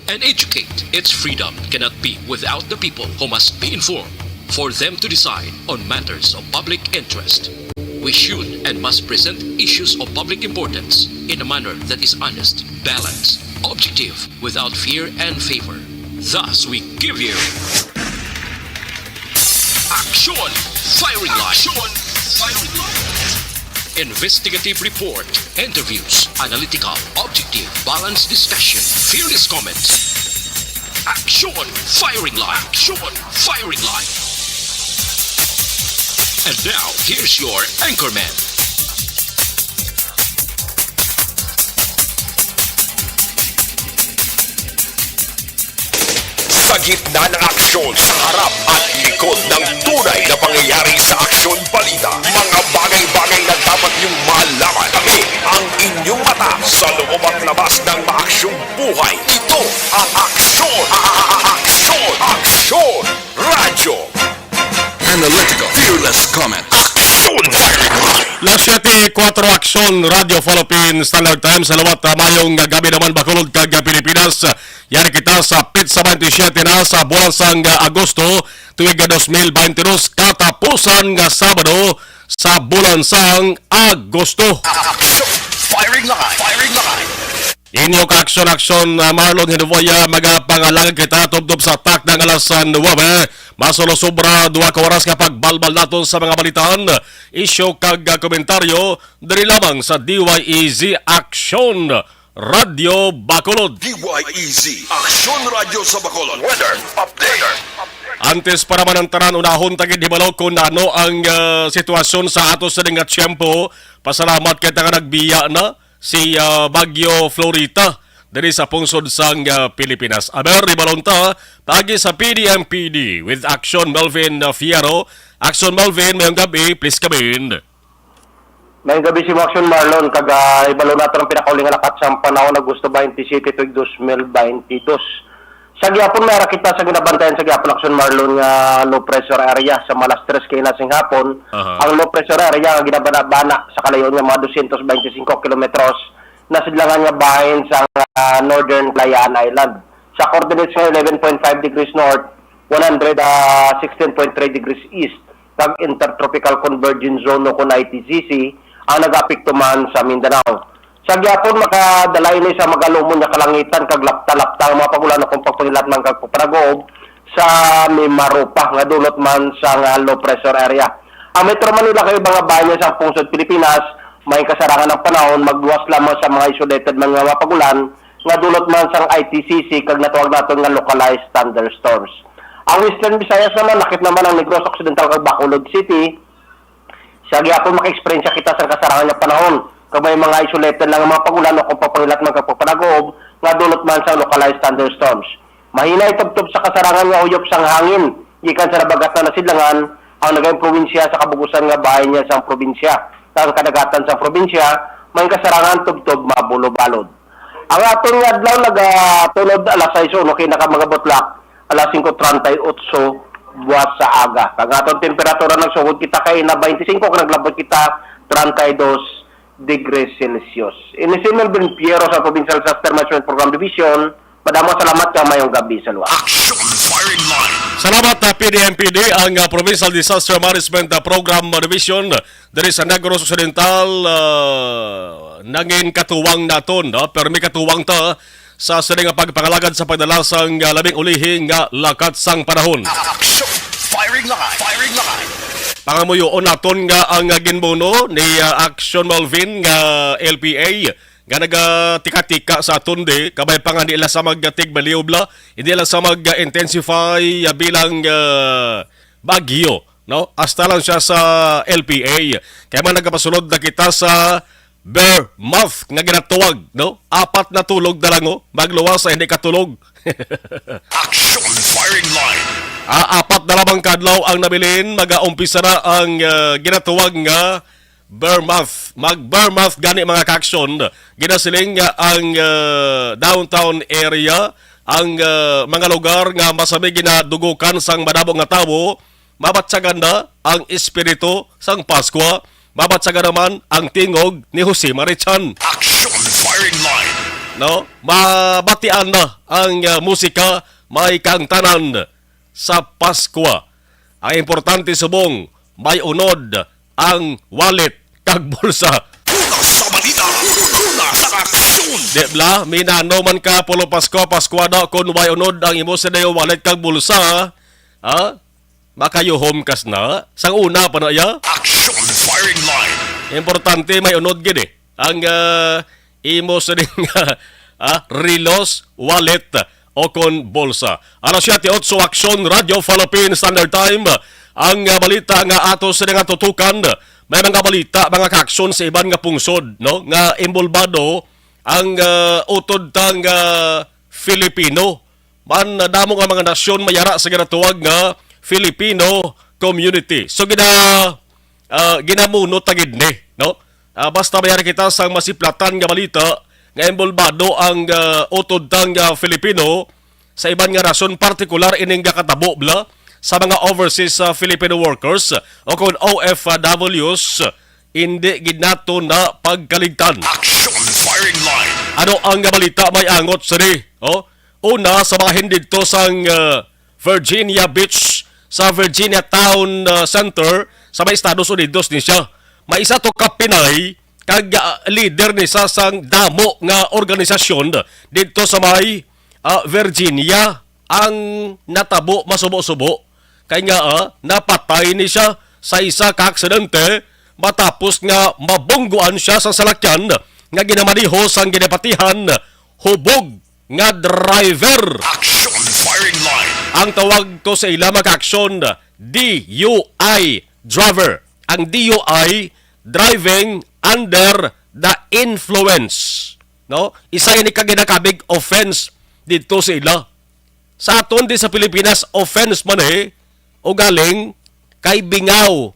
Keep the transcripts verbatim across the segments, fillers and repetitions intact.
and educate. Its freedom cannot be without the people, who must be informed for them to decide on matters of public interest. We should and must present issues of public importance in a manner that is honest, balanced, objective, without fear and favor. Thus, we give you Action Firing Line. Action Firing Line. Investigative report, interviews, analytical, objective, balanced discussion, fearless comments. Action Firing Line. Action Firing Line. And now, here's your anchorman. Sa gitna ng aksyon, sa harap at likod ng tunay na pangyayari sa Aksyon Balita, mga bagay-bagay na dapat niyong malaman. Kami ang inyong mata sa loob at labas ng maaksyong buhay. Ito ang Aksyon, Aksyon, Aksyon Radyo. Analytical, fearless comment. Aksyon! Las siyete kuwatro, Aksyon Radyo Philippine Standard Time. Sa liwat, ah, mayong gabi naman, Bacolod kag, ah, Pilipinas. Yari kita sa petsa twenty-seven na sa bulan sang, ah, Agosto, tuig, ah, dos mil twenty-two, katapusan nga Sabado sa bulan sang Agosto. Action! Firing line! Firing line! Inyo ka aksyon-aksyon, ah, Marlon Hinuboya, magapangalagad kita tubtob sa takna nga alas nuwebe. Masulo sobra duha ka oras nga pagbalbal naton sa mga balitaan, isyu kag, ah, komentaryo diri lamang sa D Y E Z Aksyon Radyo Bacolod. D Y E Z Aksyon Radyo sa Bacolod. Weather update. Antes pa naman ang tanan, unahon ta gid hibalo kung ano ang, ah, sitwasyon sa ato sa nga tiyempo. Pasalamat kay ta nga nagbiya na si, ah, Bagyo Florita diri sa pungsod sang, ah, Pilipinas. Aber, ibalon ta paagi sa P D M P D with Action Melvin, ah, Fierro. Action Melvin, mayong gabi, please come in. Mayong gabi sa imo, Action Marlon, kag, ah, ibalon nato ang pinakauli nga lakat sang panahon, Agosto twenty-seven, tuig dos mil twenty-two. Sa gihapon, may ara kita sa ginabantayan sa gihapon, Action Marlon, nga low pressure area sa mga alas tres kaina sing hapon. Aha. Ang low pressure area nga ginabanabana sa kalayo nga mga dosyentos bente singko kilometros, nasidlangan nga bahin sa, ah, Northern Kalayaan Island. Sa coordinates nga eleven point five degrees north, one hundred, ah, sixteen point three degrees east, kag Intertropical Convergence Zone o kon I T C C ang nag-apekto man sa Mindanao. Sa gihapon, makadala ini sa magalumon nga kalangitan kag lapta-lapta ang mga pag-ulan o kon pagpangilat man kag pagpanagob sa Mimaropa nga dulot man sang low pressure area. Ang Metro Manila kag iba nga bahin sang pungsod Pilipinas, may kasarangan ang panahon, magluwas lamang sa mga isolated man nga mga pag-ulan nga dulot man sang I T C C kag natawag naton nga localized thunderstorms. Ang Western Visayas naman, lakip naman ang Negros Occidental kag Bacolod City, sa gihapon maka-eksperyensya kita sang kasarangan nga panahon, kag may mga isolated lang nga mga pag-ulan o kon pagpangilat man kag pagpanagob nga dulot man sang localized thunderstorms. Mahinay tubtob sa kasarangan nga uyop sang hangin gikan sa dagat nga nasidlangan ang nagahing probinsya sa kabug-usan nga bahin niya sang probinsya, kag ang kadagatan sang probinsya may kasarangan tubtob mabulobalod. Ang aton nga adlaw nagatunod alas sais uno kay naka mga butlak, alas singko treinta y ocho buwas sa aga. Kag aton temperatura, nagsugod kita kay na twenty-five, kag naglabot kita treinta y dos degrees Celsius. Ini si Melvin Piero sa Provincial Disaster Management Program Division. Madamo salamat kag mayong gabi sa luwas. Action Firing Line. Salamat, ah, P D M P D, ang, ah, Provincial Disaster Management, ah, Program, ah, Division diri sa Negros Occidental, ah, nangin katuwang naton, no? Permi katuwang ta sa sini nga pagpangalagad sa pagdala sang, ah, labing ulihi nga lakat sang panahon. Action Firing Line. Firing Line. Pangamuyoon naton nga ang, ah, ginbuno ni, ah, Action Melvin nga L P A nga nagatika-tika sa aton di, kabay pa nga di lang sa magtigbaliw bala, hindi lang sa mag-intensify, ah, bilang, ah, bagyo, no? Hasta lang siya sa L P A. Kaya man nagapasulod na kita sa Bear Month nga ginatawag, no? Apat na tulog na lang, oh. Magluwas sa hindi katulog. Action Firing Line. Ah, apat na lamang kadlaw ang nabilin, magaumpisa na ang, ah, ginatawag nga Bear Month. Mag Bear Month gani, mga ka-action. Ginasiling nga ang, ah, downtown area, ang, ah, mga lugar nga masami ginadugukan sang madamo nga tawo, mabatyagan na ang espiritu sang Paskwa, mabatyagan naman ang tingog ni Jose Marichan. Action Firing Line. no? Mabatian na ang, ah, musika, may kaangtanan sa Paskwa. Ang importante subong, may unod ang wallet kag bulsa. Una sa balita, una sa aksyon. Di bala, minano man ka, Polo Pasko, Paskwa na, kung way unod ang imo sa wallet kag bulsa, ha? Makayuhom kas na. Sang una pa na iya. Action firing line. Importante, may unod gid eh. Ang, ah, imo sa ding, ah, rilos, wallet, o kon bolsa. Alas siyete otso, Aksyon, Radyo Philippine Standard Time. Ang, ah, balita nga ato sa nga tutukan, may mga balita, mga kaaksyon sa iban nga pungsod, no, nga inbolbado ang, ah, utod tang, ah, Filipino. Man, ah, damo nga mga nasyon may ara sa ginatuwag nga Filipino community. So, gina-, ah, ginamunot ta gid ni, no? Ah, basta may ara kita sang masiplatan nga balita nga inbolbado ang, ah, utod tang, ah, Filipino sa iban nga rason, partikular ining gakatabo bala sa mga overseas, ah, Filipino workers o kon O F Ws, hindi gid nato na pagkaligtan. Action firing line. Ano ang balita may angot sini? Oh, una, sa bahin didto sang, ah, Virginia Beach, sa Virginia Town, ah, Center, sa may Estados Unidos ni siya. May isa to ka Pinay kag, ah, leader ni sa sang damo nga organisasyon didto sa may, ah, Virginia ang natabo masubo-subo. Kay nga, ah, napatay ni siya sa isa ka aksidente matapos nga mabungguan siya sa salakyan nga ginamaneho sang ginapatihan hubog nga driver. Action firing line. Ang tawag to sa ila, mga aksyon, D U I driver. Ang D U I, driving under the influence. No? Isa ini ka ginakabig offense dito sa ila. Sa aton di sa Pilipinas, offense man eh, ugaling kay bingaw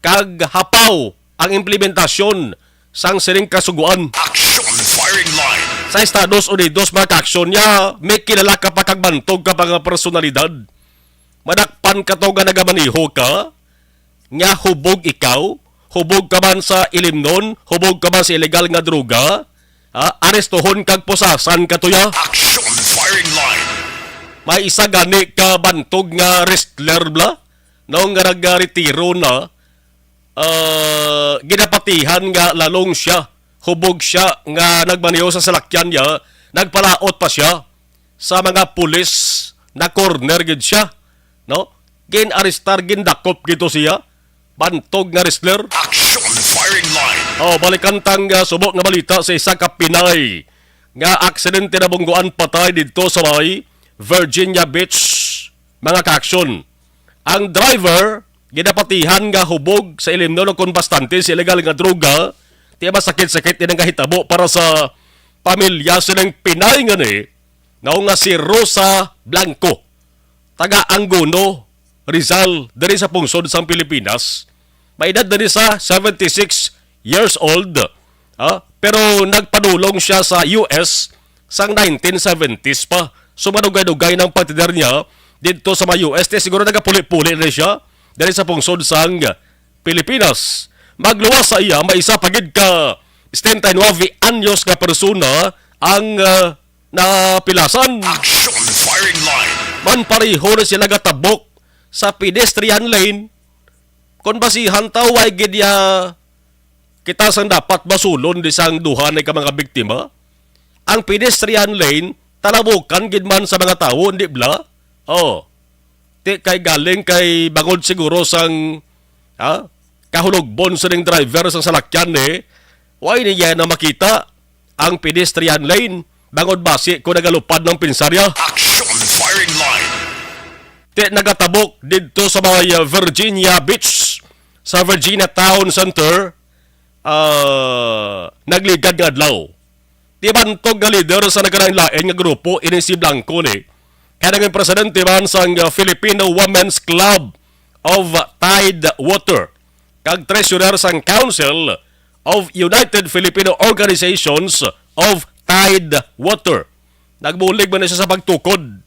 kag hapaw ang implementasyon sang sining kasugoan. Action firing line. Sa Estados Unidos, mga kaaksyon niya, may kilala ka pa kag bantog ka pa nga personalidad. Madakpan ka to nga nagamaneho ka, nga hubog ikaw, hubog ka man sa ilimnon, hubog ka man sa illegal nga droga, ha? Arestohon kag pusasan ka to ya. Action firing line. May isa gani ka bantog nga wrestler bala, no, nga nagretiro na, ah, ginapatihan nga lalong siya, hubog siya nga nagmaneho sa salakyan niya, nagpalaot pa siya sa mga pulis, na-corner gid siya, no? Gin-arestar, gindakop gid to siya, bantog nga wrestler. Action firing line. Oh, balikan tang, ah, subok nga balita sa isa ka Pinay nga aksidente, nabungguan patay didto sa may Virginia Beach, mga kaaksyon. Ang driver, ginapatihan nga hubog sa ilimnon o kon bastante sa illegal nga droga. Tiya ba sakit-sakit din ang kahitabo para sa pamilya sining Pinay nga ni, no, nga si Rosa Blanco, taga Angono, Rizal, diri sa pungsod sang Pilipinas. May edad diri sa seventy-six years old. Ah, pero nagpadulong siya sa U S sang nineteen seventies pa. So, madugay-dugay ng pagteder niya dito sa mga U S. Te, siguro nagapuli-puli na siya dali sa pungsod sang Pilipinas. Magluwas sa iya, may isa pa gid ka setenta y nuebe anyos nga persona ang, ah, napilasan. Action firing line. Man pareho na sila gatabok sa pedestrian lane. Kon basihan ta, way gid ya kita sang dapat basulon di sang duha na ka mga biktima. Ang pedestrian lane, talabukan gid man sa mga tawo, di bala? Oh. Ti kay galing kay bangod siguro sang, ha? Kahulogbon sa ning driver sa salakyan, eh. Way niya na makita ang pedestrian lane, bangod basi ko nagalupad ng pinsarya. Action firing line. Ti nagatabok didto sa may, uh, Virginia Beach, sa Virginia Town Center, ah, nagligad nga adlaw. Ti bantog nga leader sa nagkalain-lain nga grupo ini si Blanco ni. Kaya naging presidente man sang, uh, Filipino Women's Club of Tide Water, kag treasurer sang Council of United Filipino Organizations of Tide Water. Nagbulig man na siya sa pagtukod,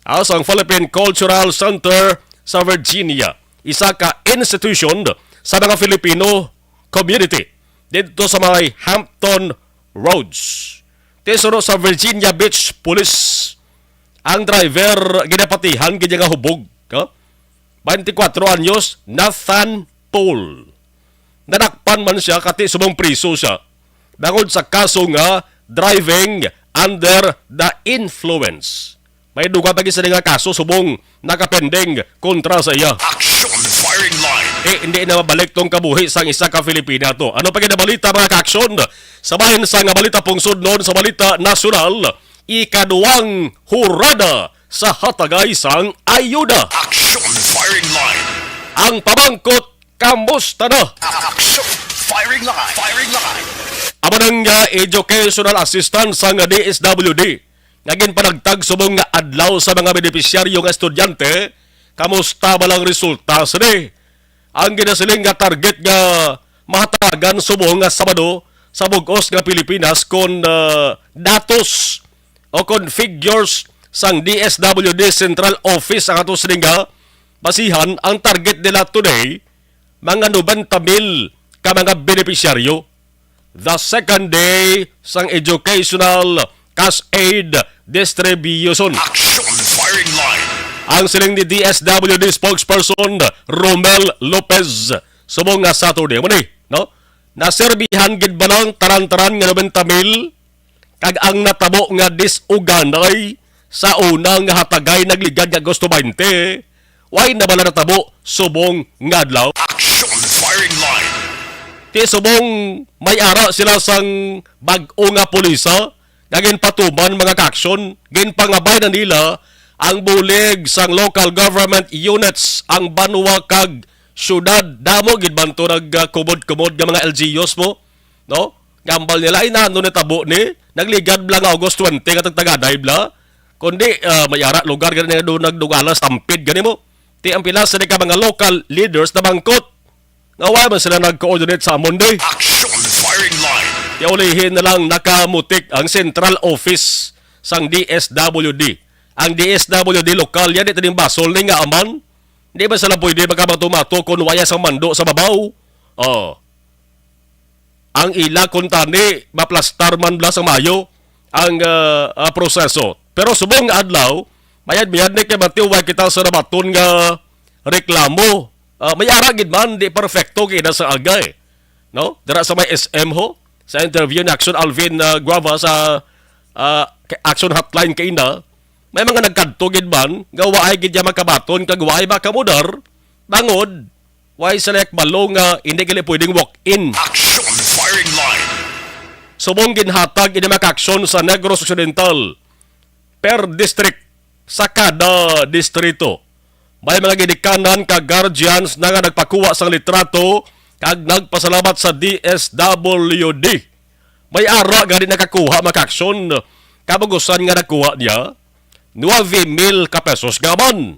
ah, sang Philippine Cultural Center sa Virginia, isa ka institution sa mga Filipino community didto sa may Hampton Roads. Ti suno sa Virginia Beach Police, ang driver ginapatihan gid nga hubog, no? Twenty-kwatro anyos, Nathan Paul. Nadakpan man siya kati subong priso siya bangod sa kaso nga driving under the influence. May dugang pa gid sini nga kaso subong nakapending kontra sa iya. Action firing line. Eh, hindi na mabalik tong kabuhi sang isa ka Filipina to. Ano pa gid ang balita, mga ka-aksyon? Sa bahin sa nga balita, pungsodnon sa balita nasyonal, ikaduwang hurada sa hatagay sang ayuda. Action firing line. Ang pamangkot, kamusta na? Action firing line. Firing line. Amo nang, ah, educational assistance sang D S W D nga ginpanagtag subong nga adlaw sa mga benepisyaryo nga estudyante. Kamusta ba lang resulta sini? Ang ginasiling nga target nga mahatagan subong nga Sabado sa bug-os nga Pilipinas kon, ah, datos o kon figures sang D S W D Central Office ang ato sining nga basihan, ang target nila today, mga nobenta mil ka mga benepisyaryo. The second day sang educational cash aid distribution. Action firing line. Ang siling ni D S W D spokesperson Romel Lopez, subong nga Saturday, amo ni, no? Naserbihan gid ba lang taran-taran nga nobenta mil? Kag ang natabo nga disuganay sa una nga hatagay nagligad nga Agosto twenty, wala na bala natabo subong nga adlaw? Action firing line. Ti subong may ara sila sang bag-o nga pulisa nga ginpatuman, mga ka-aksyon, ginpangabay na nila ang bulig sang local government units, ang banwa kag syudad. Damo gid man to nagkumod-kumod nga mga L G Us mo, no? Gambal nila, ay, nano ni tabo ni? Nagligad bala nga August twenty nga tagtagaday bala. Kundi, ah, may ara lugar gani nga doon nagdugala, stampede gani mo. Ti ang pila sa ka mga local leaders na bangkot nga wala man sila nag-coordinate sa Monday. Action firing line. Ti ulihi na lang nakamutik ang central office sang D S W D. Ang D S W D lokal yan, ito ning basol ni nga aman. Di ba sila pwede magkamato-mato kung waya sang mando sa babaw? Oh. Ang ila kuntani, maplastar man bala sa mayo ang, ah, ah, proseso. Pero subong nga adlaw, mayad-mayad ni kay matiway kita sa nabaton nga reklamo. Ah, may ara gid man, di perfecto kay na sa agay. No? Dira sa may S M ho, sa interview ni Action Alvin, ah, Guava sa, ah, Action Hotline kay na, may mga nagkadto gid man nga waay gid niya makabaton kag waay makamudar, bangod way sila kabalo nga hindi gali pwedeng walk-in. Action firing line. Subong ginhatag ini mga ka-aksyon sa Negros Occidental per district sa kada distrito. May mga ginikanan ka guardians na nga nagpakuha sang litrato kag nagpasalamat sa D S W D. May ara gani nakakuha, mga ka-aksyon, kabugusan nga nakuha niya nuebe mil ka pesos nga man.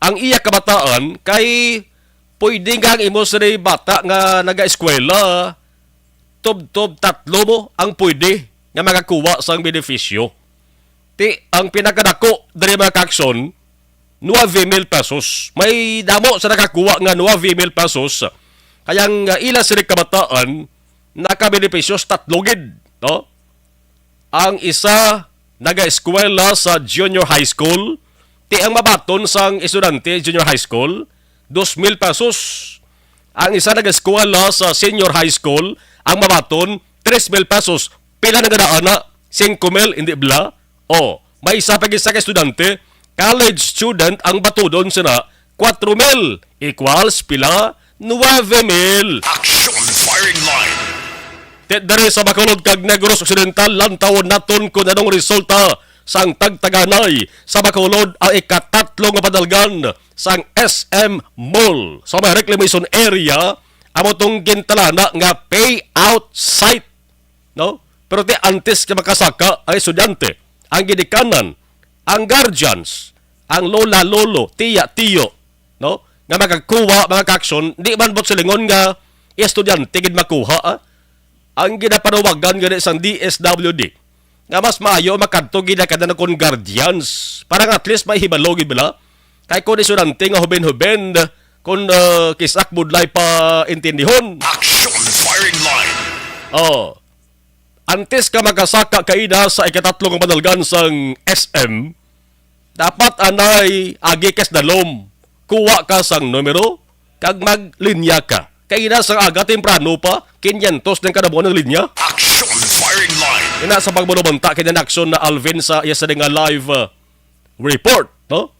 Ang iya kabataan kay pwede nga ang imo sa bata nga nagaeskwela, tubtob tatlo mo ang pwede nga makakuha sang benepisyo. Ti ang pinakadako diri, mga ka-aksyon, nuebe mil pesos. May damo sa nakakuha nga nuebe mil pesos. Kaya ang, uh, ila sila kabataan nakabenepisyo sa tatlo gid, no? Ang isa nagaeskwela sa junior high school, ti ang mabaton sang estudyante junior high school, dos mil pesos. Ang isa nagaeskwela sa senior high school, ang mabaton, tres mil pesos. Pila na gid ana? Singko mil, hindi bala? Oh, may isa pa gid sa ka estudyante, college student ang batudon sina, kwatro mil equals pila? Nuebe mil. Action firing line. Ti diri sa Bacolod kag Negros Occidental, lantawon naton kung anong resulta sang tagtaganay sa Bacolod, ang ikatatlo nga padalgan sang S M Mall. Sa may reclamation area, amo tong gintalana nga payout site, no? Pero ti antes nga makasaka ang estudyante, ang ginikanan, ang guardians, ang lola, lolo, tiya, tiyo, no? Nga makakuha, mga ka-aksyon, di man buot silingon nga estudyante gid makuha, ah. Ang ginapanuwagan gani sang D S W D nga mas maayo makadto gid na kada kon guardians para nga at least may hibalo gid bala. Kay kung estudyante nga huben-huben, kung, ah, kisak budlay pa intindihon. Action firing line. Oh. Antes ka makasaka kaina sa ikatatlo nga panalgan sang S M, dapat anay agi ka sa dalom. Kuha ka sang numero kag maglinya ka. Kaina sang aga, temprano pa, kinyentos ng kadabuan ng linya. Action firing line. Ina sa pagmonumenta kini na aksyon na Alvin sa iya sa nga live, uh, report, no?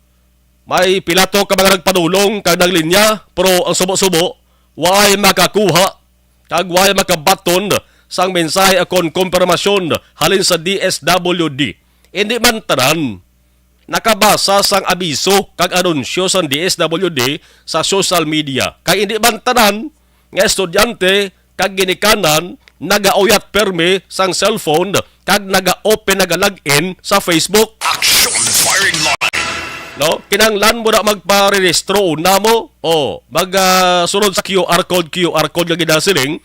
May pila to ka mga nagpadulong kag naglinya, pero ang subo-subo, waay makakuha kag waay makabaton sang mensahe akon konfirmasyon halin sa D S W D. Hindi man tanan nakabasa sang abiso kag anunsyo sang D S W D sa social media. Kay hindi man tanan nga estudyante kag ginikanan nagauyat permi sang cellphone kag naga-open, naga-log in sa Facebook. Action firing line. No? Kinahanglan mo na magparehistro una mo. O, mag, ah, sunod sa Q R code, Q R code nga ginasiling.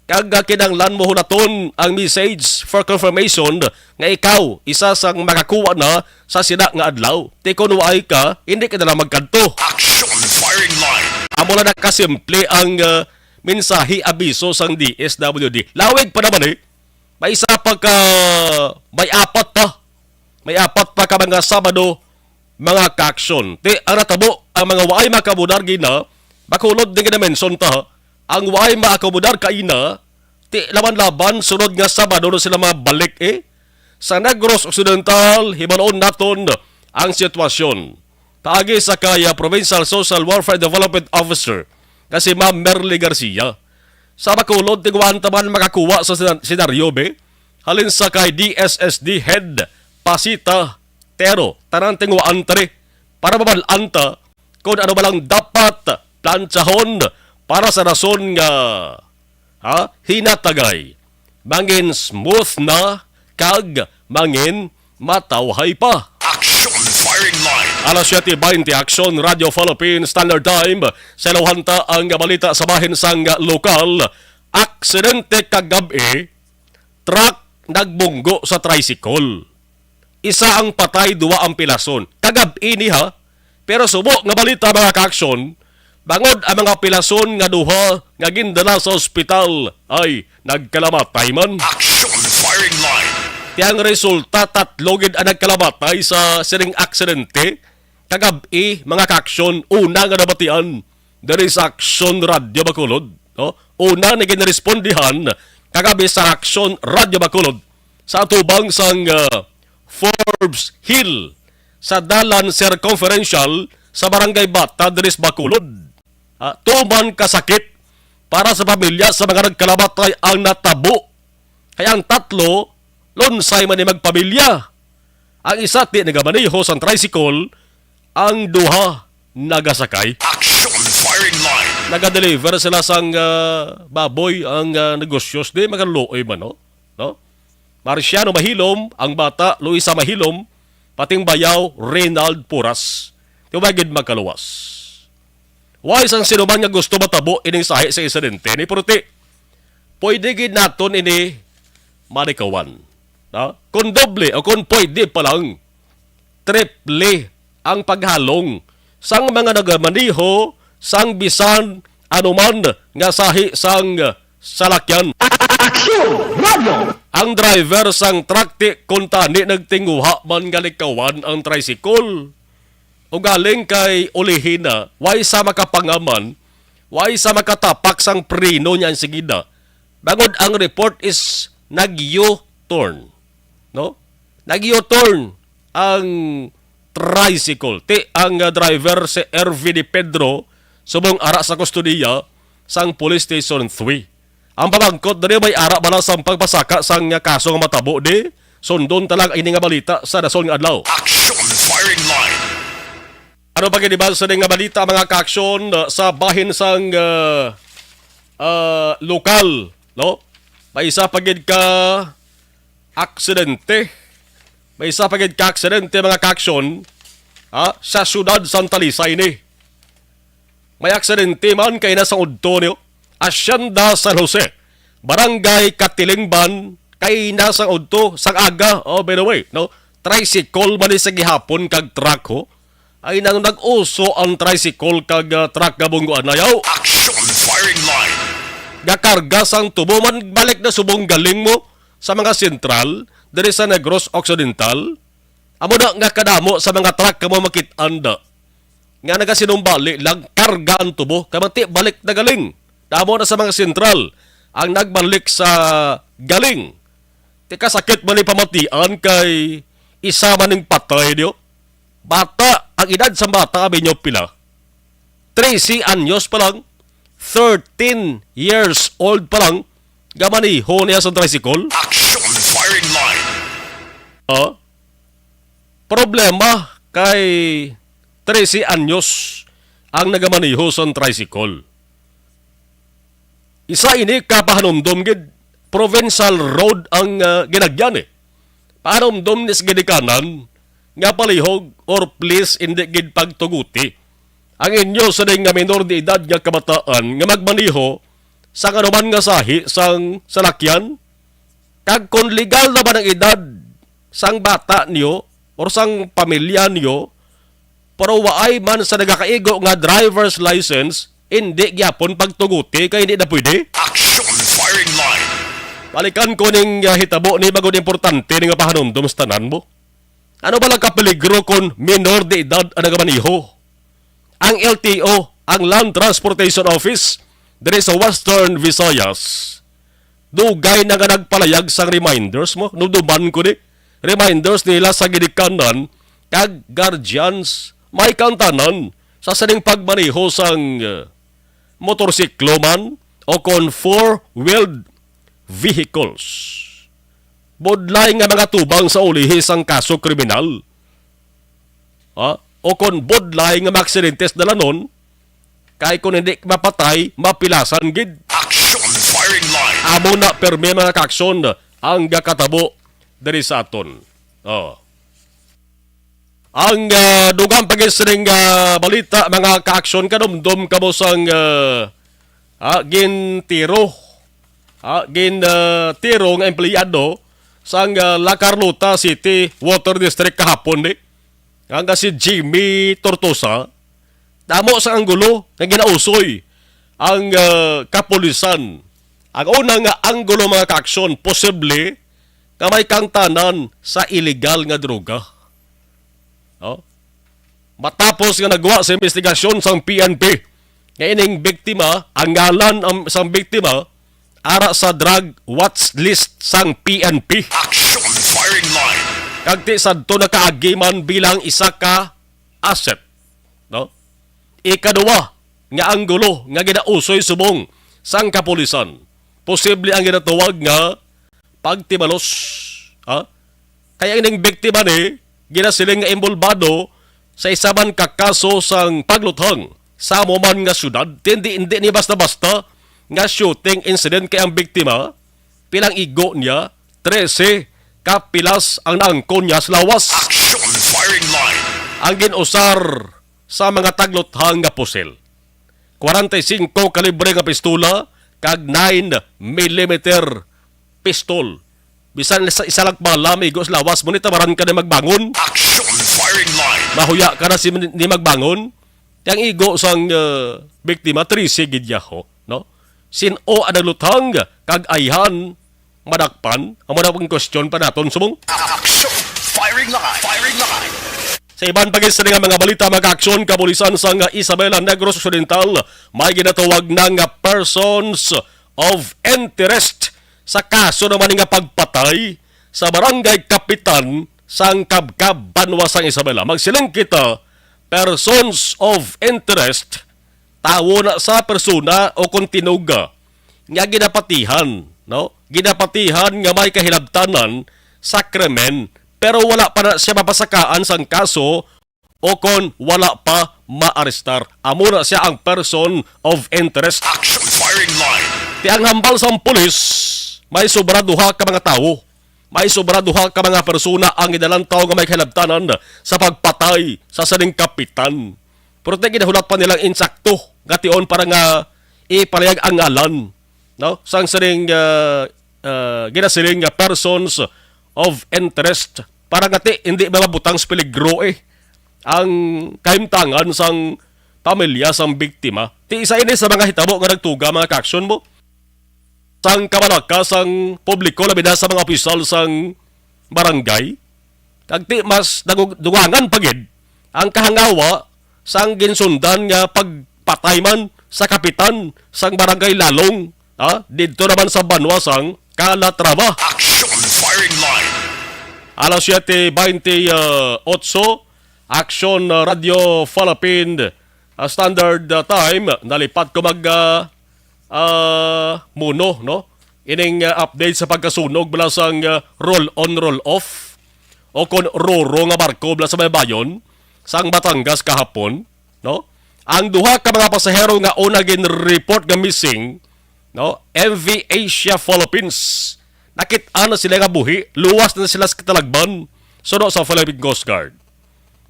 Kag, ah, kinahanglan mo hunaton ang message for confirmation nga ikaw isa sang makakuha na sa sina nga adlaw. Ti kon waay ka, hindi ka na lang magkadto. Action firing line. Amo lang nakasimple ang, ah, mensahe abiso sang D S W D. Lawig pa naman, eh. May isa pa ka, may apat pa. May apat pa ka mga Sabado, mga kaaksyon. Ti, ang natabo, ang mga waay makabunar gina, Bacolod din gina-mention ta, ang waay makabunar kaina, ti, laban-laban, sunod nga Sabado na sila mabalik, eh. Sa Negros Occidental, hibaluon naton ang sitwasyon. Paagi sa kay, ah, Provincial Social Welfare Development Officer nga si Ma'am Merly Garcia. Sa Bacolod, tinguhaan ta man makakuha sa sena-, senaryo, be. Halin sa kay D S S D Head Pasita Tero, tanan tinguhaan ta ni para mabal-an ta kung ano ba lang dapat plantsahon para sa rason nga, ha, hinatagay mangin smooth na kag mangin matawhay pa. Action firing line. Alas siyete baynte, Action Radio Philippines Standard Time. Sa iluhan ta ang balita sa bahin sang lokal. Aksidente kagab-i, truck nagbunggo sa tricycle. Isa ang patay, duwa ang pilason. Kagab-i ni, ha? Pero subo nga balita, mga ka-aksyon, bangod ang mga pilason nga duha nga gindala sa ospital ay nagkalamatay man. Action firing line. Ti ang resulta, tatlo gid ang nagkalamatay sa sining aksidente kagab-i, mga ka-aksyon, una nga nabatian diri sa Aksyon Radyo Bacolod, no? Una nga ginrespondihan kagab-i sa Aksyon Radyo Bacolod sa atubang sang, ah, Forbes Hill sa dalan circumferential sa Barangay Bata diri sa Bacolod. Ah, tuman kasakit para sa pamilya sa mga nagkalamatay ang natabo. Kaya ang tatlo, lunsay man ni magpamilya. Ang isa ti nagamaneho sang tricycle, ang duha nagasakay. Action firing line. Nagadeliver sila sang, ah, baboy ang, ah, negosyo, di magaluoy man, no? No? Marciano Mahilom, ang bata, Luisa Mahilom, pating bayaw, Reynald Puras. Di ba gid makaluwas? Wala sang sinuman nga gusto matabo ining sahi sa insidente ni, pero ti, pwede gid naton ini malikawan, no? Kung doble o kung pwede pa lang, triple ang paghalong sang mga nagamaneho sang bisan anuman nga sahi sang salakyan. Aksyon! Radyo! Ang driver sang truck ti kuntani nagtinguha man nga likawan ang tricycle. Ugaling kay ulihi na, way sa makapangaman, way sa makatapak sang preno niya ang sigida. Bangod ang report is nag-U-turn, no? Nag-U-turn ang tricycle. Ti ang, ah, driver si Ervin Pedro subong ara sa kustodiya sang Police Station three. Ang pamangkot diri, may ara bala sang pagpasaka sang, ah, kaso nga matabo di? Sundon ta lang ini nga balita sa nasod nga adlaw. Action firing line. Ano pa gid ba sa nga balita, mga kaaksyon, uh, sa bahin sang, uh, uh, lokal, no? May isa pa gid ka aksidente. May isa pa gid ka aksidente, mga kaaksyon, ha? Sa siyudad sang Talisay ni. May aksidente man kay nasa udto niyo. Hacienda San Jose, Barangay Katilingban, kay nasa udto sang aga. Oh, by the way, no? Tricycle man ni sa gihapon kag truck, ho. Ay nang nag-uso ang tricycle kag, ah, truck nga bungguan na yaw. Action firing line. Gakarga sang tubo man balik na subong galing mo. sa mga sentral diri sa Negros Occidental, amo na nga kadamo sa mga truck kamo makit-an da nga nagasinumbali lang karga ang tubo kay manti balik na galing. Damo na sa mga sentral ang nagbalik sa galing. Ti kasakit man ni pamatian kay isa man ning patay niyo. Bata, ang edad sa bata, abi niyo pila? Trese anyos pa lang, thirteen years old pa lang, gamaniho niya sa tricycle. Action firing line. Ah, problema kay trese anyos ang nagamaniho sa tricycle. Isa ini ka pahanumdom gid, provincial road ang, ah, ginagyan, eh. Pahanumdom ni sa ginikanan nga palihog or please hindi gid pagtuguti ang inyo sining nga minor de edad nga kabataan nga magmaneho sang anuman nga sahi sang salakyan, kag kon legal naman ang edad sang bata niyo or sang pamilya niyo, pero waay man sa nagakaigo nga driver's license, hindi gyapon pagtuguti kay hindi na pwede. Action firing line. Balikan ko ning, ah, hitabo ni, magod importante ni nga pahanumdom sa tanan mo. Ano ba lang kapeligro kon minor de edad ang nagamaneho? Ang L T O, ang Land Transportation Office, diri sa Western Visayas, dugay na nga nagpalayag sang reminders mo. Nuduman ko ni, reminders nila sa ginikanan kag guardians may kantanan sa sining pagmaneho sang, eh, motorsiklo man o kon four-wheeled vehicles. Budlay nga mga tubang sa ulihi sang kaso kriminal. Ha? O kon budlay nga mga aksidentes dalanon, kay kon hindi mapatay, mapilasan gid. Action firing line. Amo na permi, mga kaaksyon, ang gakatabo diri sa aton. Oh. Ang, ah, dugang pa gid sining, ah, balita, mga kaaksyon, kanumdom kamo sang, ah, ah, gintiro, ah, gin, ah, tiro nga empleyado sang, ah, La Carlota City Water District kahapon ni, nga si Jimmy Tortosa. Damo sa anggulo nga ginausoy ang, ah, kapulisan. Ang una nga anggulo, mga kaaksyon, posible nga may kangtanan sa iligal nga droga. Oh? Matapos nga nagwa sa investigasyon sang P N P nga ining biktima, ang ngalan ang, sang biktima ara sa drug watch list sang P N P. Action firing line. Kag ti sadto nakaagi man bilang isa ka asset, no? Ikaduwa nga anggulo nga ginausoy subong sang kapulisan, posible ang ginatawag nga pagtimalos. Ha? Kay ang ining biktima ni, ginasiling nga inbolbado sa isa man ka kaso sang pagluthang sa amo man nga syudad. Ti hindi, hindi ni basta-basta nga shooting incident kay ang biktima, pilang igo niya, trese ka pilas ang naangkon niya sa lawas. Action firing line. Ang gin-usar sa mga tagluthang nga pusil, kwarenta y singko kalibre nga pistola, kag nine millimeter pistol. Bisan sa isa lang bala, maigo sa lawas mo ni, tabaran ka na magbangon. Action firing line. Mahuya ka na si, ni magbangon. Ang igo sang, uh, biktima, trese gid yaho, no? Sin-o ang nagluthang, kag ayhan madakpan? Amo na ang question pa naton subong. Action firing line. Firing line. Sa iban pa gid sini nga mga balita, mga kaaksyon, kapulisan sang Isabela, Negros Occidental, may ginatawag na nga persons of interest sa kaso naman nga pagpatay sa barangay kapitan sang Kabkab, banwa sang Isabela. Magsiling kita, persons of interest, tawo na sa persona o kon tinuga nga ginapatihan, no? Ginapatihan nga may kahilabtanan sa krimen, pero wala pa na siya mapasakaan sang kaso o kon wala pa maarestar. Amo na siya ang person of interest. Action firing line. Ti ang hambal sang pulis, may sobra duha ka mga tawo. May sobra duha ka mga persona ang ginalantaw nga may kahalabtanan sa pagpatay sa sining kapitan. Pero ti ginahulat pa nilang insakto nga tion para nga ipalayag ang ngalan, no? Sang sining, ah, ah, ginasiling nga persons of interest, para nga ti hindi mabutang sa peligro, eh, ang kahimtangan sang pamilya sang biktima. Ti isa ini sa mga hitabo nga nagtuga, mga kaaksyon mo. sang kabalaka sang publiko, labi na sa mga opisyal sang barangay. Kag ti mas nagug-, dungangan pa gid ang kahangawa sang ginsundan nga pagpatay man sa kapitan sang barangay Lalong, ha? Didto naman sa banwa sang Calatrava. Action Firing Line. Alas siyete baynte otso, Action, uh, Radio Philippine, uh, Standard, uh, Time. Nalipat ko mag, uh, uh, muno, no? Ining, uh, update sa pagkasunog bala sang, uh, roll on, roll off o kon roro nga barko bala sa baybayon sang Batangas kahapon, no? Ang duha ka mga pasahero nga una gin-report nga missing, no? M V Asia Philippines. Nakit-an na sila nga buhi, luwas na sila sa katalagman, suno sa Philippine Coast Guard.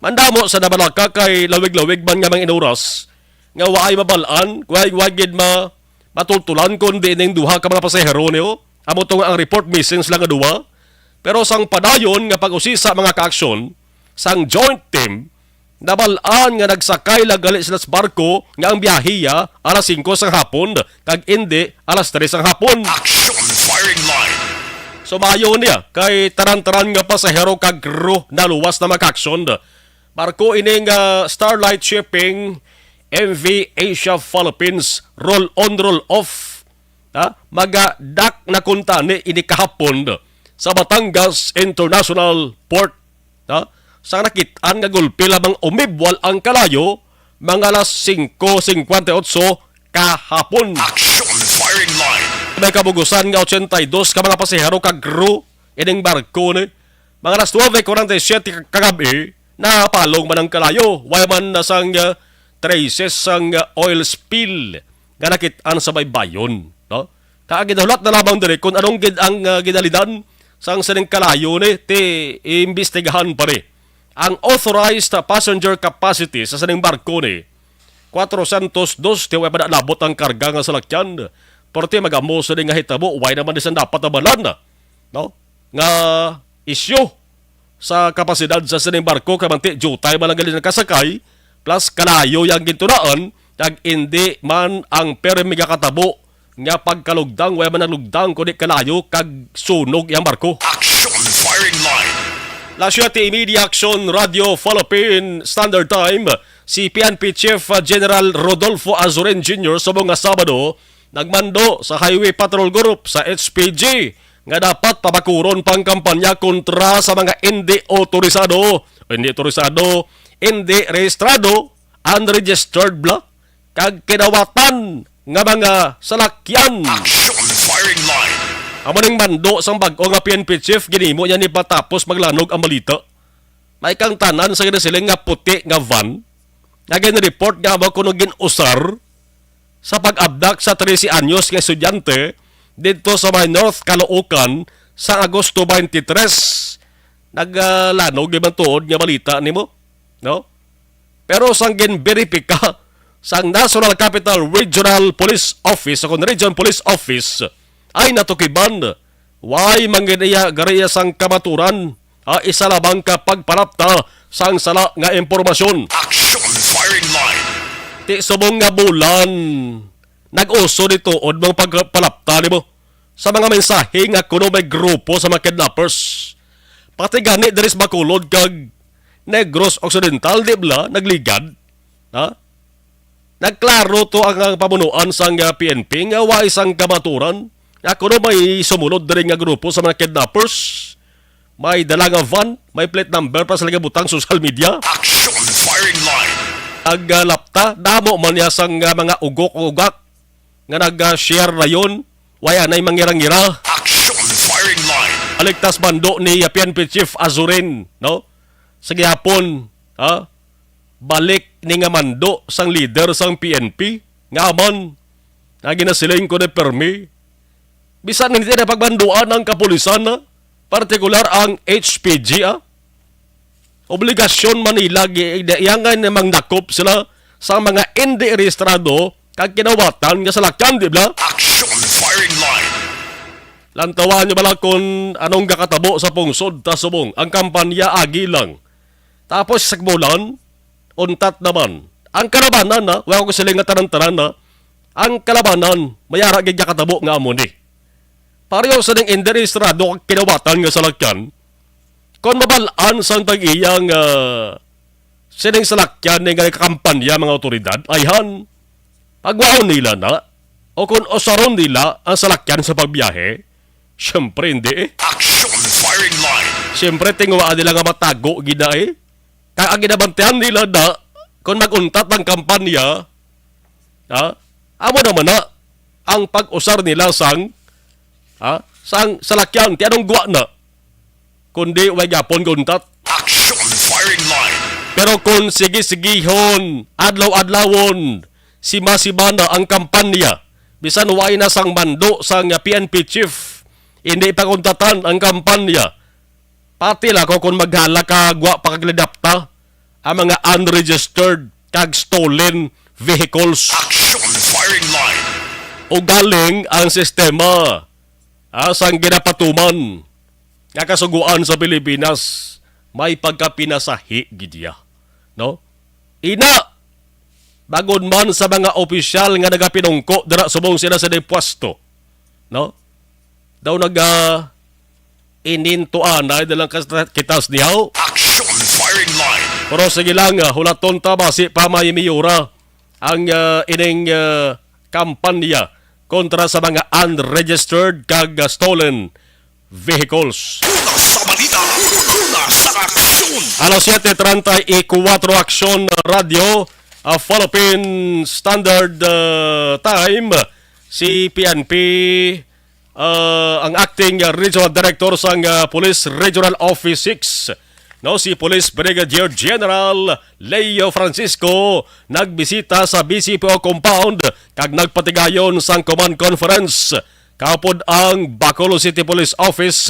Mandamo sa nabalaka kay lawig-lawig man nga mga inuras nga waay mabal-an, waay, waay gid ma-, matultulan kundi ning duha ka mga pasahero niyo. Amo to nga ang report, missing sila nga duha. Pero sang padayon nga pag-usisa, mga kaaksyon, sang joint team, nabal-an nga nagsakay lang gali sila sa barko nga ang biyahe iya alas singko sang hapon kag indi alas tres sang hapon. Action Firing Line. So, maayo niya kay tanan-tanan nga pasahero kag crew naluwas na, mga kaaksyon. Barko ini nga Starlight Shipping, M V Asia Philippines, roll on, roll off. Ha? Magadak na kuntani ini kahapon sa Batangas International Port. Ha? Sa nakit-an nga gulpi lamang umibwal ang kalayo, mga alas singko singkwenta y otso kahapon. Action Firing Line. May kabugusan nga ochenta y dos ka mga pasahero kag crew ining barko ni. Mga alas nuebe kuwarenta y siyete ka-, kagab-i, napalong man ang kalayo. Way man na sang, uh, traces sang, uh, oil spill nga nakit-an sa baybayon, no? Kaya ginahulat na lamang diri kung anong gid ang, uh, ginalidan sang sining kalayo ni, ti imbestigahan pa ni. Ang authorized passenger capacity sa sining barko ni, kwatrocientos dos, ti way pa nalabot ang karga nga salakyan. Pero ti magamo sini nga hitabo, way naman di sang dapat abalan, no? Nga isyu sa kapasidad sa sining barko, kay manti diutay man lang gali nakasakay, plus kalayo yang gintunaan, kag indi man ang pirmi nga katabo nga pagkalugdang, way man naglugdang, kundi kalayo kag sunog yang barko. Action Firing Line. Las siyete y media, Action Radio Philippine Standard Time, si P N P Chief, uh, General Rodolfo Azurin Junior subong nga Sabado, nagmando sa Highway Patrol Group sa H P G nga dapat pabakuron pa ang kampanya kontra sa mga indi otorisado, indi otorisado, indi rehistrado, unregistered bala, kag kinawatan nga mga salakyan. Action Firing Line. Amo ning mando sang bag-o nga P N P chief, ginimo niya ni patapos maglanog ang balita. May kang tanan sa ginasiling nga puti nga van nga gin-report nga amo kuno gin-usar sa pag-abduct sa trese anyos nga estudyante didto sa may North Caloocan sa Agosto twenty-three. Naglanog man tuod nga balita nimo, no? Pero sang ginberipika sang National Capital Regional Police Office, o kon Region Police Office, ay natukiban, way man gid iya gariya sang kamaturan, ah, isa lamang ka pagpalapta sang sala nga impormasyon. Action Firing Line. Ti subong nga bulan, nag-uso ni tuod mga pagpalapta nimo sa mga mensahe nga kuno may grupo sa mga kidnappers. Pati gani diri sa Bacolod kag Negros Occidental, di bala, nagligad. Ha? Nagklaro to ang, ang pamunuan sang, ah, P N P nga way sang kamaturan nga kuno may sumulod diri nga grupo sa mga kidnappers. May dala nga van, may plate number pa sila nga butang sa social media. Action Firing Line. Ag, ah, lapta, damo man niya sang, ah, mga ugok-ugak nga nag-share na yon. Way anay mangira-ngira. Action Firing Line. Aligtas mando ni, ah, P N P Chief Azurin, no? Sa gihapon, ha? Balik ni nga mando sang leader sang P N P, nga aman, nga ginasiling ko ni permi. Bisan hindi na pagmanduan ang kapulisan, ha? Partikular ang H P G, ha? Obligasyon man nila gi-, iya nga mangnakop sila sa mga indi rehistrado kag kinawatan nga salakyan, di ba? Action Firing Line. Lantawan niyo bala kung anong gakatabo sa pungsod ta subong ang kampanya agi lang. Tapos sa bulan, untat naman. Ang kalabanan, ha, wa ko siling nga tanan-tanan, ha, ang kalabanan, may ara gid gakatabo nga amo ni. Pareho sa ning inrehistrado kag kinawatan nga salakyan, kon mabal-an sang tag-iya nga sining salakyan ni nga nagkakampanya mga awtoridad, ayhan, pagwaon nila na, o kon usaron nila ang salakyan sa pagbiyahe, siyempre hindi eh. Action firing line. Siyempre, tinguhaan nila nga matago gid na eh. Kag ang ginabantihan nila na, kung mag-untat ang kampanya, ha? Amo naman na ang pag-usar nila sang, ha? Sang salakyan, ti anong gwa na? Kundi way gapon guntat. Action firing line. Pero kung sige-sigihon, adlaw-adlawon, sima-sima na ang kampanya, bisan way na sang mando sang P N P chief, hindi pa kuntatan ang kampanya. Pati la ko kung maghala ka gwa pa kag lidapta ang mga unregistered kag stolen vehicles. Action firing line. Ugaling ang sistema, ah, sang ginapatuman nga kasugoan sa Pilipinas may pagkapinasahi gid iya, no? Ina, bangod man sa mga opisyal nga nagapinungko dira subong sila sa pwesto, no? Daw naga inintuan na dalang kitas dihaw. Action firing line. Pero sige lang, ah, hulaton ta basi pa may miyura ang, ah, ining, ah, kampanya kontra sa mga unregistered kag, ah, stolen vehicles. Una sa balita, una sa aksyon. Alas siete treinta y cuatro, Aksyon Radyo, ah, Philippine Standard, ah, Time, si P N P, ah, ang acting, ah, regional director sang, ah, Police Regional Office six, no, si Police Brigadier General Leo Francisco nagbisita sa B C P O compound kag nagpatigayon sang command conference kaupod ang Bacolod City Police Office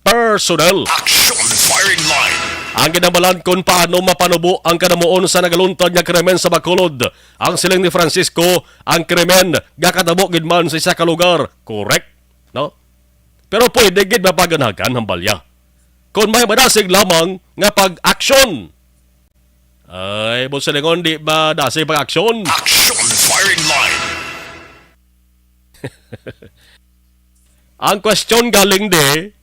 personnel. Action firing line. Ang ginamalan kung paano mapanubo ang kanamuon sa nagaluntad nga krimen sa Bacolod, ang siling ni Francisco, ang krimen gakatabo gid man sa isa ka lugar. Correct, no? Pero pwede gid mapaganagan ang balya kung may madasig lamang nga pag-aksyon. Ay, Boss Silingon, di ba dasig pag-aksyon? Action firing line. Ang question galing di,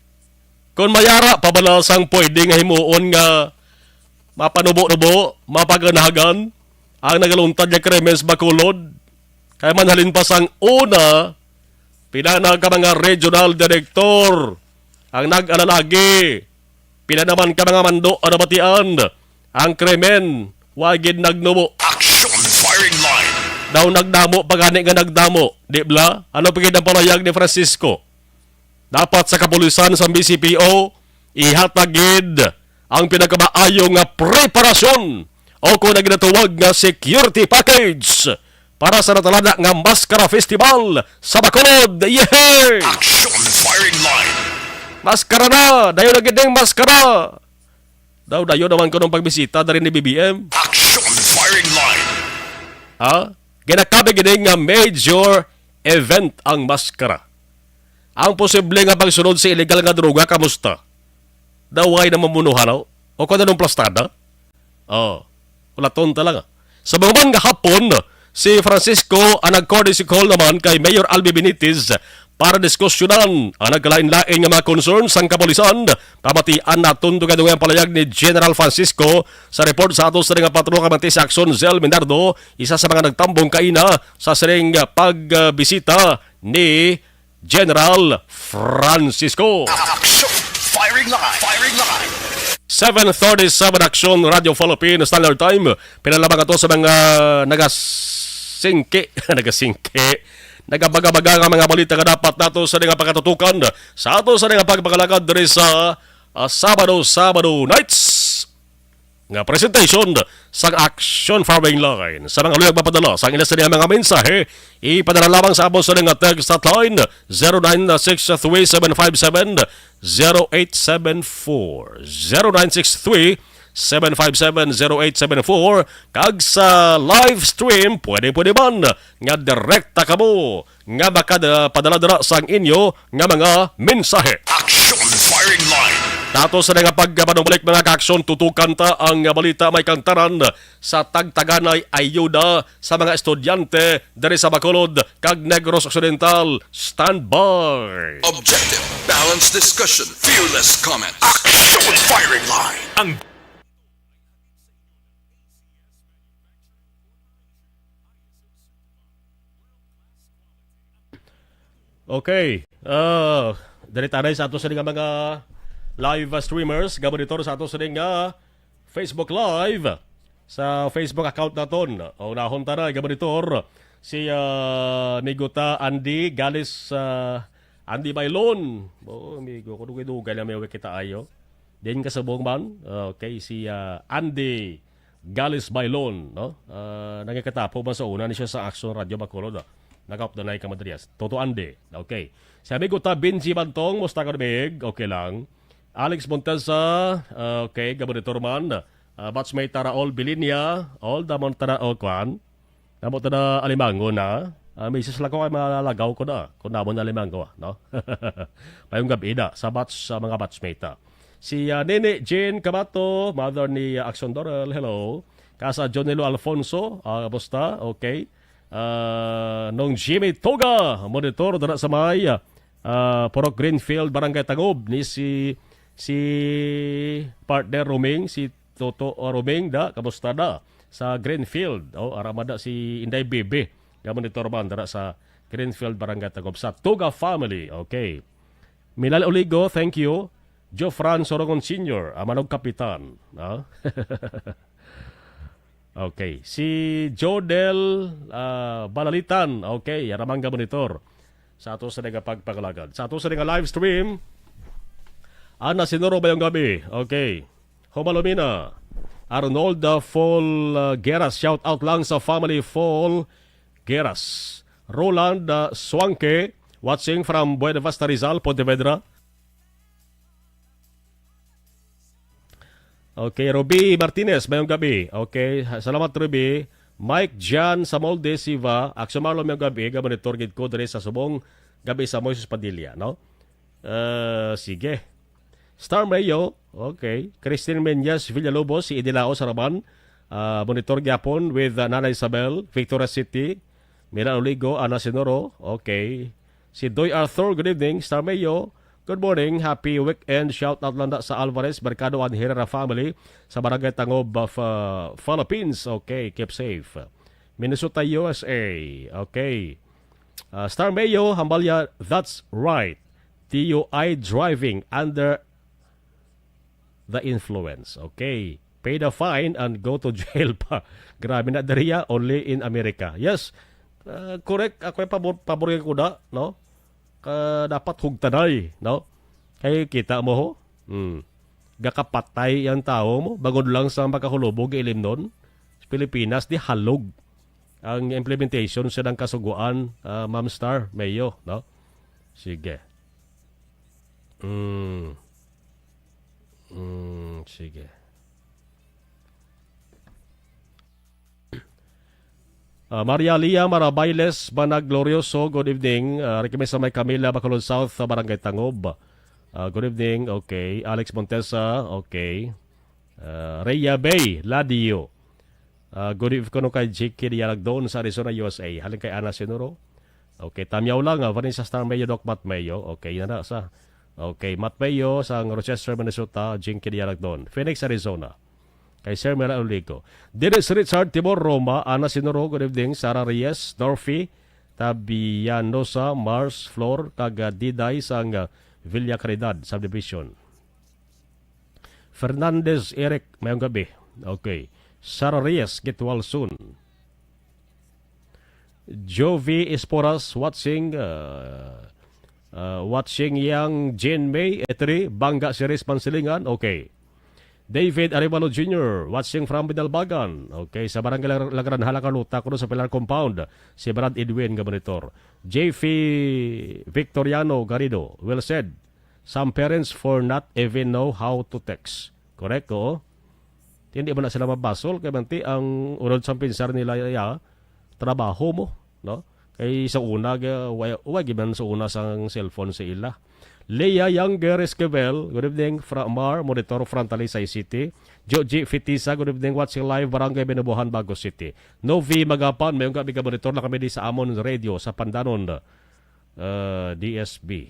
kung mayara pa bala sang pwede nga himuon nga mapanubo-nubo, mapaganagan ang nagaluntad nga krimen sa Bacolod, kay man halin pa sang una, pila na ka mga regional director ang nag-alalagi, pila naman ka mga mando ang nabatian, ang krimen, wa gid nagnubo. Action firing line. Daw nagdamo pa gani nga nagdamo, di bala? Ano pa gid ang palayag ni Francisco? Dapat sa kapulisan sa B C P O, ihatag gid ang pinakamaayo nga preparasyon o kung ang ginatawag nga security package para sa natalana nga Maskara Festival sa Bacolod. Yehey! Action firing line. Maskara na! Dayon na gid ning maskara! Daw dayon naman kuno ang pagbisita diri ni B B M. Action firing line. Ha? Ginakabig gid nga major event ang maskara. Ang posible nga pagsunod sa illegal nga droga, kamusta? Daw way na mamunuhan, no? O kung anong plastada? Oh, wala tonta lang, ah. Sa mga man nga hapon, si Francisco ang nag-courtesy call naman kay Mayor Albi Benitez para diskusyonan ang nagkalain-lain nga mga concerns sang kapulisan. Pamatian naton tungod nga palayag ni General Francisco sa report sa ato sa nga patrol, kamati si Action Zell Minardo, isa sa mga nagtambong kaina sa sining pagbisita ni General Francisco. Action! Firing line! Firing line! Seven thirty-seven, Action Radio Philippines Standard Time. Pila lamang ato sa mga nagasingki, nagasingki, nagabaga-baga nga mga balita nga dapat nato sa nga pagkatutukan sa ato sa nga pagpangalagad diri sa, ah, Sabado, Sabado Nights nga presentation sang Action Firing Line. Sa mga luyag mapadala sang ila sa mga mensahe, ipadala lamang sa amon sa nga text hotline, zero nine six three seven five seven zero eight seven four, zero nine six three seven five seven zero eight seven four, kag sa live stream, pwede, pwede man nga direkta kamo nga makapadala dira sang inyo nga mga mensahe. Action Firing Line. Ato sa nga pagpanumalik, mga kaaksyon, tutukan ta ang balita may kantaran sa tagtaganay ayuda sa mga estudyante diri sa Bacolod kag Negros Occidental. Stand by! Objective, balanced discussion, fearless comments. Action firing line. Ang Okay. Ah, diri tanay sa ato sa nga mga live, ah, streamers, gamonitor sa ato sa nga Facebook Live, sa Facebook account naton. O, unahon ta na, gamonitor si, ah, amigo ta Andy Galis, ah, Andy Bailon. O, amigo ko, dugay-dugay na may kita ayo. Din kasubong man. Okay, si, ah, Andy Galis Bailon, no? Ah, nangikatapo man sa una ni siya sa Action Radio Bacolod, ah. Nag-up na na yung kamadrias. Toto Ande. Okay. Si amigo ta, Benji Bantong, musta ka, Big? Okay lang. Alex Montesa, ah, okay, gabonitor man. Ah, batchmate ta Raul Bilinia, all the Montana, oh, kwan. Namo ta na Alimango na. Ah, misis lang ko kay malalagaw ko na. Kung namo na Alimango, ah, no? Mayong gabi na sa batch, sa mga batchmate, ah. Si, ah, Nene Jane Camato, mother ni, ah, Action Dorel, hello. Kasa Johnny Lo Alfonso, ah, kamusta? Okay. Ah, Nong Jimmy Toga, monitor dara sa may, ah, Purok Greenfield, Barangay Tagob, ni si, si partner Roming, si Toto, ah, Roming, da, kamusta da? Sa Greenfield, oh, arama da si Inday Bibi, nga monitor man dara sa Greenfield, Barangay Tagob, sa Toga family. Okay. Milal Oligo, thank you. Jofran Sorongon Senior, Amanog Kapitan. Ah? Okay. Si Jodel, ah, Balalitan. Okay, aramang ka monitor. Sa ato sa nga pagpangalagad. Sa ato sa nga live stream, Ana Sinuro, mayong gabi. Okay. Humalumina. Arnold, ah, Fall, ah, Geras. Shout out lang sa family Fall Geras. Roland, ah, Suangke, watching from Buenavista, Rizal, Pontevedra. Okay, Ruby Martinez, mayong gabi. Okay, ha-, salamat, Ruby. Mike Jan Samolde Siva, Action Marlon, mayong gabi. Gamonitor gid ko diri sa subong gabi sa Moises Padilla, no? Eh, sige. Star Mayo, okay. Christine Menyas Villalobos, si Idilao Saraban, ah, monitor gyapon with, ah, Nanay Isabel, Victoria City, Milan Oligo, Ana Sinoro, okay. Si Doy Arthur, good evening. Star Mayo, good morning. Happy weekend. Shout out lang na sa Alvarez, Mercado and Herrera family sa Barangay Tangob of, uh, Philippines. Okay, keep safe. Minnesota, U S A. Okay. Uh, Star Mayo, Hambalya, that's right. D U I driving under the influence. Okay. Pay the fine and go to jail pa. Grabe na diriya, only in America. Yes. Uh, correct. Ako yung pabor, pabor ko da, no? Ka, dapat hugtanay, no? Kay kita mo ho. Hmm. Gakapatay ang tao mo, bangod lang sa makahulubog ilimnon. Sa Pilipinas, di halog ang implementation sa nang kasuguan, ah, Ma'am Star, Mayo, no? Sige. Mm. Mm, sige. Ah, Maria Lia Marabailes Managlorioso, good evening. Ah, ari kami sa may Camila, Bacolod South, sa Barangay Tangob. Ah, good evening. Okay. Alex Montesa, okay. Ah, Rhea Bay Ladio. Ah, good evening kuno kay J K Dialagdon sa Arizona, U S A. Halin kay Ana Sinuro. Okay, tamyaw lang, ah, Vanessa Star Mayo, Doc Matt Mayo. Okay, na na sa. Okay, Matt Mayo sa Rochester, Minnesota, Jinky Dialagdon. Phoenix, Arizona. Kay Sir Mira Oligo. Dennis Richard Timor, Roma, Ana Sinuro, good evening. Sarah Reyes, Dorothy, Tabianosa, Mars, Flor, kag, ah, Diday sang, ah, Villa Caridad Subdivision. Fernandez Eric, mayong gabi. Okay. Sarah Reyes, get well soon. Jovi Esporas watching, uh, uh, watching yang Jane May, Etri, Bangga Series Pansilingan. Okay. David Arevalo Junior, watching from Binalbagan. Okay, sa Barangay Lag-, Lagranhala, Carlota, kuno sa Pilar Compound, si Brad Edwin nga monitor. J F Victoriano Garrido, well said. Some parents for not even know how to text. Correct, oo. Hindi mo na sila mabasol, kay manti ang unod sa pinsar nila, ya, trabaho mo, no? Kay sa una, ga-, wa, wa, giman sa una sang cellphone sa ila. Leah Younger Esquivel, good evening, Fra Mar, monitor from Talisay City. Joji Fitisa, good evening, watching live, Barangay Binabuhan, Bago City. Novi Magapan, may unga biga monitor na kami di sa amon radio sa Pandanon, uh, D S B.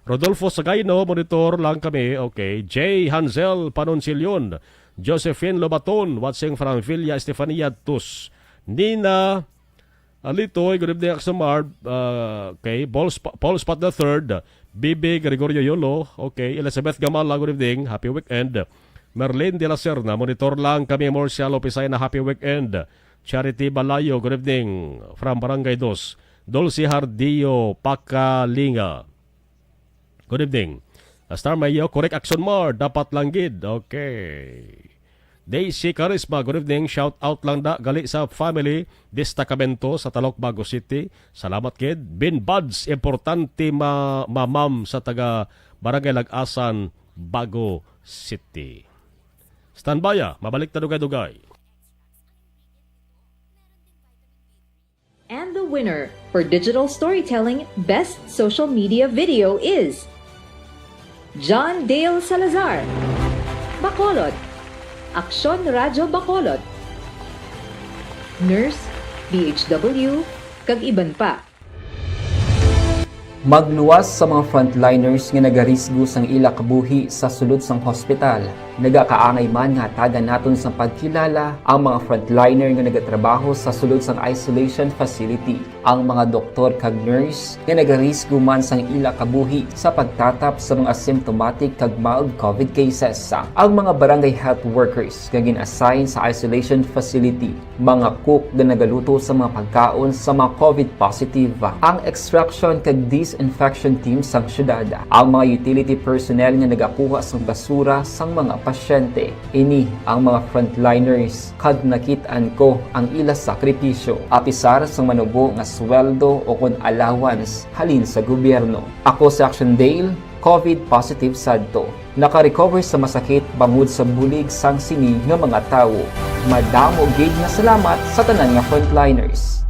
Rodolfo Sagayno, monitor lang kami. Okay. J Hansel Panonsilyon, Josephine Lobaton, watching from Villa Estefania Tus. Nina Alitoy, good evening, Action Mar. Uh, okay. Paul, Sp- Paul Spot the third, B B Gregorio Yolo. Okay. Elizabeth Gamala, good evening. Happy weekend. Merlin de la Serna, monitor lang kami. Marcia Lopisay na happy weekend. Charity Balayo, good evening. From Barangay Dos. Dulce Hardillo Pakalinga. Good evening. Uh, Star Mayo, correct, Action Mar, dapat lang gid. Okay. Daisy Carisma, good evening. Shout out lang da gali sa family Destacamento sa Talok, Bago City. Salamat gid. Bin Buds, importante ma mamam sa taga Barangay Lagasan, Bago City. Standby, ah, mabalik ta dugay-dugay. And the winner for digital storytelling best social media video is John Dale Salazar, Bacolod, Aksyon Radyo Bacolod, Nurse, D H W, kag iban pa. Magluwas sa mga frontliners nga nagarisgo sang ila kabuhi sa sulod sang hospital. Nagakaangay man nga hatagan naton sang pagkilala ang mga frontliner nga nagatrabaho sa sulod sang isolation facility, ang mga doktor kag nurse nga nagarisgo man sang ila kabuhi sa pagtatap sa mga asymptomatic kag mild COVID cases, ang mga barangay health workers nga gin-assign sa isolation facility, mga cook nga nagaluto sa mga pagkaon sa mga COVID positive, ang extraction kag disinfection team sang syudad, ang mga utility personnel nga nagakuha sang basura sang mga pasyente. Ini ang mga frontliners kag nakit-an ko ang ila sakripisyo, apisar sang manubo nga sweldo o kon allowance halin sa gobyerno. Ako si Action Dale, COVID positive sadto. Naka-recover sa masakit bangod sa bulig sang sini nga mga tawo. Madamo gid nga salamat sa tanan nga frontliners.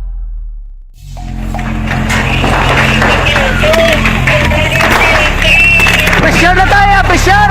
Pressure na tayo! Pressure!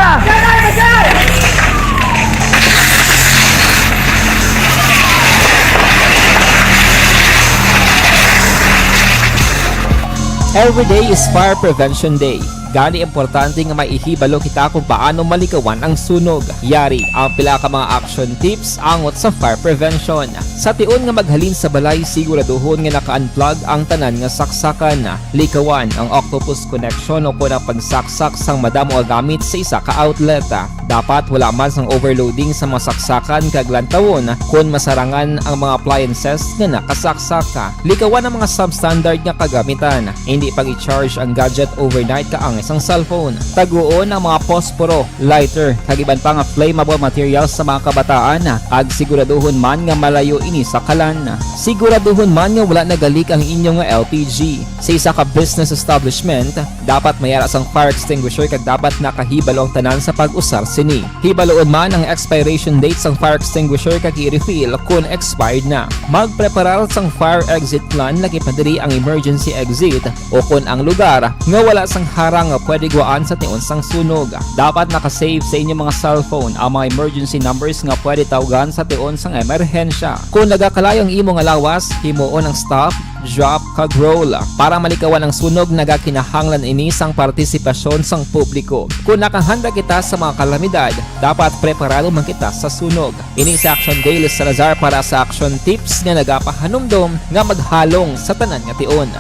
Every day is Fire Prevention Day. Gani, importante nga maihibalo kita kung paano malikawan ang sunog. Yari ang pila ka mga action tips angot sa fire prevention. Sa tion nga maghalin sa balay, siguraduhon nga naka-unplug ang tanan nga saksakan. Likawan ang octopus connection o kon ang pagsaksak sang madamo nga gamit sa isa ka outlet. Dapat wala man sang overloading sa mga saksakan kag lantawon kon masarangan ang mga appliances nga nakasaksak. Likawan ang mga substandard nga kagamitan. Indi pag-i-charge ang gadget overnight kaangay sang cellphone. Taguon ang mga posporo, lighter, kag iban pa nga flammable materials sa mga kabataan, kag siguraduhon man nga malayo ini sa kalan. Siguraduhon man nga wala nagalik ang inyo nga L P G. Sa isa ka business establishment, dapat may ara sang fire extinguisher kag dapat nakahibalo ang tanan sa pag-usar sini. Hibaloon man ang expiration date sang fire extinguisher kag i-refill kon expired na. Magpreparar sang fire exit plan, lakip na diri ang emergency exit o kon ang lugar nga wala sang harang nga pwede guwaan sa tion sang sunog. Dapat naka-save sa inyo mga cellphone ang mga emergency numbers nga pwede tawgan sa tion sang emerhensya. Kon nagakalayo ang imo nga lawas, himuon ang stop, drop, kag roll para malikawan ang sunog. Nagakinahanglan ini sang partisipasyon sang publiko. Kon nakahanda kita sa mga kalamidad, dapat preparado man kita sa sunog. Ini si Action Dale Salazar para sa Action Tips nga nagapahanumdom nga maghalong sa tanan nga tion.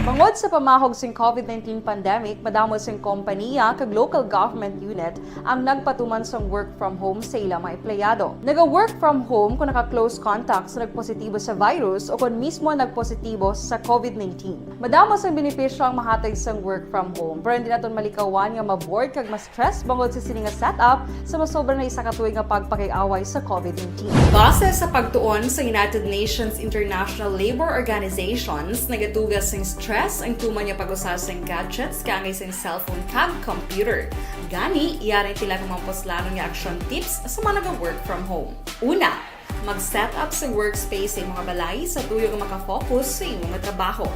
Bangod sa pamahog sing COVID nineteen pandemic, madamo sing kompaniya kag local government unit ang nagpatuman sang work from home sa ila mga empleyado. Naga-work from home kon naka-close contact sa nagpositibo sa virus o kon mismo nagpositibo sa COVID nineteen. Madamo sang benepisyo ang mahatag sang work from home, pero hindi naton malikawan nga ma-bored kag ma-stress bangod sa sini nga setup sa masobra na isa ka tuig nga pagpakig-away sa COVID nineteen. Base sa pagtuon sa United Nations International Labour Organizations, nagaduga sing stress ang tuman nga pag-usa sing gadgets kaangay sing cellphone kag computer. Gani, yari ang pila ka mga puslanon nga action tips sa mga naga-work from home. Una, Mag-set up sa workspace sa imong balay sa tuyo nga maka-focus sa imong trabaho.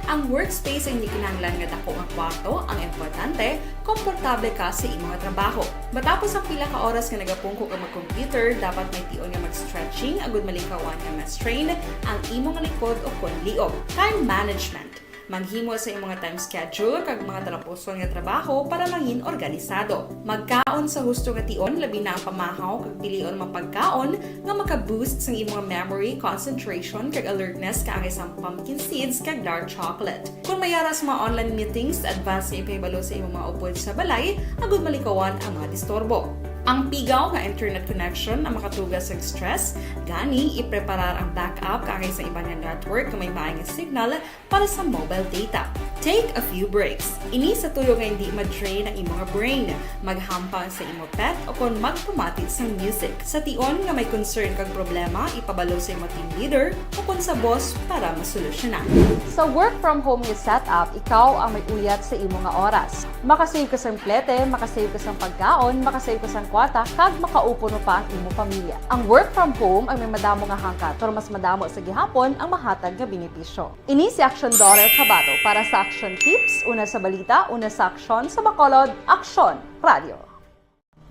Ang workspace hindi kinahanglan nga dako nga kwarto, ang importante, komportable ka sa imong trabaho. Matapos ang pila ka oras nga nagapungko ka mag-computer, dapat may tion nga mag-stretching agud malikawan nga ma-strain ang imong likod o kon liog. Time management. Maghimo sa imong time schedule kag mga talapuson nga trabaho para mangin organisado. Magkaon sa husto nga tion, labi na ang pamahaw kag pilion mga pagkaon nga maka-boost sang imong memory, concentration kag alertness kaangay sang pumpkin seeds kag dark chocolate. Kung may ara sa mga online meetings, advance nga ipahibalo sa imong mga upod sa balay agud malikawan ang mga disturbo. Ang pigaw nga internet connection ang makatuga sa stress, gani ipreparar ang backup kaangay sa iban nga network nga may maay nga signal para sa mobile data. Take a few breaks. Ini sa tuyo nga hindi ma-drain ang imong brain. Maghampang sa imo pet o kon magpamati sang music. Sa tion nga may concern kag problema, ipabalo sa imo team leader o kon sa boss para masolusyonan. Sa work from home nga setup, ikaw ang may uyat sa imo nga oras. Makasave ka sang plete, makasave ka sang pagkaon, makasave ka sang kwarta, kag makaupod pa ang imo pamilya. Ang work from home ang may madamo nga hangkat, pero mas madamo sa gihapon ang mahatag nga benepisyo. Ini si Action Daughter Kabato para sa Action Tips, una sa balita, una sa aksyon, sa Bacolod, Aksyon Radio.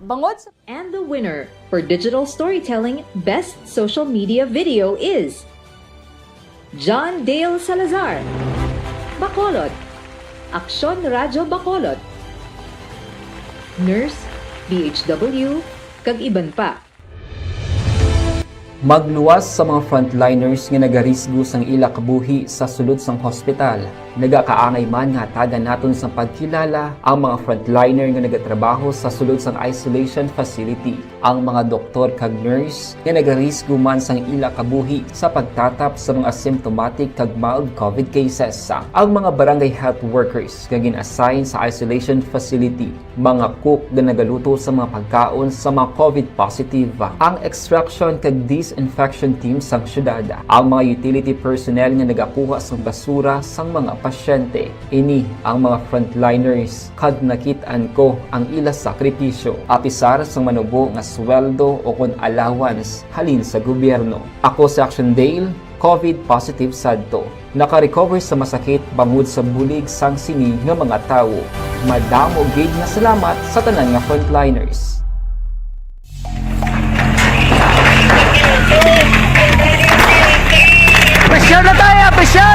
Bangod sa And the winner for digital storytelling best social media video is John Dale Salazar, Bacolod, Aksyon Radyo Bacolod, Nurse, D H W, kag iban pa. Magluwas sa mga frontliners nga nagarisgo sang ila kabuhi sa sulod sang hospital. Nagakaangay man nga hatagan naton sang pagkilala ang mga frontliner nga nagatrabaho sa sulod sang isolation facility, ang mga doktor kag nurse nga nagarisgo man sang ila kabuhi sa pagtatap sa mga asymptomatic kag mild COVID cases, ang mga barangay health workers nga gin-assign sa isolation facility, mga cook nga nagaluto sa mga pagkaon sa mga COVID positive, ang extraction kag disinfection team sang syudad, ang mga utility personnel nga nagakuha sang basura sang mga pasyente. Ini ang mga frontliners, kag nakit-an ko ang ila sakripisyo, apisar sang manubo nga sweldo o kon allowance halin sa gobyerno. Ako si Action Dale, COVID positive sadto. Naka-recover sa masakit bangod sa bulig sang sini nga mga tawo. Madamo gid nga salamat sa tanan nga frontliners. Pressure na tayo, pressure!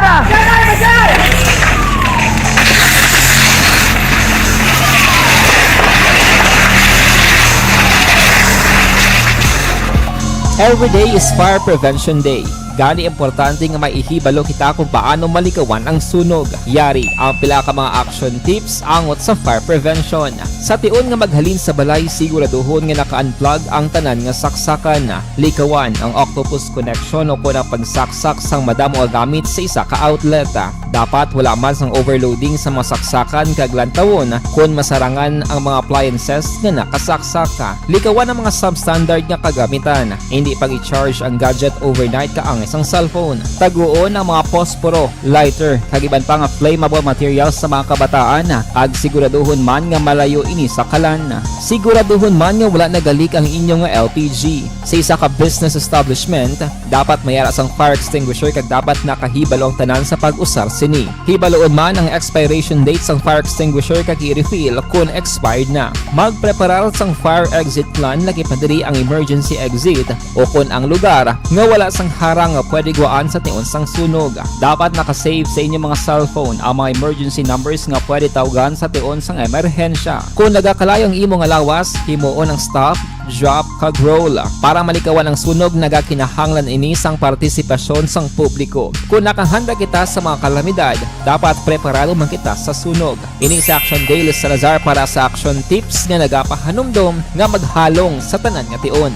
Every day is Fire Prevention Day. Gani, importante nga may ihibalo kita kung paano malikawan ang sunog. Yari ang pila ka mga action tips angot sa fire prevention. Sa tion nga maghalin sa balay, siguraduhon nga naka-unplug ang tanan nga saksakan. Likawan ang octopus connection o kon ang pagsaksak sang madamo nga gamit sa isa ka outlet. Dapat wala man sang overloading sa mga saksakan kag lantawon kon masarangan ang mga appliances nga nakasaksak. Likawan ang mga substandard nga kagamitan. Hindi pag-i-charge ang gadget overnight kaangay sang cellphone. Taguon ang mga posporo, lighter, kag iban pa nga flammable materials sa mga kabataan, kag siguraduhon man nga malayo ini sa kalan. Siguraduhon man nga wala nagalik ang inyo nga L P G. Sa isa ka business establishment, dapat may ara sang fire extinguisher kag dapat nakahibalo ang tanan sa pag-usar sini. Hibaloon man ang expiration date sang fire extinguisher kag i-refill kon expired na. Magpreparar sang fire exit plan, lakip na diri ang emergency exit o kon ang lugar nga wala sang harang nga pwede guwaan sa tion sang sunog. Dapat naka-save sa inyo mga cellphone ang mga emergency numbers nga pwede tawgan sa tion sang emerhensya. Kon nagakalayo ang imo nga lawas, himuon ang stop, drop, kag roll. Para malikawan ang sunog, nagakinahanglan ini sang partisipasyon sang publiko. Kon nakahanda kita sa mga kalamidad, dapat preparado man kita sa sunog. Ini si Action Dale Salazar para sa Action Tips nga nagapahanumdom nga maghalong sa tanan nga tion.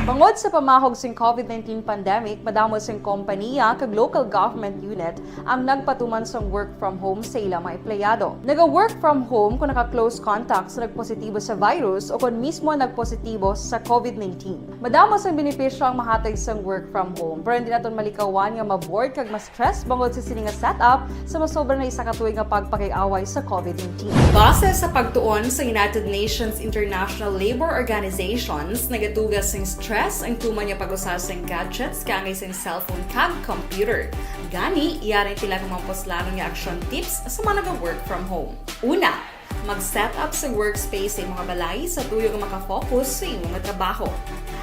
Bangod sa pamahog sing COVID nineteen pandemic, madamo sing kompaniya kag local government unit ang nagpatuman sang work from home sa ilang mga empleyado. Naga-work from home kung naka-close contact sa nagpositibo sa virus o kon mismo nagpositibo sa COVID nineteen. Madamo sang benepisyo ang mahatag sang work from home, pero hindi naton malikawan nga ma-bored kag ma-stress bangod sa sini nga setup sa masobra na isa ka tuig nga pagpakig-away sa COVID nineteen. Base sa pagtuon sa United Nations International Labour Organizations, nagatuga sing stress ang tuman nga pag-usa sing gadgets kaangay sing cellphone kag computer. Gani, yari pila ka mga puslanon nga action tips sa mga naga-work from home. Una, mag-set up sa workspace sa imong balay sa tuyo nga makafocus sa imong trabaho.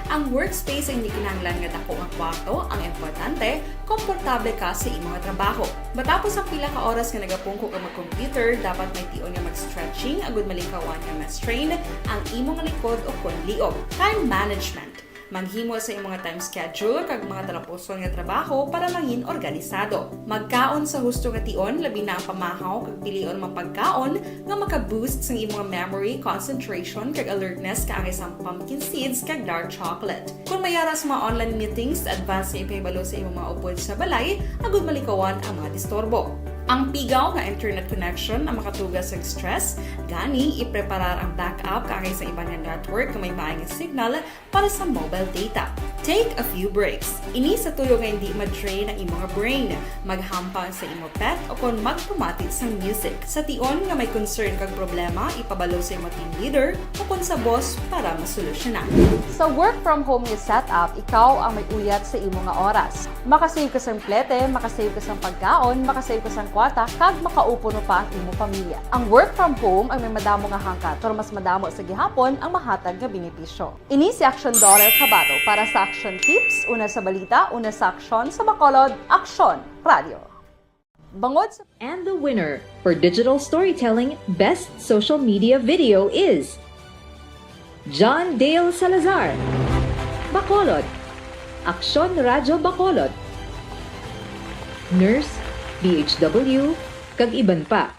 Ang workspace ay hindi kinahanglan nga dako nga kwarto, ang importante, komportable ka sa imong trabaho. Matapos ang pila ka oras nga nagapungko ka mag-computer, dapat may tion nga mag-stretching agud malikawan nga ma-strain ang imong likod o kon liog. Time management. Maghimo sa imong time schedule kag mga talapuson nga trabaho para mangin organisado. Magkaon sa husto nga tion, labi na ang pamahaw kag pilion mga pagkaon nga maka-boost sang imong memory, concentration, kag alertness kaangay sang pumpkin seeds kag dark chocolate. Kung may ara sa mga online meetings, advance nga ipahibalo sa imong mga upod sa balay agud malikawan ang mga disturbo. Ang pigaw nga internet connection ang makatuga sa stress, gani ipreparar ang backup kaangay sa iban nga network nga may maay nga signal para sa mobile data. Take a few breaks. Ini sa tuyo nga hindi ma-drain ang imong brain. Maghampang sa imo pet o kon magpamati sang music. Sa tion nga may concern kag problema, ipabalo sa imo team leader o kon sa boss para masolusyonan. Sa work from home nga setup, ikaw ang may uyat sa imo nga oras. Makasave ka sang plete, makasave ka sang pagkaon, makasave ka sang kwarta, kag makaupod pa ang imo pamilya. Ang work from home ang may madamo nga hangkat, pero mas madamo sa gihapon ang mahatag nga benepisyo. Ini si Action Dorer Cabato para sa Action Tips, una sa balita, una sa aksyon, sa Bacolod, Aksyon Radio. Bangod sa And the winner for digital storytelling best social media video is John Dale Salazar, Bacolod, Aksyon Radyo Bacolod, nurse, D H W, kag iban pa.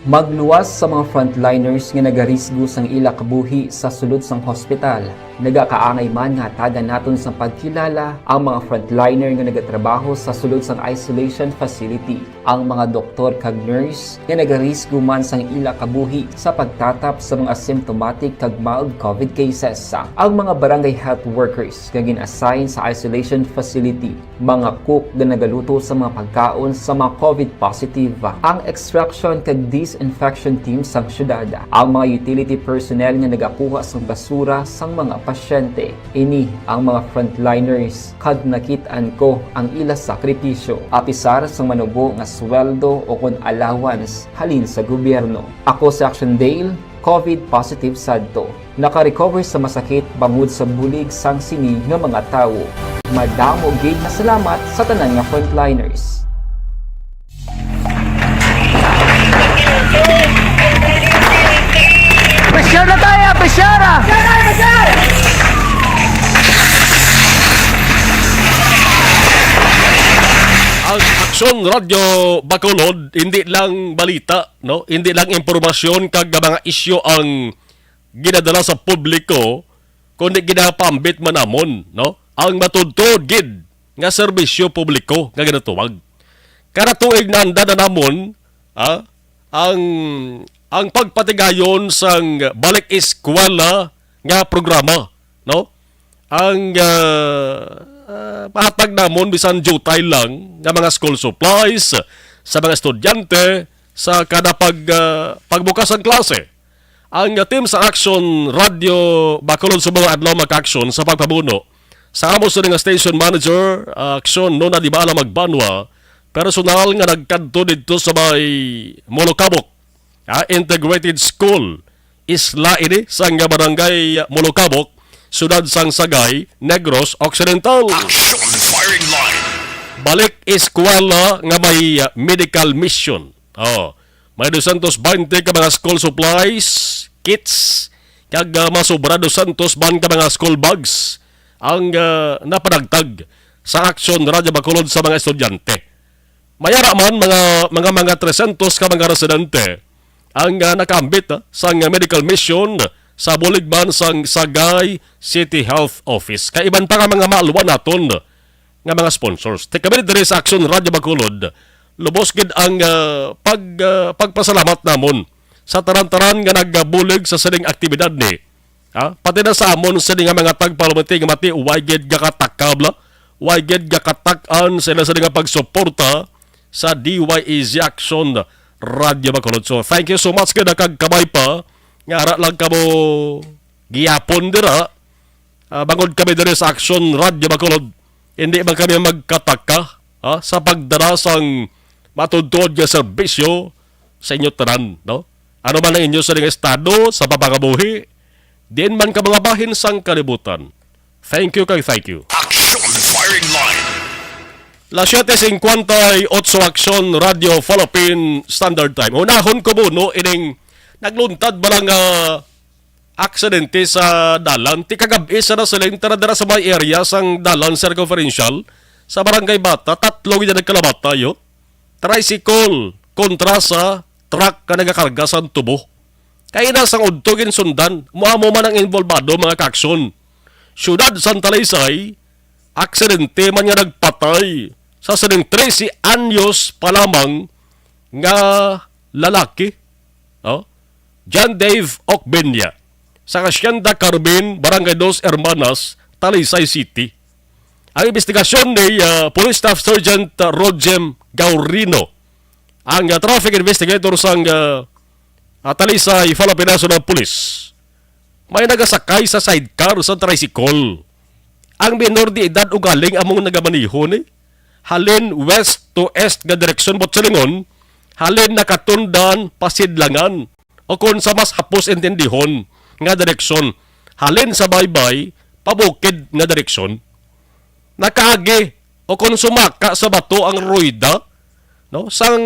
Magluwas sa mga frontliners nga nagarisgo sang ila kabuhi sa sulod sang hospital. Nagakaangay man nga hatagan naton sang pagkilala ang mga frontliner nga nagatrabaho sa sulod sang isolation facility, ang mga doktor kag nurse nga nagarisgo man sang ila kabuhi sa pagtatap sa mga asymptomatic kag mild COVID cases, ang mga barangay health workers nga gin-assign sa isolation facility, mga cook nga nagaluto sa mga pagkaon sa mga COVID positive, ang extraction kag disinfection team sang syudad, ang mga utility personnel nga nagakuha sang basura sang mga pasyente. Ini ang mga frontliners, kag nakit-an ko ang ila sakripisyo, apisar sang manubo nga sweldo o kon allowance halin sa gobyerno. Ako si Action Dale, COVID positive sadto. Naka-recover sa masakit bangod sa bulig sang sini nga mga tawo. Madamo gid nga salamat sa tanan nga frontliners. Pressure na tayo, pressure! Ang Aksyon Radyo Bacolod, hindi lang balita, no? Hindi lang impormasyon kag mga isyu ang ginadala sa publiko, kundi ginapaambit man namon, no? Ang matuod-tuod gid nga serbisyo publiko nga ginatuwag. Kada tuig naandan na namon, ah, ang, ang pagpatigayon sang balik eskwela nga programa, no? Ang, ah, ah, mahatag namon bisan diutay lang nga mga school supplies sa mga estudyante sa kada pag, ah, pagbukas sang klase. Ang team sa Aksyon Radyo Bacolod subong nga adlaw, mga ka-aksyon, sa pagpamuno sa amo sini nga station manager, ah, Aksyon Nona Dibala Magbanwa, personal nga nagkadto didto sa may Molokabok, ah, Integrated School, isla ini sang Barangay Molokabok, siyudad sang Sagay, Negros Occidental. Action Firing Line. Balik eskwela nga may, ah, medical mission. Oh, may dosyentos baynte ka mga school supplies, kits, kag, ah, masobra dosyentos man ka mga school bags ang, ah, napanagtag sa Aksyon Radyo Bacolod sa mga estudyante. May ara man mga, mga, mga tresyentos ka mga residente ang, ah, nakaambit, ah, sang medical mission sa bulig man sang Sagay City Health Office. Kay iban pa nga mga maalwan naton nga mga sponsors. Ti kami diri sa Action Radio Bacolod, lubos gid ang, ah, pag, ah, pagpasalamat namon sa tanan-tanan nga nagabulig sa sining aktibidad ni. Ha? Pati na sa amon sini nga mga tagpalamati nga mati, way gid gakatakab la. Way gid gakatak-an sa ila sini nga pagsuporta sa D Y E Z Action Radio Bacolod. So, thank you so much gid, kag kabay pa nga ara lang kamo gihapon dira. Ah, bangod kami diri sa Action Radio Bacolod, hindi man kami magkataka, ha, sa pagdala sang matudtod nga serbisyo sa inyo tanan, no? Ano man ang inyo sa nga estado sa papangabuhi, diin man ka mga bahin sang kalibutan. Thank you kag thank you. Action Firing Line. Las siete cincuenta y ocho, Action Radio Philippine Standard Time. Hunahon ko, Bono, ining nagluntad ba lang, ah, aksidente sa dalan? Ti kagab-i sa nasiling tara dira sa may area sang dalan circumferential sa Barangay Bata, tatlo gid ang nagkalamatay, oh. Tricycle kontra sa truck nga nagakarga sang tubo. Kay ina sang udto ginsundan, mo amo man ang involbado, mga kaakson. Siyudad sang Talisay, aksidente man nga nagpatay sa sining trese anyos pa lamang nga lalaki. Oh? John Dave Ocbenia, sa Hacienda Carmen, Barangay Dos Hermanas, Talisay City. Ang investigasyon ni, ah, Police Staff Sergeant, ah, Rojem Gaurino, ang, ah, traffic investigator sang, ah, ah, Talisay Philippine National Police. May nagasakay sa sidecar sa tricycle. Ang minor de edad ugaling among nagamaneho ni, halin west to east nga direksyon, buot silingon, halin nakatundan pasidlangan, o kon sa mas hapos intindihon nga direksyon, halin sa baybay pabukid nga direksyon. Nakaagi o kon sumaka sa bato ang rueda, no, sang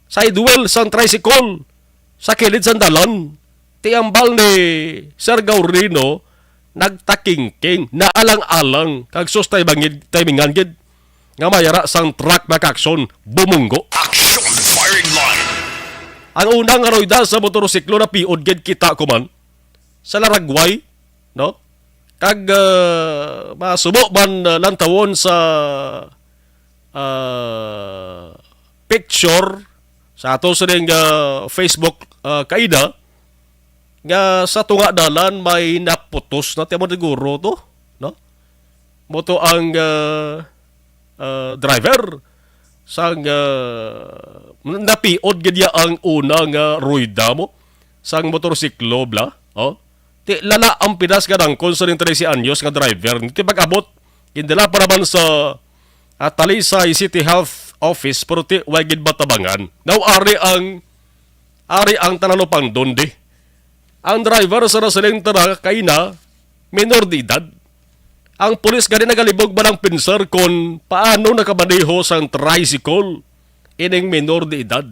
sidewheel sang tricycle sa kilid sang dalan. Ti ambal ni Sir Gaurino, nagtakingking, naalang-alang, kag sus taymangid-, taymingan gid nga may ara sang truck, mga kaakson, bumunggo. Action Firing Line. Ang una nga rueda sa motorsiklo napiod gid, kita ko man, sa laragway, no? Kag, ah, masubo man, ah, lantawon sa, ah, picture sa ato sining, ah, Facebook, ah, kaina, nga sa tunga dalan may naputos na, timo siguro to, no? Mo to ang, ah, ah, driver sang, ah, napiod gid ya ang una nga rueda mo sang motorsiklo, bla. Oh. Ti lala ang pidas nga dangkon sa ning trese anyos nga driver. Ti pag-abot, gindala pa naman sa, ah, Talisay City Health Office, pero ti way gid matabangan. Now, ari ang, ari ang talalupangdon di. Ang driver sa nasiling tara kaina, minor de edad. Ang pulis gani nagalibog ba lang pinsar kon paano nakamaneho sang tricycle ining minor de edad.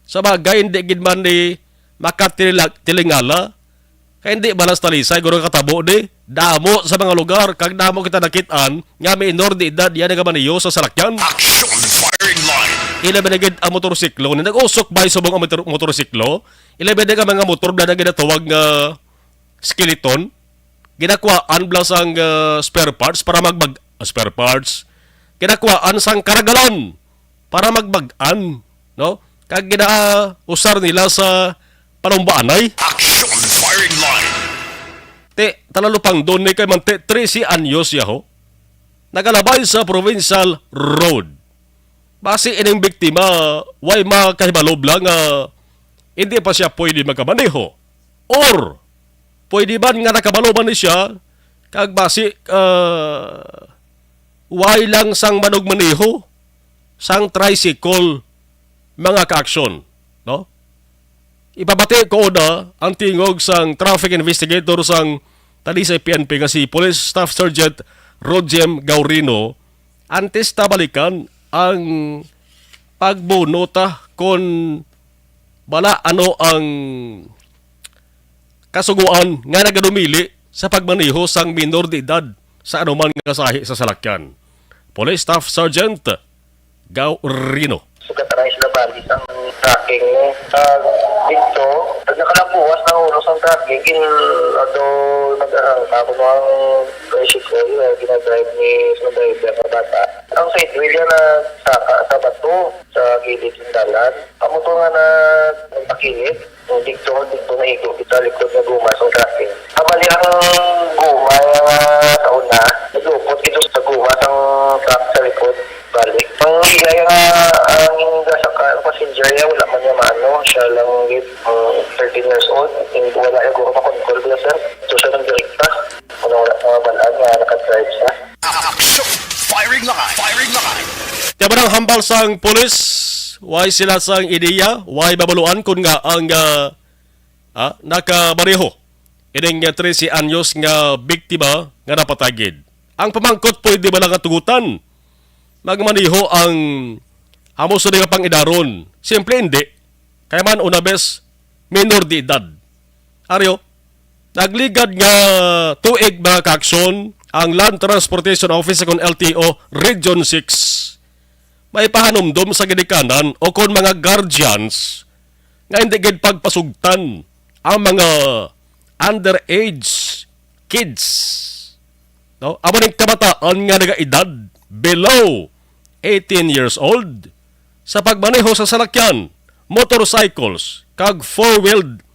Sa bagay, hindi gid man ni makatila-, tilingala. Kay hindi ba lang sa Talisay, guro, katabo ni? Damo sa mga lugar, kag damo kita nakit-an nga minor de edad yan nagamaneho sa salakyan. Action Firing Line. Ilabi na gid ang motorsiklo. Ni nag-usok ba subong ang motor-, motorsiklo? Ilabi na nga mga motor bla na ginatawag nga skeleton. Ginakuhaan bla sang, ah, spare parts para magbag-, ah, spare parts. Ginakuhaan sang karagalan para magbag-an, no? Kag ginausar nila sa panumbaanay. Action Firing Line. Ti, talalupangdon ni kay manti trese anyos yaho. Nagalabay sa provincial road. Basi ining biktima, way makahibalo bla nga hindi pa siya pwede magkamaneho. Or, pwede man nga nakabalo man ni siya, kag basi, ah, way lang sang manugmaneho sang tricycle, mga ka-aksyon, no? Ipabati ko una ang tingog sang traffic investigator sang Talisay P N P nga si Police Staff Sergeant Rojem Gaurino, antes ta balikan ang pagbunota kon bala ano ang kasugoan nga nagadumili sa pagmaneho sang minor de edad sa anuman nga sahi sa salakyan. Police Staff Sergeant Gaurino. Sugataray sila bali sang truck King sa dito, pag nakalabuwas na ulo sa traffic, in, ato nag-arangka ko ang tricycle, eh, ginadrive ni sa driver nga bata. Ang side wheel niya na saka sa bato sa gilid ng dalan. Amo to nga na nagpakilid. Dito, dito naigo kita likod nga guma sa traffic. Kabali ang guma nga sa una, nagupot ito sa guma sang truck sa likod. Balik. Ang iya nga ang gasaka, ang passenger niya, wala man niya maano. Siya lang gid, um, thirteen years old. Hindi, wala niya guro makontrol, sir. So, siya nang direkta. Wala, wala sa balaan nga nakadrive siya. Action! Firing line! Firing line! Tiyaman ang hambal sang pulis, why sila sang ideya, why babaluan kun nga ang, ah, ah, nakabareho ining, ah, trese anyos nga biktima nga napatay gid. Ang pamangkot, pwede ba lang nga tugutan magmaneho ang amo sa nga pang-idaron? Siyempre, hindi. Kaya man, una bes, minor de edad. Aryo, nagligad nga tuig, mga kaaksyon, ang Land Transportation Office kon L T O Region six may pahanumdom sa ginikanan o kon mga guardians nga hindi gid pagpasugtan ang mga underage kids. No? Amo ning kabataan nga nagaedad below eighteen years old sa pagmaneho sa salakyan, motorcycles, kag four-wheeled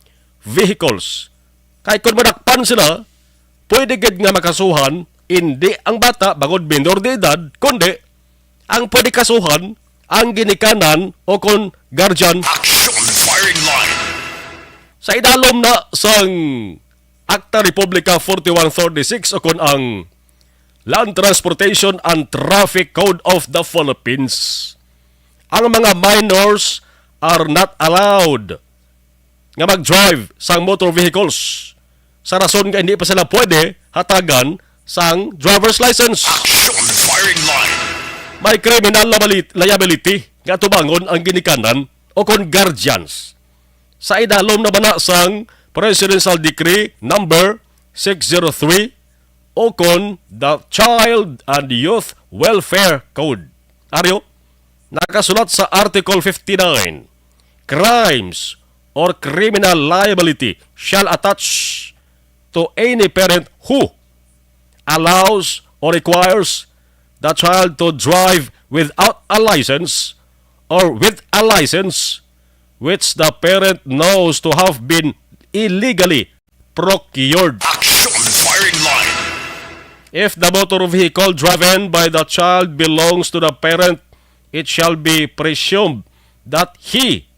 vehicles. Kay kung madakpan sila, pwede gid nga makasuhan, hindi ang bata bangod minor de edad, kundi ang pwede kasuhan ang ginikanan o kon guardian. Action firing line. Sa idalom na sang Akta Republika forty-one thirty-six o kon ang Land Transportation and Traffic Code of the Philippines, ang mga minors are not allowed nga mag-drive sang motor vehicles sa rason nga hindi pa sila pwede hatagan sang driver's license. Action firing line. May criminal liabili-, liability nga atubangon ang ginikanan o kon guardians sa idalom na bana sang Presidential Decree Number six zero three o kon the Child and Youth Welfare Code. Aryo, nakasulat sa Article fifty-nine, crimes or criminal liability shall attach to any parent who allows or requires the child to drive without a license or with a license which the parent knows to have been illegally procured. Action firing line. If the motor vehicle driven by the child belongs to the parent, it shall be presumed that he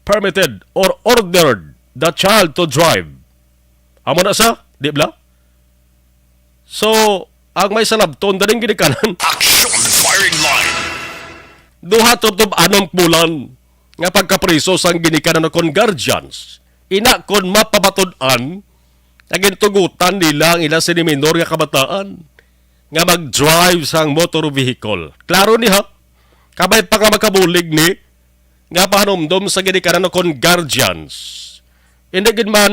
permitted or ordered the child to drive. Amo na sa, di bala? So, ang may salabton, daling ginikanan. Action firing line. Duha tubtob anom bulan nga pagkapriso sang ginikanan o kon guardians. Ina kon mapabatud-an, nagintugutan nila ang ila sini minor nga kabataan nga mag-drive sang motor vehicle. Klaro ni ha? Kabay pa nga makabulig ni nga pahanumdom sa ginikanan o kon guardians. Hindi gid man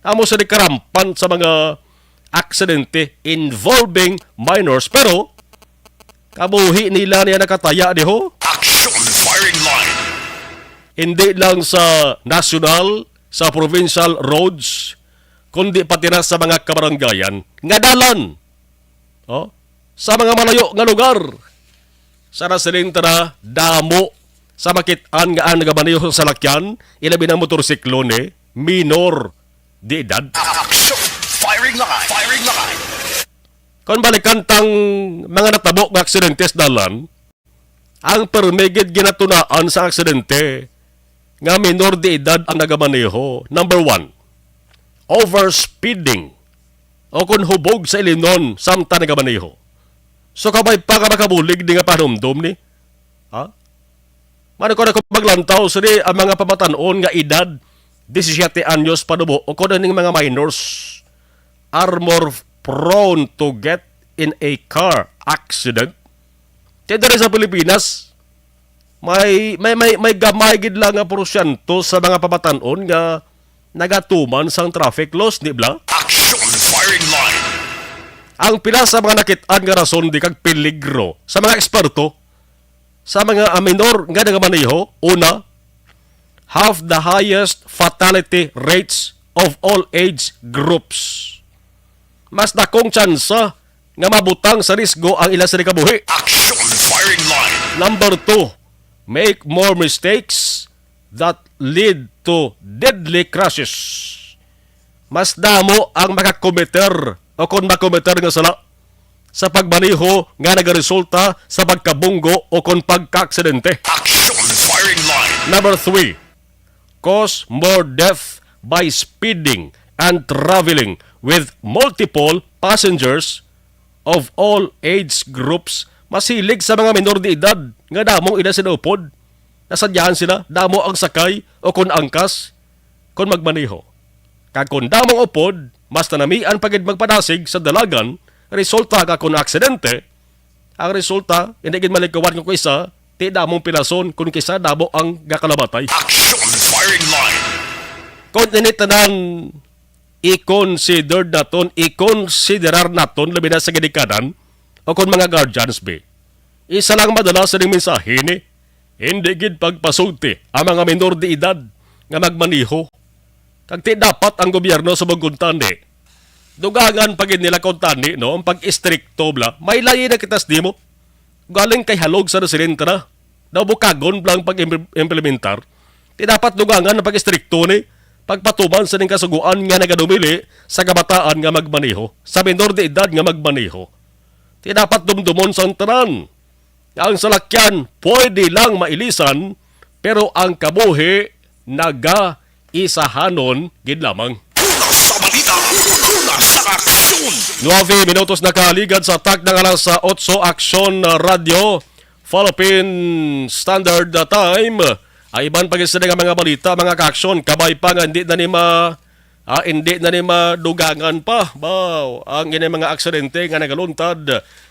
amo sa di karampan sa mga aksidente involving minors, pero kabuhi nila niya nakataya diho. Action firing line. Hindi lang sa national, sa provincial roads, kundi pati na sa mga kabaranggayan nga dalan. Oh, sa mga malayo nga lugar. Sa nasiling ta na, damo sa makit-an nga ang nagamaneho sa salakyan, ilabi na motorsiklo ni minor de edad. Action! Firing line! Firing line! Kung balikan tang mga natabo nga aksidente sa dalan, ang permi gid ginatunaan sa aksidente nga minor de edad ang nagamaneho. Number one, overspeeding o kon hubog sa ilinon samtang nagamaneho. So, kabay pa nga makabulig ni nga panumdom ni. Ha? Mano ko na ko maglantaw, sini ang mga pamatan-on nga edad disisiete anyos panubo o kon ning mga minors are more prone to get in a car accident. Kaya diri sa Pilipinas, may, may, may, may gamay gid lang nga porsyento sa mga pamatan-on nga nagatuman sang traffic laws, di bala? Action firing line. Ang pila sa mga nakit-an nga rason di kag peligro sa mga eksperto sa mga, ah, minor nga nagamaneho, una, have the highest fatality rates of all age groups. Mas dakong tsansa nga mabutang sa risgo ang ila sini kabuhi. Action firing line. Number two, make more mistakes that lead to deadly crashes. Mas damo ang makakometer o kon makometer nga sala sa pagmaneho nga nagaresulta sa pagkabunggo o kon pagkaaksidente. Action firing line. Number three, cause more death by speeding and traveling with multiple passengers of all age groups. Masilig sa mga minor de edad nga damong ila sila upod. Nasadyahan sila, damo ang sakay o kon angkas kon magmaneho. Kag kon damong upod, mas nanamian pa gid magpadasig sa dalagan, resulta nga kon aksidente, ang resulta, hindi gid malikawan kung kisa, ti damong pilason kung kisa damo ang gakalamatay. Action firing line. Kon ini tanan i-considered naton, i-considerar naton, labi na sa ginikanan, o kon mga guardians, be. Isa lang madala sa ning mensahe ni, hindi gid pagpasulti ang mga minor de edad nga magmaneho. Kag ti dapat ang gobyerno sa Bugkon tani, dugangan pa gid nila kon tani, no, ang pag-istrikto bla. May layi na kitas nimo. Galing kay halog sa residente na. Daw bukagon bla ang pag-implementar. Ti dapat dugangan ang pag-istrikto ni pagpatuman sa ning kasugoan nga nagadumili sa kabataan nga magmaneho, sa minor de edad nga magmaneho. Ti dapat dumdumon sang tanan nga ang salakyan pwede lang mailisan, pero ang kabuhi nagaisahanon gid lamang. Una sa balita, una sa aksyon. Nuebe minutos na kaligad sa takna nga alas otso, Aksyon Radyo, Philippine Standard Time. Ay iban pa gid sila nga mga balita, mga kaaksyon, kabay pa nga hindi na ni ma-, ah, hindi na ni madugangan pa. Baw, ang ini mga aksidente nga nagaluntad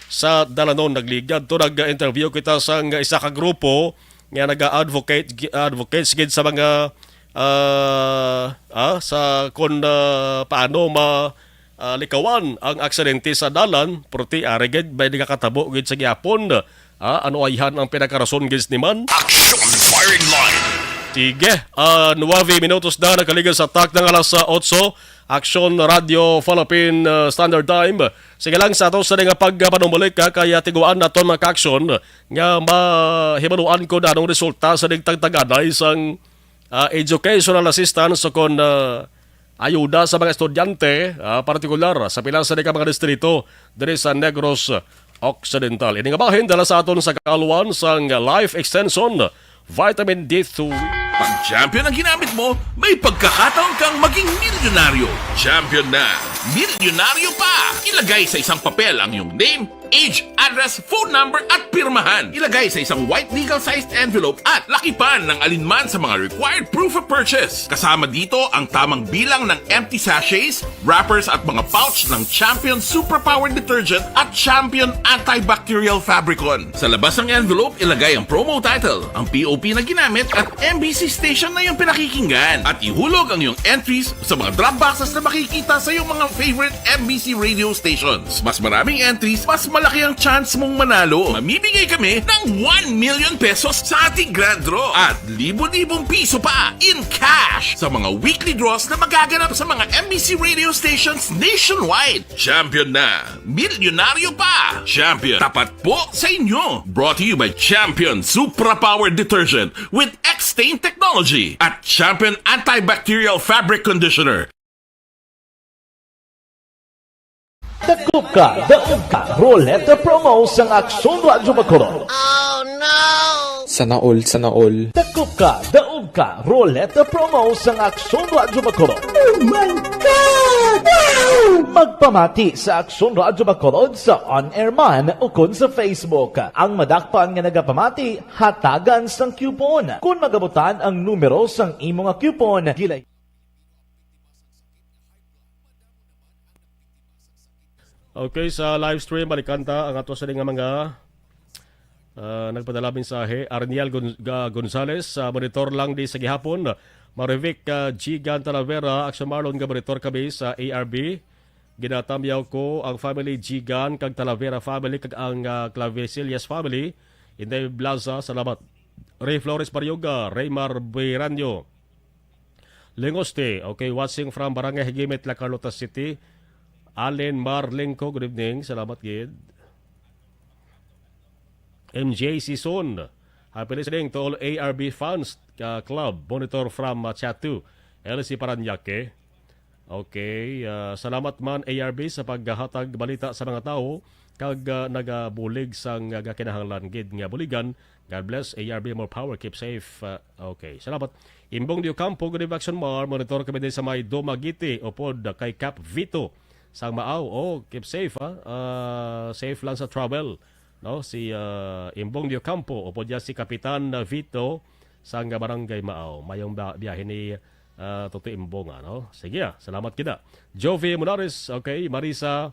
sa dalanon. Nagligad to, nag-interview kita sa nga isa ka grupo nga naga-advocate, advocates gid sa mga, ah, ah, sa kon, ah, paano ma, ah, likawan ang aksidente sa dalan, pero ti ari gid may nagakatabo gid sa gihapon. Ah, ano ayhan ang pinakarason gid ni man? Action firing line. Sige, ah, nuebe minutos na nakaligas sa takna nga alas otso. Aksyon Radyo Philippine, ah, Standard Time. Sige lang sa ato sa nga pagpanumbalik, ha, kaya tiguan naton, mga kaaksyon, nga mahibaluan ko na anong resulta sa nagtagtaganay sang, ah, educational assistance o kon, ah, ayuda sa mga estudyante, ah, partikular sa pila sa mga distrito diri sa Negros Occidental. Ini nga bahin dala sa aton sa kaalwan sang Life Extension Vitamin D three. Pag Champion ang ginamit mo, may pagkakataon kang maging milyonaryo. Champion na, milyonaryo pa! Ilagay sa isang papel ang iyong name, age, address, phone number, at pirmahan. Ilagay sa isang white legal-sized envelope at lakipan ng alinman sa mga required proof of purchase. Kasama dito ang tamang bilang ng empty sachets, wrappers, at mga pouch ng Champion Superpower Detergent at Champion Antibacterial Fabricon. Sa labas ng envelope, ilagay ang promo title, ang P O P na ginamit, at M B C station na iyong pinakikinggan. At ihulog ang iyong entries sa mga drop boxes na makikita sa iyong mga favorite M B C radio stations. Mas maraming entries, mas malaki ang chance mong manalo. Mamimigay kami ng one million pesos sa ating grand draw at libo-libong piso pa in cash sa mga weekly draws na magaganap sa mga M B C radio stations nationwide. Champion na! Milyonaryo pa! Champion, tapat po sa inyo! Brought to you by Champion Supra Power Detergent with X-Stain Technology at Champion Antibacterial Fabric Conditioner. Dakop ka, daog ka, Roleta Promo sang Aksyon Radyo Bacolod. Sana all, sana all. Dakop ka, daog ka, Roleta Promo sang Aksyon Radyo Bacolod. Oh my God! Wow! Magpamati sa Aksyon Radyo Bacolod sa on-air man ukon sa Facebook. Ang madakpan nga nagapamati, hatagan sang coupon. Kon magabutan ang numero sang imo nga coupon, gilay Okay, sa live stream, balikan ta ang ato sa nga mga ah, nagpadala mensahe. Arniel Gon- Ga- Gonzales, sa monitor lang di sa gihapon. Marivic ah, Gigan Talavera, Action Marlon nga monitor kami sa A R B. Ginatamyaw ko ang family Gigan kag Talavera family kag ang ah, Clavesillas family. Inday Blaza, salamat. Ray Flores Barioga, Raymar Biraño. Lingoste, okay, watching from Barangay Higimit, La Carlota City. Allen Mar Lingco, good evening. Salamat gid. M J Sison, happy listening to all A R B fans, uh, club. Monitor from, uh, Chatu, L C Parañaque. Okay, uh, salamat man, A R B, sa paghatag balita sa mga tawo kag, uh, nagabulig sang, uh, kinahanglan gid nga buligan. God bless, A R B, more power, keep safe. Uh, okay, salamat. Imbong de Ocampo, good evening, Action Mar. Monitor kami din sa may Dumaguete, upod kay Cap Vito sang Maaw. Oh, keep safe, ha? Ah, safe lang sa travel, no? Si, ah, Imbong de Ocampo, upod niya si Kapitan, ah, Vito sang Barangay Maaw. Mayong ba-, biyahe ni, ah, Toto Imbong, ano? Sige, ah, salamat kita. Jovi Munares, okay, Marisa,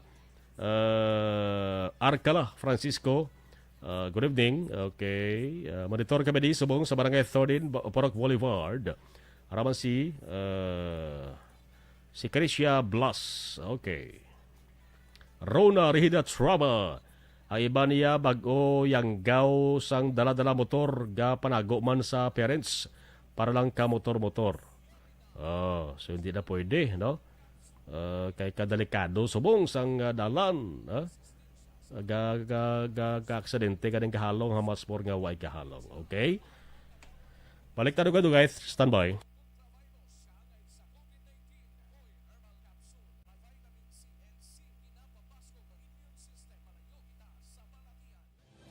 ah, Arcala Francisco, ah, good evening. Okay, ah, monitor kami di subong sa Barangay thirteen, Ba-, Purok Boulevard. Araman si, ah, si Crisia Blas. Okay. Rona Rehida Traba. Ang iba niya bag-o yanggaw sang dala-dala motor, ga panago man sa parents para lang ka motor-motor. Oh, so hindi na pwede, no? Ah, kay kadelikado subong sang, ah, dalan, ha? Ga, ga, ga, ga aksidente ganing kahalong, ha, mas more nga way kahalong. Okay? Balik tayo, guys. Standby.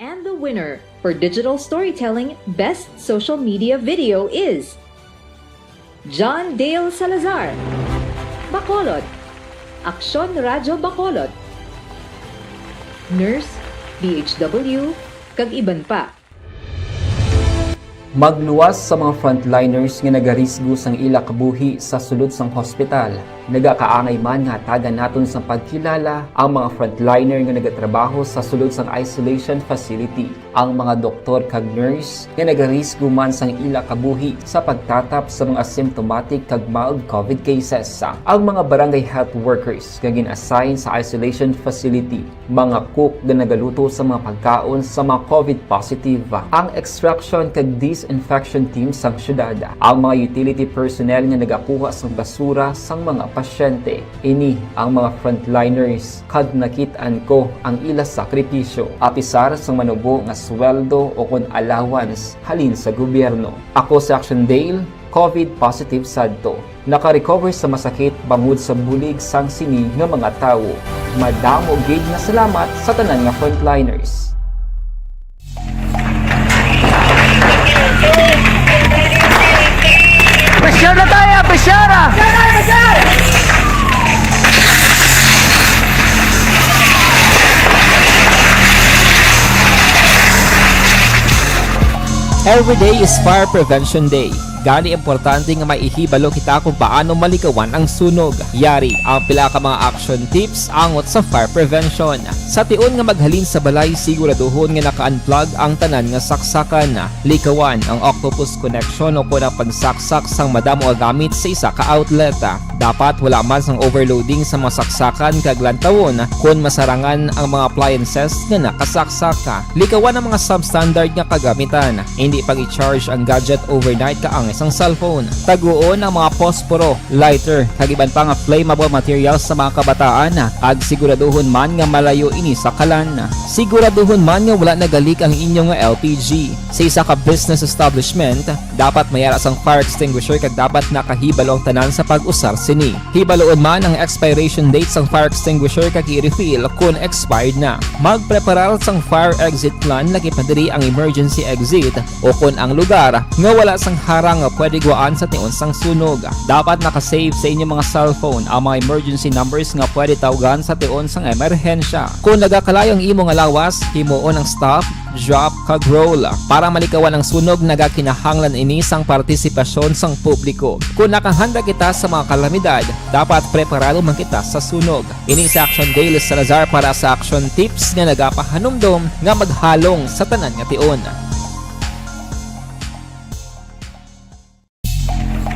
And the winner for digital storytelling best social media video is John Dale Salazar, Bacolod, Aksyon Radyo Bacolod, Nurse, D H W, kag iban pa. Magluwas sa mga frontliners nga nagarisgo sang ila kabuhi sa sulod sang hospital. Nagakaangay man nga hatagan naton sang pagkilala ang mga frontliner nga nagatrabaho sa sulod sang isolation facility, ang mga doktor kag nurse nga nagarisgo man sang ila kabuhi sa pagtatap sa mga asymptomatic kag mild COVID cases, ang mga barangay health workers nga gin-assign sa isolation facility, mga cook nga nagaluto sa mga pagkaon sa mga COVID positive, ang extraction kag disinfection team sang syudad, ang mga utility personnel nga nagakuha sang basura sang mga pasyente. Ini ang mga frontliners, kag nakit-an ko ang ila sakripisyo, apisar sang manubo nga sweldo o kon allowance halin sa gobyerno. Ako si Action Dale, COVID positive sadto. Naka-recover sa masakit bangod sa bulig sang sini nga mga tawo. Madamo gid nga salamat sa tanan nga frontliners. Pressure na tayo! Pressure! Every day is Fire Prevention Day. Gani importante nga may ihibalo kita kung paano malikawan ang sunog. Yari ang pila ka mga action tips angot sa fire prevention. Sa tion nga maghalin sa balay, siguraduhon nga naka-unplug ang tanan nga saksakan. Likawan ang octopus connection o kon ang pagsaksak sang madamo nga gamit sa isa ka outlet. Dapat wala man sang overloading sa mga saksakan kag lantawon kon masarangan ang mga appliances nga nakasaksak. Likawan ang mga substandard nga kagamitan. Indi pag-i-charge ang gadget overnight kaangay sang cellphone. Taguon ang mga posporo, lighter, kag iban pa nga flammable materials sa mga kabataan, kag siguraduhon man nga malayo ini sa kalan. Siguraduhon man nga wala nagalik ang inyo nga L P G. Sa isa ka business establishment, dapat may ara sang fire extinguisher kag dapat nakahibalo ang tanan sa pag-usar sini. Hibaluon man ang expiration date sang fire extinguisher kag i-refill kon expired na. Magpreparar sang fire exit plan, laki pa diri ang emergency exit o kon ang lugar nga wala sang harang nga pwede guwaan sa tion sang sunog. Dapat naka-save sa inyo mga cellphone ang mga emergency numbers nga pwede tawgan sa tion sang emerhensya. Kon nagakalayo ang imo nga lawas, himuon ang stop, drop, kag roll. Para malikawan ang sunog, nagakinahanglan ini sang partisipasyon sang publiko. Kon nakahanda kita sa mga kalamidad, dapat preparado man kita sa sunog. Ini si Action Dale Salazar para sa Action Tips nga nagapahanumdom nga maghalong sa tanan nga tion.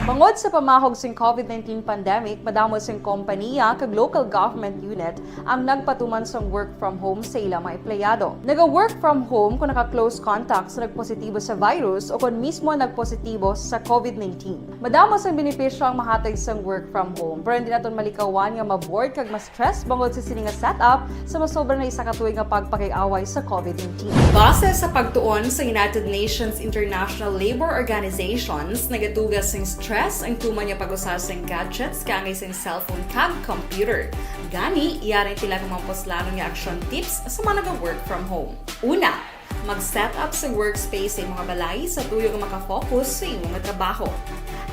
Bangod Sa pamahog sing COVID nineteen pandemic, madamo sing kompaniya kag local government unit ang nagpatuman sang work from home sa ila mga empleyado. Naga-work from home kung naka-close contact sa nagpositibo sa virus o kon mismo nagpositibo sa COVID nineteen. Madamo sang benepisyo ang mahatag sang work from home, pero hindi naton malikawan nga ma-bored kag ma-stress bangod sa sini nga setup sa masobra na isa ka tuig nga pagpakig-away sa COVID nineteen. Base sa pagtuon sa United Nations International Labour Organizations, nagatuga sing stress ang tuman nga pag-usa sing gadgets kaangay sing cellphone kag computer. Gani, yari ang pila ka mga puslanon nga action tips sa mga naga-work from home. Una, mag-set up sa workspace sa imong balay sa tuyo nga makafocus sa imong trabaho.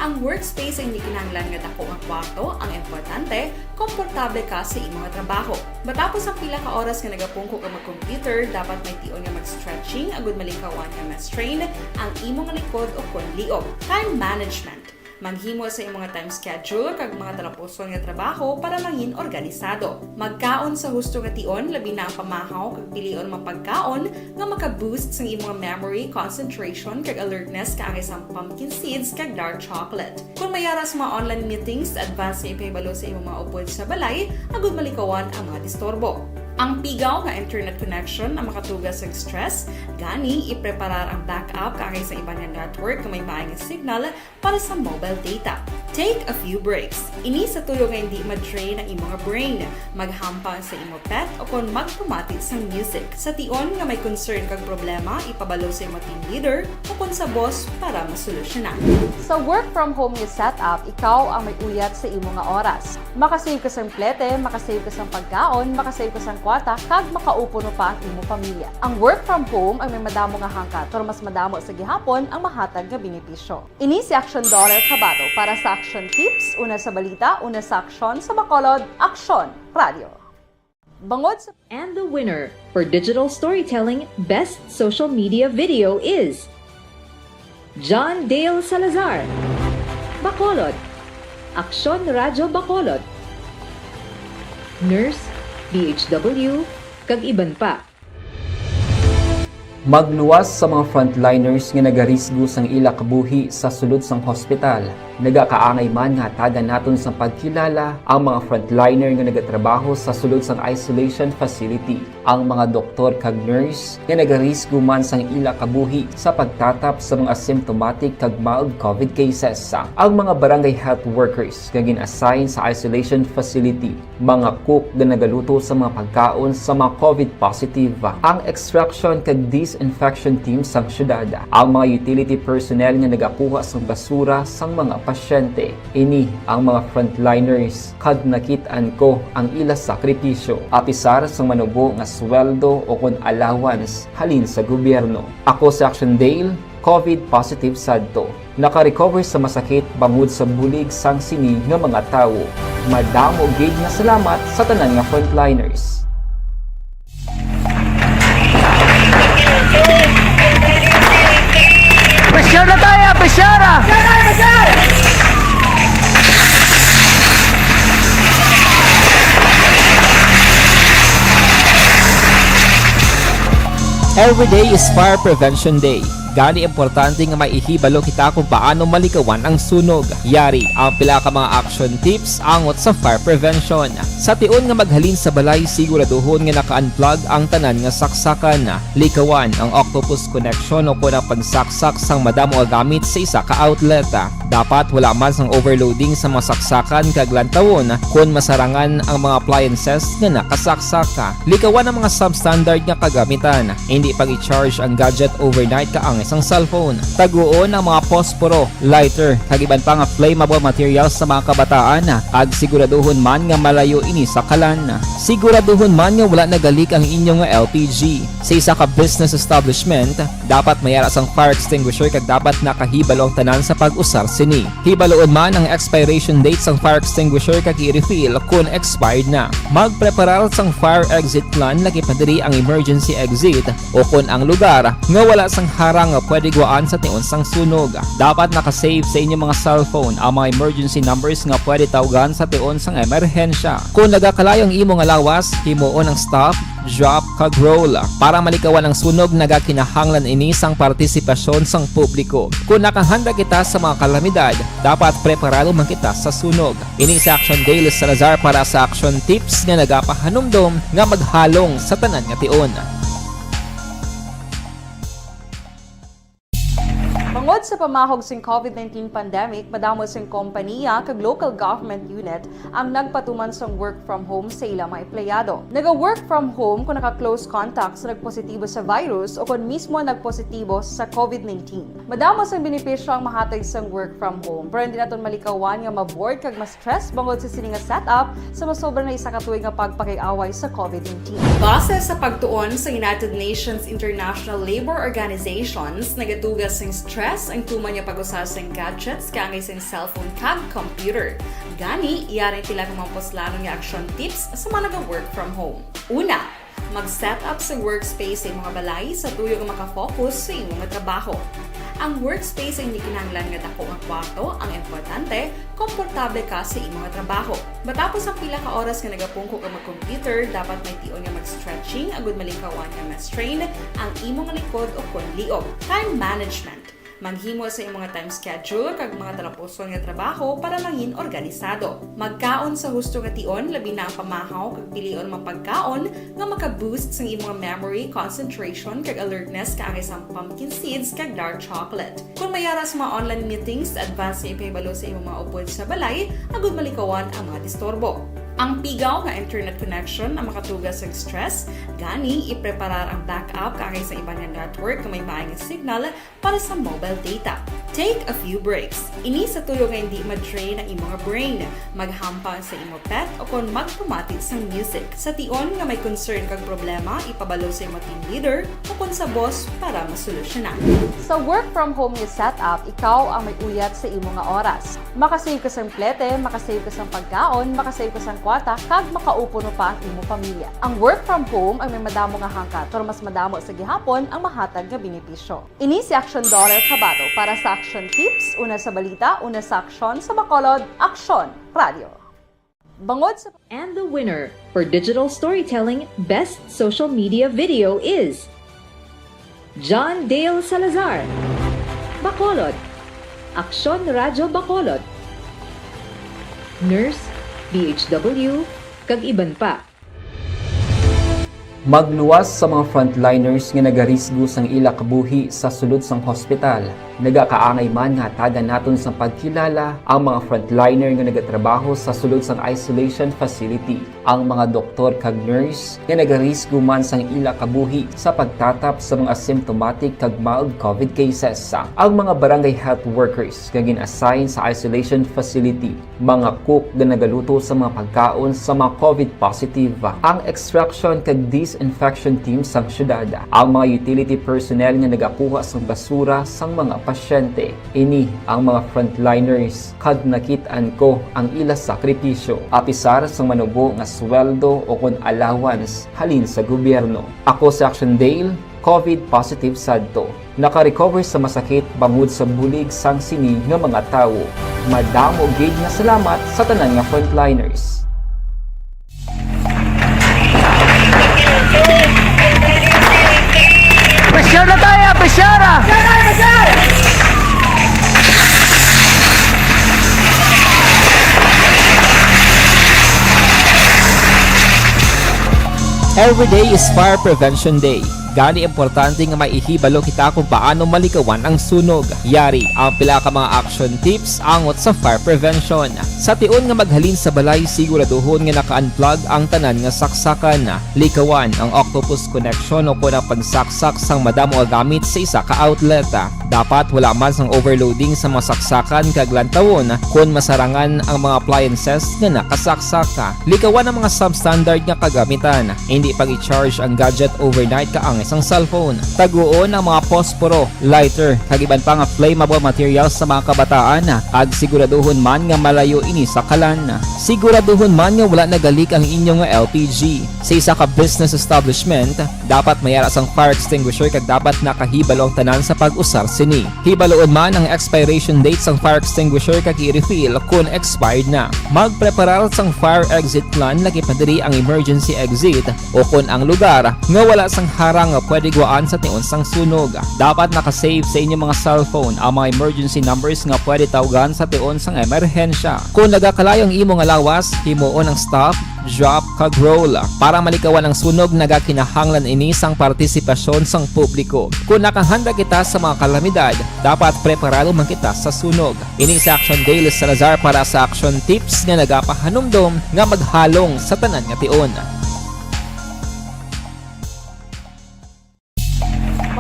Ang workspace ay hindi kinahanglan nga dako nga kwarto, ang importante, komportable ka sa imong trabaho. Matapos ang pila ka oras nga nagapungko ka mag-computer, dapat may tion nga mag-stretching agud malikawan nga ma-strain ang imong likod o kon liog. Time management. Maghimo sa imong time schedule kag mga talapuson nga trabaho para mangin organisado. Magkaon sa husto nga tion, labi na ang pamahaw kag pilion mga pagkaon nga maka-boost sa imong memory, concentration, kag alertness kaangay sang pumpkin seeds kag dark chocolate. Kung may ara sa mga online meetings, advance nga ipahibalo sa imong mga upod sa balay agud malikawan ang mga disturbo. Ang pigaw nga internet connection ang makatuga sang stress, gani ipreparar ang backup kaangay sa iban nga network nga may maay nga signal para sa mobile data. Take a few breaks. Ini sa tuyo nga hindi ma-drain ang imong brain. Maghampang sa imo pet o kon magpamati sang music. Sa tion nga may concern kag problema, ipabalo sa imo team leader o kon sa boss para masolusyonan. Sa work from home nga setup, ikaw ang may uyat sa imo nga oras. Makasave ka sang plete, makasave ka sang pagkaon, makasave ka sang kwarta, kag makaupuno pa ang imo pamilya. Ang work from home ang may madamo nga hangkat, pero mas madamo sa gihapon ang mahatag nga benepisyo. Ini si Action Daughter Cabato para sa Action Tips, una sa balita, una sa aksyon, sa Bacolod, Aksyon Radio. Bangod sa And the winner for digital storytelling best social media video is John Dale Salazar, Bacolod, Aksyon Radyo Bacolod, nurse, D H W, kag iban pa. Magluwas sa mga frontliners nga nagarisgo sang ila kabuhi sa sulod sang hospital. Nagakaangay man nga hatagan naton sang pagkilala ang mga frontliner nga nagatrabaho sa sulod sang isolation facility, ang mga doktor kag nurse nga nagarisgo man sang ila kabuhi sa pagtatap sa mga asymptomatic kag mild COVID cases, ang mga barangay health workers nga gin-assign sa isolation facility, mga cook nga nagaluto sa mga pagkaon sa mga COVID positive, ang extraction kag disinfection team sang syudad, ang mga utility personnel nga nagakuha sang basura sang mga pasyente. Ini ang mga frontliners, kag nakit-an ko ang ila sakripisyo, apisar sang manubo nga sweldo o kon allowance halin sa gobyerno. Ako si Action Dale, COVID positive sadto. Naka-recover sa masakit bangod sa bulig sang sini nga mga tawo. Madamo gid nga salamat sa tanan nga frontliners. Pressure na tayo! Pressure na! Every day is Fire Prevention Day. Gani, importante nga may ihibalo kita kung paano malikawan ang sunog. Yari ang pila ka mga action tips angot sa fire prevention. Sa tion nga maghalin sa balay, siguraduhon nga naka-unplug ang tanan nga saksakan. Likawan ang octopus connection o kon ang pagsaksak sang madamo nga gamit sa isa ka outlet. Dapat wala man sang overloading sa mga saksakan kag lantawon kon masarangan ang mga appliances nga nakasaksak. Likawan ang mga substandard nga kagamitan. Hindi pag-i-charge ang gadget overnight kaangay sang cellphone. Taguon ang mga posporo, lighter, kag iban pa nga flammable materials sa mga kabataan, kag siguraduhon man nga malayo ini sa kalan. Siguraduhon man nga wala nagalik ang inyo nga L P G. Sa isa ka business establishment, dapat may ara sang fire extinguisher kag dapat nakahibalo ang tanan sa pag-usar sini. Hibaloon man ang expiration date sang fire extinguisher kag i-refill kon expired na. Magpreparar sang fire exit plan, lakip na diri ang emergency exit o kon ang lugar nga wala sang harang nga pwede gwaan sa tion sang sunog. Dapat naka-save sa inyo mga cellphone ang mga emergency numbers nga pwede tawgan sa tion sang emerhensya. Kung nagakalayo ang imo nga lawas, himuon ang stop, drop, kag roll. Para malikawan ang sunog, nagakinahanglan ini sang partisipasyon sang publiko. Kung nakahanda kita sa mga kalamidad, dapat preparado man kita sa sunog. Ini si Action Dale Salazar para sa Action Tips nga nagapahanumdom nga maghalong sa tanan nga tion. Bangod sa pamahog sing COVID nineteen pandemic, madamo sing kompaniya kag local government unit ang nagpatuman sang work from home sa ila mga empleyado. Naga-work from home kung naka-close contact sa nagpositibo sa virus o kon mismo nagpositibo sa COVID nineteen. Madamo sang benepisyo ang mahatag sang work from home, pero hindi naton malikawan nga ma-bored kag ma-stress bangod sa sini nga setup sa masobra na isa ka tuig nga pagpakig-away sa COVID nineteen. Base sa pagtuon sa United Nations International Labour Organizations, nagatuga sing stress ang tuman nga pag-usa sing gadgets kaangay sing cellphone kag computer. Gani, yari ang pila ka mga puslanon nga action tips sa mga naga-work from home. Una, mag-set up sa workspace sa imong balay sa tuyo nga maka-focus sa imong trabaho. Ang workspace ay hindi kinahanglan nga dako nga kwarto, ang importante, komportable ka sa imong trabaho. Matapos ang pila ka oras nga nagapungko ka mag-computer, dapat may tion nga mag-stretching agud malikawan nga ma-strain ang imong likod o kon liog. Time management. Maghimo sa imong time schedule kag mga talapuson nga trabaho para mangin organisado. Magkaon sa husto nga tion, labi na ang pamahaw kag pilion mga pagkaon nga maka-boost sang imong memory, concentration, kag alertness kaangay sang pumpkin seeds kag dark chocolate. Kung may ara sa mga online meetings, advance nga ipahibalo sa imong mga upod sa balay agud malikawan ang mga disturbo. Ang pigaw nga internet connection ang makatuga sang stress, gani ipreparar ang backup kaangay sa iban nga network nga may maay nga signal para sa mobile data. Take a few breaks. Ini sa tuyo nga hindi ma-drain ang imo nga brain. Maghampang sa imo pet o kon magpamati sang music. Sa tion nga may concern kag problema, ipabalo sa imo team leader o kon sa boss para masolusyonan. Sa work from home nga setup, ikaw ang may uyat sa imo nga oras. Makasave ka sang plete, makasave ka sang pagkaon, makasave ka sang kwarta, kag makaupuno pa ang imo pamilya. Ang work from home ang may madamo nga hangkat, pero mas madamo sa gihapon ang mahatag nga benepisyo. Ini si Action Daughter Kabato para sa Action Tips, una sa balita, una sa aksyon, sa Bacolod, Aksyon Radio. Bangod sa And the winner for digital storytelling best social media video is John Dale Salazar, Bacolod, Aksyon Radyo Bacolod, nurse, B H W, kag iban pa. Magluwas sa mga frontliners nga nagarisgo sang ila kabuhi sa sulod sang hospital. Nagakaangay man nga hatagan naton sang pagkilala ang mga frontliner nga nagatrabaho sa sulod sang isolation facility, ang mga doktor kag nurse nga nagarisgo man sang ila kabuhi sa pagtatap sa mga asymptomatic kag mild COVID cases, ang mga barangay health workers nga gin-assign sa isolation facility, mga cook nga nagaluto sa mga pagkaon sa mga COVID positive, ang extraction kag disinfection team sang syudad, ang mga utility personnel nga nagakuha sang basura sang mga pasyente. Ini ang mga frontliners, kag nakit-an ko ang ila sakripisyo, apisar sang manubo nga sweldo o kon allowance halin sa gobyerno. Ako si Action Dale, COVID positive sadto. Naka-recover sa masakit bangod sa bulig sang sini nga mga tawo. Madamo gid nga salamat sa tanan nga frontliners. Pressure na tayo, pressure na! Every day is Fire Prevention Day. Gani, importante nga may ihibalo kita kung paano malikawan ang sunog. Yari ang pila ka mga action tips angot sa fire prevention. Sa tion nga maghalin sa balay, siguraduhon nga naka-unplug ang tanan nga saksakan. Likawan ang octopus connection o kon ang pagsaksak sang madamo nga gamit sa isa ka outlet. Dapat wala man sang overloading sa mga saksakan kag lantawon kon masarangan ang mga appliances nga nakasaksak. Likawan ang mga substandard nga kagamitan. Hindi pag-i-charge ang gadget overnight kaangay sang cellphone. Taguon ang mga posporo, lighter, kag iban pa nga flammable materials sa mga kabataan, kag siguraduhon man nga malayo ini sa kalan. Siguraduhon man nga wala nagalik ang inyo nga L P G. Sa isa ka business establishment, dapat may ara sang fire extinguisher kag dapat nakahibalo ang tanan sa pag-usar sini. Hibaluon man ang expiration date sang fire extinguisher kag i-refill kon expired na. Magpreparar sang fire exit plan, laki pa diri ang emergency exit o kon ang lugar nga wala sang harang nga pwede gwaan sa tion sang sunog. Dapat naka-save sa inyo mga cellphone ang mga emergency numbers nga pwede tawgan sa tion sang emerhensya. Kung nagakalayo ang imo nga lawas, himuon ang stop, drop, kag roll. Para malikawan ang sunog, nagakinahanglan ini sang partisipasyon sang publiko. Kung nakahanda kita sa mga kalamidad, dapat preparado man kita sa sunog. Ini si Action Dale Salazar para sa Action Tips nga nagapahanumdom nga maghalong sa tanan nga tion.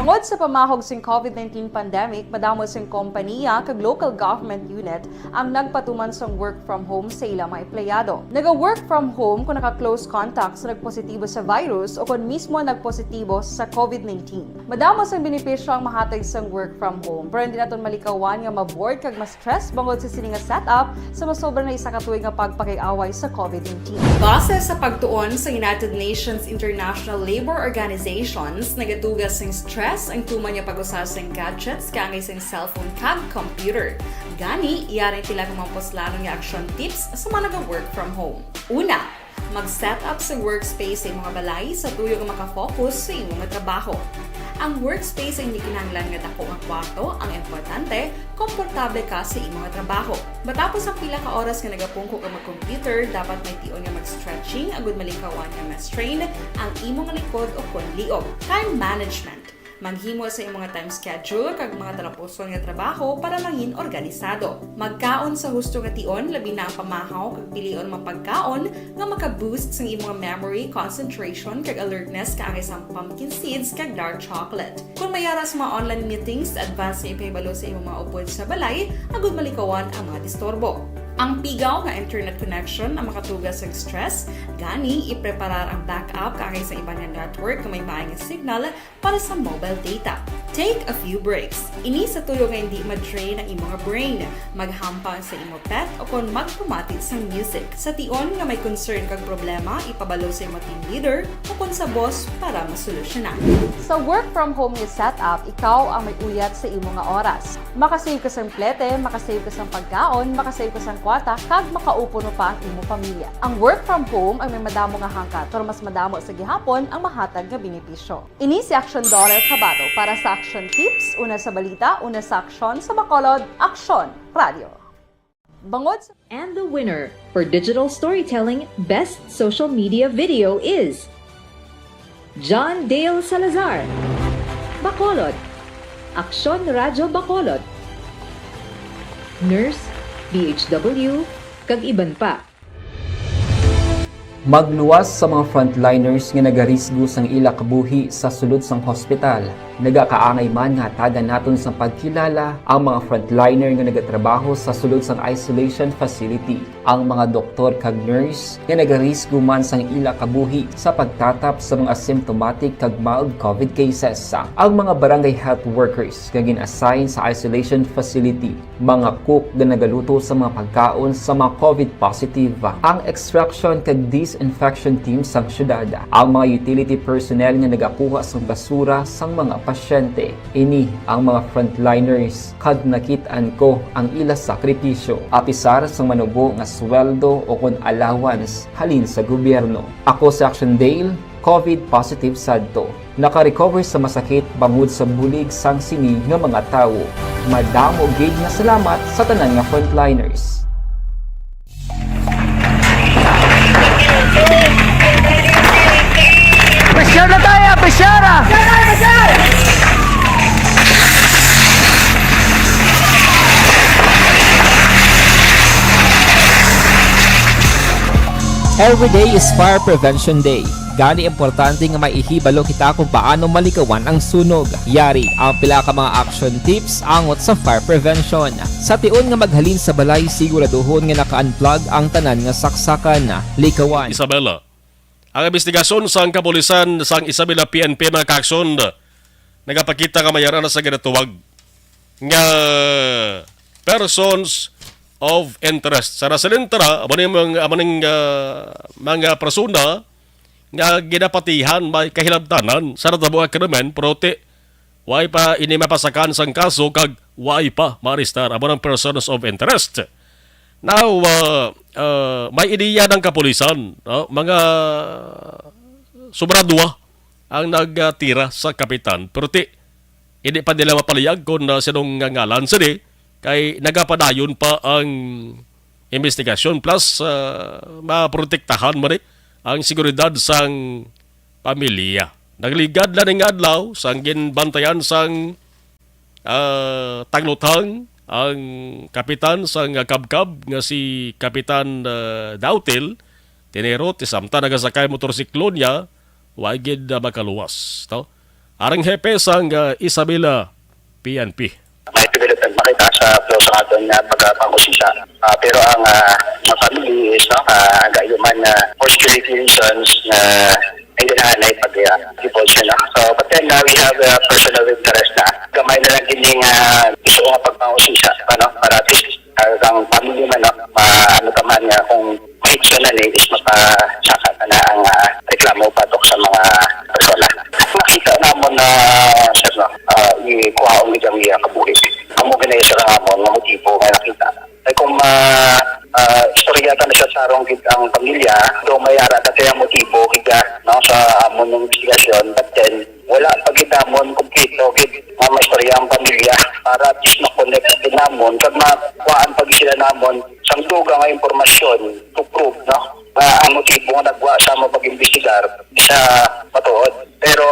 Bangod sa pamahog sing covid nineteen pandemic, madamo sing kompaniya kag local government unit ang nagpatuman sang work from home sa ila mga empleyado. Naga-work from home kung naka-close contact sa nagpositibo sa virus o kon mismo nagpositibo sa covid nineteen. Madamo sang benepisyo ang mahatag sang work from home, pero hindi naton malikawan nga ma-bored kag ma-stress bangod sa sini nga setup sa masobra na isa ka tuig nga pagpakig-away sa covid nineteen. Base sa pagtuon sa United Nations International Labour Organizations, nagatuga sing stress ang tuman nga pag-usa sing gadgets kaangay sing cellphone kag computer. Gani, yari sila kung mga puslanon nga action tips sa mga naga-work from home. Una, mag-set up sa workspace sa imong balay sa tuyo nga maka-focus sa imong trabaho. Ang workspace ay hindi kinahanglan nga dako nga kwarto, ang importante, komportable ka sa imong trabaho. Matapos ang pila ka oras nga nagapungko ka mag-computer, dapat may tion nga mag-stretching agud malikawan nga ma-strain ang imong likod o kon liog. Time management. Maghimo sa imong time schedule kag mga talapuson nga trabaho para mangin organisado. Magkaon sa husto nga tion, labi na ang pamahaw kag pilion mga pagkaon nga maka-boost sang imong memory, concentration, kag alertness kaangay sang pumpkin seeds kag dark chocolate. Kung may ara sa mga online meetings, advance nga ipahibalo sa imong mga upod sa balay agud malikawan ang mga disturbo. Ang pigaw nga internet connection ang makatuga sang stress, gani ipreparar ang backup kaangay sa iban nga network nga may maay nga signal para sa mobile data. Take a few breaks. Ini sa tuyo nga hindi ma-drain ang imo nga brain. Maghampang sa imo pet o kon magpamati sang music. Sa tion nga may concern kag problema, ipabalo sa imo team leader o kon sa boss para masolusyonan. Sa work from home nga setup, ikaw ang may uyat sa imo nga oras. Makasave ka sang plete, makasave ka sang pagkaon, makasave ka sang kwarta, kag makaupuno pa ang imo pamilya. Ang work from home ang may madamo nga hangkat, pero mas madamo sa gihapon ang mahatag nga benepisyo. Ini si Action Daughter Kabato para sa Action Tips, una sa balita, una sa aksyon, sa Bacolod, Aksyon Radio. Bangod sa And the winner for digital storytelling best social media video is John Dale Salazar, Bacolod, Aksyon Radyo Bacolod, nurse, B H W, kag iban pa. Magluwas sa mga frontliners nga nagarisgo sang ila kabuhi sa sulod sang hospital. Nagakaangay man nga hatagan naton sang pagkilala ang mga frontliner nga nagatrabaho sa sulod sang isolation facility, ang mga doktor kag nurse nga nagarisgo man sang ila kabuhi sa pagtatap sa mga asymptomatic kag mild covid cases, ang mga barangay health workers nga gin-assign sa isolation facility, mga cook nga nagaluto sa mga pagkaon sa mga covid positive, ang extraction kag disinfection team sang syudad, ang mga utility personnel nga nagakuha sang basura sang mga pasyente. Ini ang mga frontliners, kag nakit-an ko ang ila sakripisyo, apisar sang manubo nga sweldo o kon allowance halin sa gobyerno. Ako si Action Dale, covid positive sadto. Naka-recover sa masakit bangod sa bulig sang sini nga mga tawo. Madamo gid nga salamat sa tanan nga frontliners. Pressure na tayo, pressure na! Every day is Fire Prevention Day. Gani, importante nga may ihibalo kita kung paano malikawan ang sunog. Yari ang pila ka mga action tips angot sa fire prevention. Sa tion nga maghalin sa balay, siguraduhon nga naka-unplug ang tanan nga saksakan. Likawan. Isabela, Ang investigasyon sang kapulisan sang Isabela P N P, mga kakson, nagapakita nga may ara na sa ginatuwag nga persons of interest. Sa nasilintra, amo ni mga, amo ning, ah, mga persona nga ginapatihan may kahilabtanan sa natabo nga krimen, pero ti, way pa ini mapasakan sang kaso kag way pa maarestar amo ng persons of interest. Now, ah, ah, may ideya ng kapulisan, no? Mga sobra duwa ang nagtira sa kapitan, pero ti, hindi pa nila mapaliyag kung, ah, sinong ngalan sini, kay nagapadayon pa ang investigasyon. Plus, ah, maprotektahan man ni ang seguridad sang pamilya. Nagligad na ning adlaw sang ginbantayan sang, ah, tagluthang ang kapitan sang kabkab nga si Kapitan, ah, Dautil Tinero, ti samtang nagasakay motorsiklo niya, wa gid, ah, makaluwas, no? Arang hepe sang, ah, Isabela P N P. May pilit ang makita sa flow sa aton nga pagkapangusisa. Ah, pero ang, ah, mga family is, no, ah, ang kainuman nga for security reasons na hindi na naay pag, ah, divulge na. So, but then, ah, we have, ah, person of interest na. Gamay na lang gini nga gusto nga pagpangusisa, ano, para at least, ah, ang family man, no, ma-, ano ka man nga kung conviction na ni is mapasaka na na ang, ah, reklamo batok sa mga persona. Nakita namon na, sir, no, ah, ikuhaon gid ang iya kabuhi. Amo gani, sir, ang amon nga motibo nga nakita. Ay kung ma-, ah, istorya ta na siya tarong gid ang pamilya, do may ara ta kaya motibo gid, ah, no, sa amon nga investigasyon, but then wala pa gid namon kompleto gid nga maistorya ang pamilya para at least ma-connect gid namon kag makuhaan pa gid sila namon sang dugang nga impormasyon to prove, no, nga ang motibo nga nagwa sa amo pag-imbestigar sa matuod. Pero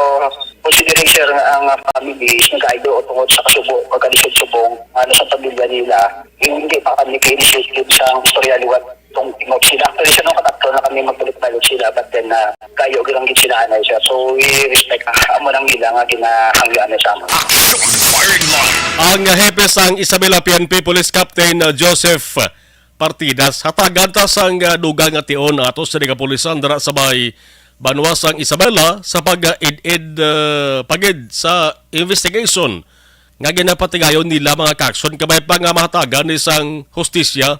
considering, sir, nga ang family is nagaido tungod sa kasubo, pagkalisod subong, ano, sa pamilya nila, hindi pa kami ka-initiate gid sa istorya liwat tong tingog sila. Actually, sa nung katakto na kami magbalik-balik sila, but then, ah, kayo gid ang gid sila anay, sir. So, we respect, ah, amo nang nila nga ginahangyoan na sa amo. Action Firing Line. Ang hepe sang Isabela P N P Police Captain, uh, Joseph Partidas, hatagan ta sang, uh, dugang nga tion ato sa kapulisan dira sa may banwa sang Isabela sa pag-id-id, uh, pagid sa investigation nga ginapatigayon nila, mga kakson, kabay pa nga mahatagan ni sang hustisya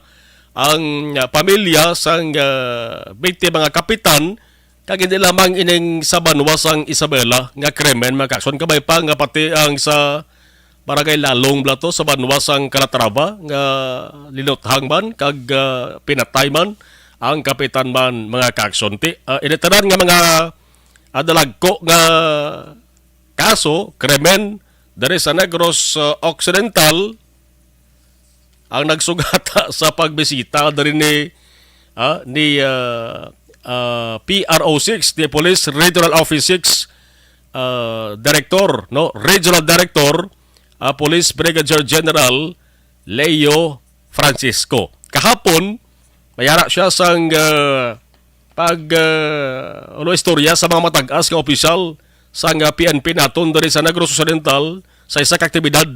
ang, uh, pamilya sang, uh, biktima nga kapitan. Kag hindi lamang ining sa banwa sang Isabela nga krimen, mga kakson, kabay pa nga pati ang sa Barangay Lalong bala to sa banwa sang Calatrava nga linuthang man kag, ah, pinatay man ang kapitan man, mga kakson. Ti, ah, ini tanan nga mga, ah, dalagko nga kaso, krimen, diri sa Negros, ah, Occidental, ang nagsugata sa pagbisita diri ni, ah, ni, ah, ah, P R O six, ni Police Regional Office six, ah, Director, no? Regional Director, ah, Police Brigadier General Leo Francisco. Kahapon, mayara siya sang, ah, pag, ah, ano, istorya sa mga matag-as nga opisyal sang, ah, P N P naton diri sa Negros Occidental sa isa ka aktibidad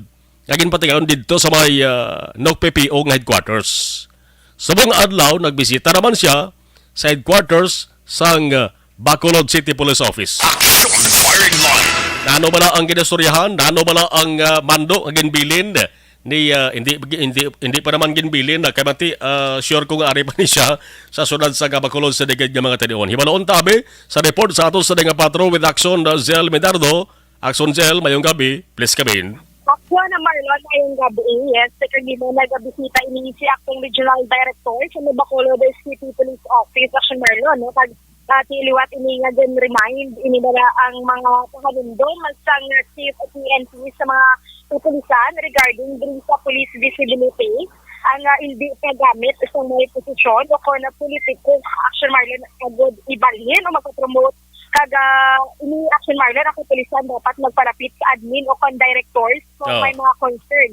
nga ginpatigayon didto sa may, ah, N O C P P O nga headquarters. Subong nga adlaw, nagbisita naman siya sa headquarters sang, ah, Bacolod City Police Office. Action Firing Line. Nano bala ang ginastoryahan? Nano bala ang, ah, mando nga ginbilin ni, ah, hindi, hindi, hindi pa naman ginbilin na kay mati, ah, sure ko nga ari pa ni siya sa sunod sa Gabacolod sa digid nga mga tinion. Hibaloon ta abi sa report sa ato sa nga patro with Action, ah, Zell Medardo. Action Zell, mayong gabi. Please come in. Action, Marlon, mayong gabi. Yes, sa kagina nagabisita ini si Acting Regional Director sa Bacolod City Police Office, Action Marlon, no? Kag, ah, ti liwat ini nga gin-remind ini bala ang mga kahanumdom sang Chief P N P sa mga kapulisan regarding diri sa police visibility, ang, ah, hindi paggamit sa may posisyon o kon politiko, Action Marlon, agud ibalhin o magpapromote. Kag, ah, ini, Action Marlon, ang kapulisan dapat magpalapit sa admin o kon directors kung Oh. may mga concern,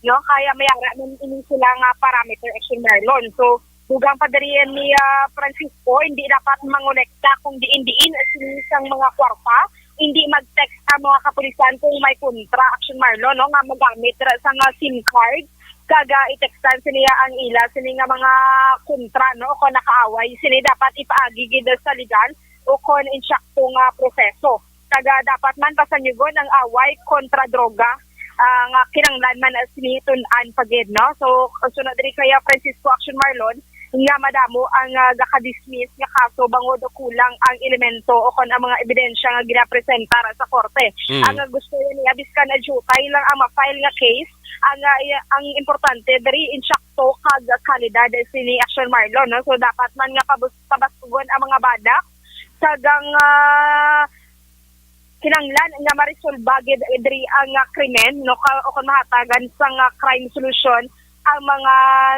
no? Kaya may ara man ini sila nga parameter, Action Marlon. So, dugang pa diri ni, ah, Francisco, hindi dapat mangonekta kung diin-diin sini sang mga kwarta. Hindi mag-text ang mga kapulisan kung may kontra, Action Marlon, no, nga magamit ra sa nga SIM card. Kag, ah, i-textan sini ang ila sini nga mga kontra, no, kung nakaaway sini, dapat ipaagi gid sa legal kon insakto nga proseso. Kag, ah, dapat man pasanyugon ang away kontra droga, ah, nga kinahanglan man sini tun-an pa gid, no? So, sunod diri kay, ah, Francisco Action Marlon, nga madamo ang, ah, gakadismiss nga kaso bangod kulang ang elemento o kon ang mga ebidensya nga ginapresentar sa korte. Mm. Ang, ah, gusto niya, biskan, ah, jutay lang ang ma-file nga case, ang, ah, i-, ang importante diri insakto kag kalidad sini Action Marlon, no? So, dapat man nga pabus-, pabaskugon ang mga badak kag ang, ah, kinahanglan nga maresolba gid diri ang, ah, krimen, no, ka, o kon mahatagan sang, ah, crime solution ang mga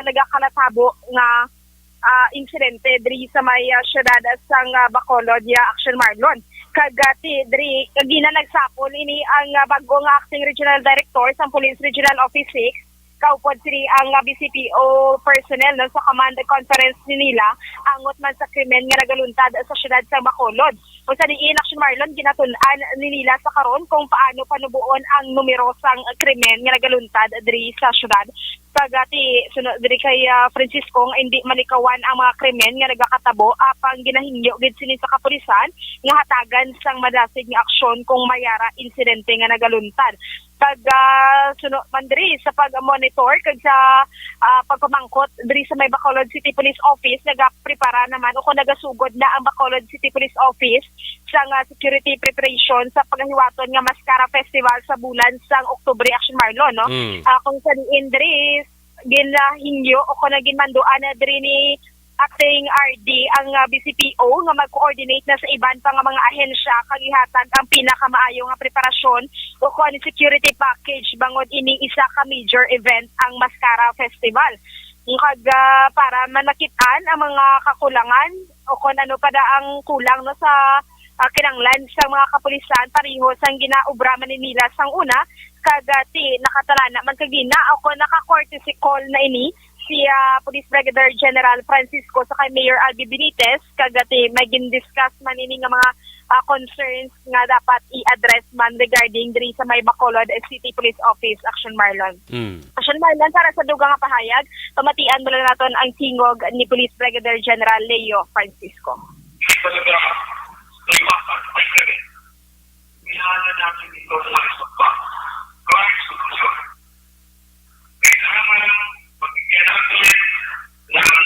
nagakalatabo nga, ah, insidente diri sa may, ah, siyudad sang, ah, Bacolod, ya Action Marlon. Kag, ah, ti-, diri kagina nagsapol ini ang, ah, bag-o nga acting regional director sang Police Regional Office six, kaupod sini ang, ah, B C P O personnel, no, sa command conference ni nila angot man sa krimen nga nagaluntad sa siyudad sa Bacolod. Kung sa diin, Action Marlon, ginatun-an ni nila sa karon kung paano panubuon ang numero sang krimen nga nagaluntad diri sa siyudad. Kag, ah, ti-, sunod diri kay, ah, Francisco, nga indi malikawan ang mga krimen nga nagakatabo, apang ginahingyo gid sini sa kapulisan nga hatagan sang madasig nga aksyon kung may ara insidente nga nagaluntad. Kag, ah, suno man diri sa pag-monitor kag sa, ah, pagpamangkot diri sa may Bacolod City Police Office, nagaprepara naman o kung nagasugod na ang Bacolod City Police Office sa nga security preparation sa pagahiwaton nga Mascara Festival sa bulan sang Oktubre, Action Marlon, no? Mm. Ah, kung sa diin diri, ginahingyo o kung ginmanduan na diri ni Acting R D ang, ah, B C P O nga mag-coordinate na sa iban pa nga mga ahensya kag ihatag ang pinakamaayo nga preparasyon o kon security package bangod ini isa ka major event ang Mascara Festival. Kag, ah, para manakit-an ang mga kakulangan o kon ano pa da ang kulang, no, sa, ah, kinahanglan sang mga kapulisan, pareho sang ginaobra man ni nila sang una, kag, ah, ti-, nakatalana man kagina o kon naka-courtesy call na ini si, ah, Police Brigadier General Francisco sa kay Mayor Albi Benitez, kag, ah, ti-, may gin-discuss man ini nga mga, ah, concerns nga dapat i-address man regarding diri sa may Bacolod City Police Office, Action Marlon. Mm. Action Marlon, para sa dugang nga pahayag, pamatian mo lang naton ang tingog ni Police Brigadier General Leo Francisco. Kailangan natin ito sa isa pa. Kailangan magigyan natin ng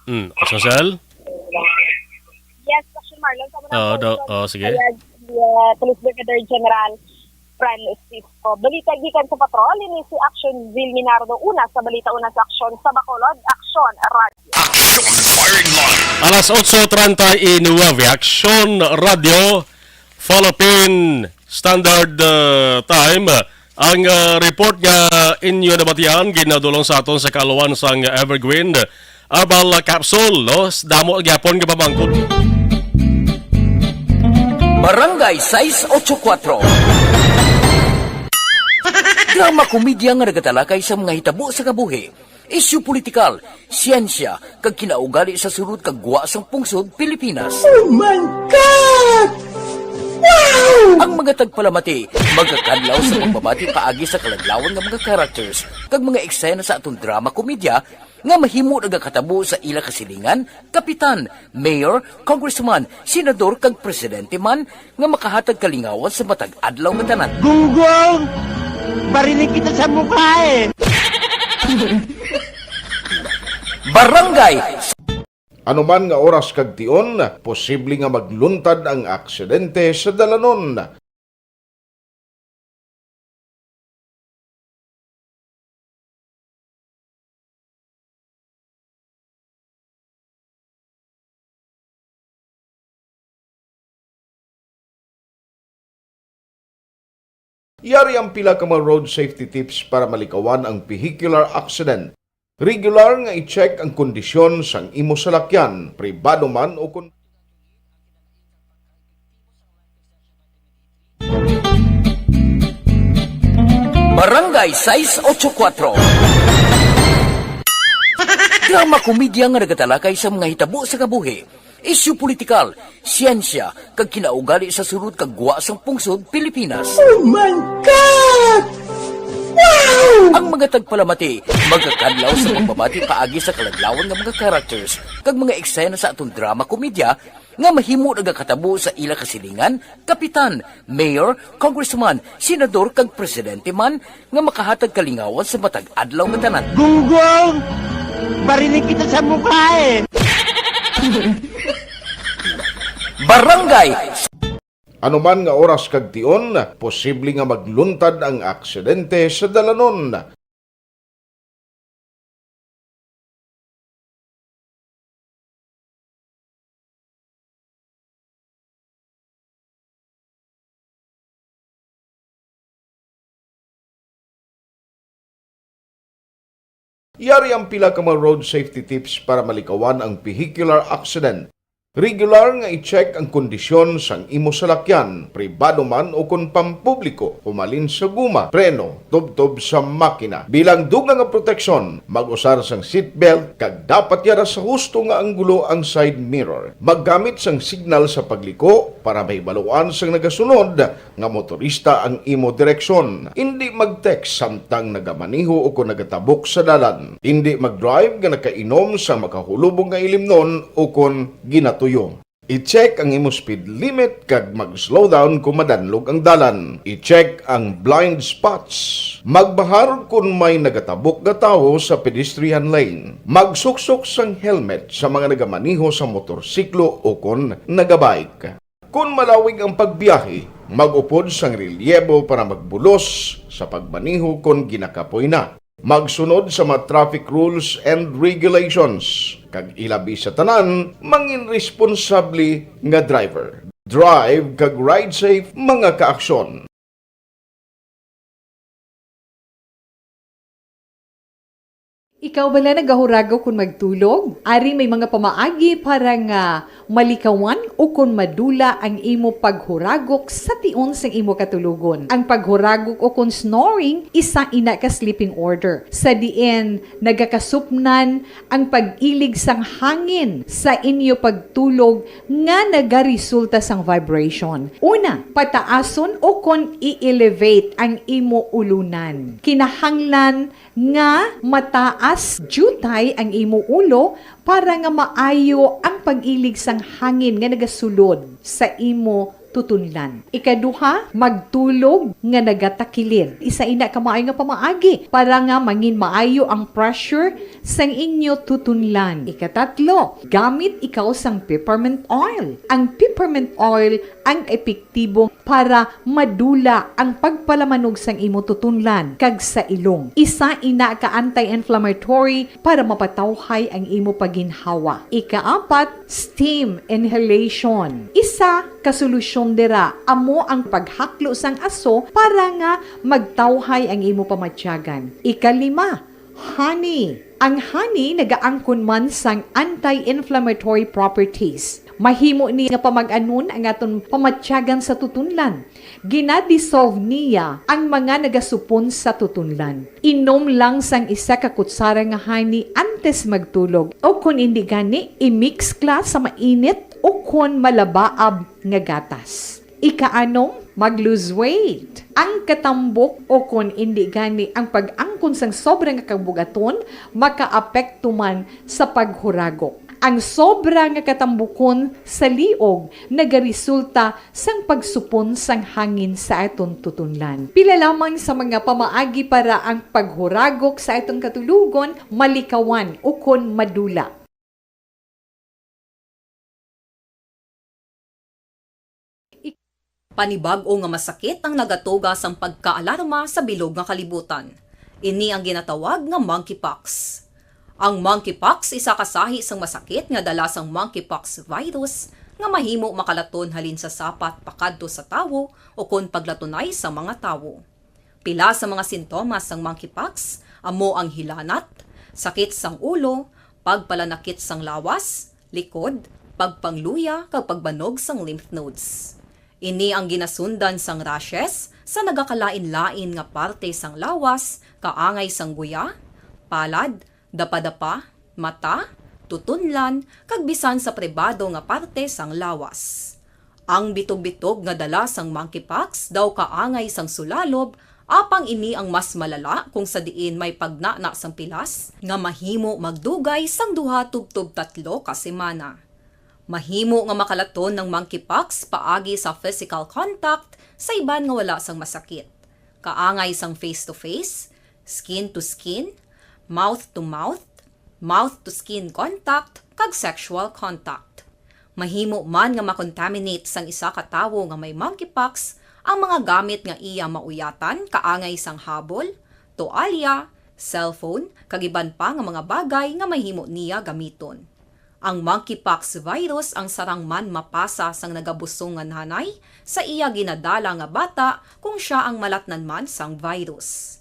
Mm, Social? Yes, Action Marlon. Sa muna Oo, po, do-, so, oh, sige. Kaya, uh, Police Brigadier General Francisco. Balita gikan sa patrol, ini si Action Vil Minardo. Una sa balita, una sa aksyon sa Bacolod, Action Radio. Action Firing Line. Alas otso treinta y nueve, Action Radio Philippine Standard, uh, Time. Ang, uh, report nga inyo nabatian, ginadulong sa aton sa kaalawan sang Evergreen Herbal Capsule, no? Damo gyapon nga pamangkot. Barangay sais ocho kuatro. Drama komedya nga nagatalakay sa mga hitabo sa kabuhi, isyu politikal, siyensya, kag kinaugali sa sulod kag gwa sang pungsod Pilipinas. Oh my God! Wow! Ang mga tagpalamati magakadlaw sa pagbabati paagi sa kaladlawan nga mga characters kag mga eksena sa aton drama komedya nga mahimo nagakatabo sa ila kasilingan, kapitan, mayor, congressman, senador, kag presidente man nga makahatag kalingawan sa matag adlaw nga tanan. Gunggong! Barinig kita sa mukha eh! Barangay Ano man nga oras kag tion, posible nga magluntad ang aksidente sa dalanon. Yari ang pila ka mga road safety tips para malikawan ang vehicular accident. Regular nga i-check ang kondisyon sang imo salakyan, pribado man o kon Barangay sais ocho kuatro. Drama komedya nga nagatalakay sa mga hitabo sa kabuhi, isyu politikal, siyensya, kag kinaugali sa sulod kag gwa sang pungsod Pilipinas. Oh my God! Wow! Ang mga tagpalamati magakadlaw sa pagbabati paagi sa kaladlawan nga mga characters kag mga eksena sa aton drama komedya nga mahimo nagakatabo sa ila kasilingan, kapitan, mayor, congressman, senador, kag presidente man, nga makahatag kalingawan sa matag adlaw nga tanan. Gunggong! Barinig kita sa mukha eh! Barangay Ano man nga oras kag tion, posible nga magluntad ang aksidente sa dalanon. Yari ang pila ka mga road safety tips para malikawan ang vehicular accident. Regular nga i-check ang kondisyon sang imo salakyan, pribado man o kon pampubliko, humalin sa guma, preno, tubtob sa makina. Bilang dugang nga proteksyon, mag-usar sang seatbelt kag dapat yara sa husto nga anggulo ang side mirror. Maggamit sang signal sa pagliko para mahibaluan sang nagasunod nga motorista ang imo direksyon. Indi mag-text samtang nagamaneho o kon nagatabok sa dalan. Indi mag-drive nga nakainom sa makahulubong nga ilimnon o kon ginatuyo. I-check ang imo speed limit kag mag-slow down kon madanlog ang dalan. I-check ang blind spots. Magbahar kon may nagatabok nga tawo sa pedestrian lane. Magsuksok sang helmet sa mga nagamaneho sa motorsiklo o kon nagabike. Kon malawig ang pagbiyahe, mag-upod sang relyebo para magbulos sa pagmaneho kon ginakapoy na. Magsunod sa mga traffic rules and regulations, kag ilabi sa tanan, mangin responsable nga driver. Drive kag ride safe, mga kaaksyon. Ikaw bala nagahuragok kon magtulog? Ari may mga pamaagi para nga malikawan o kon madula ang imo paghuragok sa tion sang imo katulogon. Ang paghuragok o kon snoring, isa ina ka sleeping order, sa diin nagakasupnan ang pag-ilig sang hangin sa inyo pagtulog nga nagaresulta sang vibration. Una, pataason o kon i-elevate ang imo ulunan. Kinahanglan nga mataas diutay ang imo ulo para nga maayo ang pag-ilig sang hangin nga nagasulod sa imo tutunlan. Ikaduha, magtulog nga nagatakilid. Isa ina ka maayo nga pamaagi para nga mangin maayo ang pressure sang inyo tutunlan. Ikatatlo, gamit ikaw sang peppermint oil. Ang peppermint oil ang epektibo para madula ang pagpalamanog sang imo tutunlan kag sa ilong. Isa ina ka anti-inflammatory para mapatawhay ang imo pagginhawa. Ikaapat, steam inhalation. Isa ka solusyon dira amo ang paghaklo sang aso para nga magtawhay ang imo pamatyagan. Ikalima, honey. Ang honey nagaangkon man sang anti-inflammatory properties. Mahimo ni nga pamag-anon ang aton pamatyagan sa tutunlan. Gina-dissolve niya ang mga nagasupon sa tutunlan. Inom lang sang isa ka kutsara nga honey antes magtulog, o kon indi gani, i-mix kla sa mainit o kon malabaab nga gatas. Ikaanom, mag-lose weight. Ang katambok o kon indi gani ang pag-angkon sang sobra nga kabug-aton makaapekto man sa paghuragok. Ang sobra nga katambukon sa liog nagaresulta sang pagsupon sang hangin sa aton tutunlan. Pila lamang sa mga pamaagi para ang paghuragok sa aton katulogon malikawan ukon madula. Panibag-o nga masakit ang nagatuga sang pagkaalarma sa bilog nga kalibutan. Ini ang ginatawag nga monkeypox. Ang monkeypox isa ka sahi sang masakit nga dala sang monkeypox virus nga mahimo makalaton halin sa sapat pakadto sa tawo ukon paglatunay sa mga tawo. Pila sa mga sintomas sang monkeypox amo ang hilanat, sakit sang ulo, pagpalanakit sang lawas, likod, pagpangluya, kag pagbanog sang lymph nodes. Ini ang ginasundan sang rashes sa nagakalain-lain nga parte sang lawas, kaangay sang guya, palad, dapadapa, mata, tutunlan, kag bisan sa pribado nga parte sang lawas. Ang bitog-bitog nga dala sang monkeypox daw kaangay sang sulalob Apang ini ang mas malala kung sa diin may pagnana sang pilas nga mahimo magdugay sang duha tubtob tatlo ka semana. Mahimo nga makalaton ang monkeypox paagi sa physical contact sa iban nga wala sang masakit, kaangay sang face-to-face, skin-to-skin, mouth-to-mouth, mouth-to-skin contact, kag sexual contact. Mahimo man nga makontaminate sang isa ka tawo nga may monkeypox ang mga gamit nga iya mauyatan, kaangay sang habol, toalya, cellphone, kag iban pa nga mga bagay nga mahimo niya gamiton. Ang monkeypox virus ang sarang man mapasa sang nagabusong nga nanay sa iya ginadala nga bata kung sia ang malatnan man sang virus.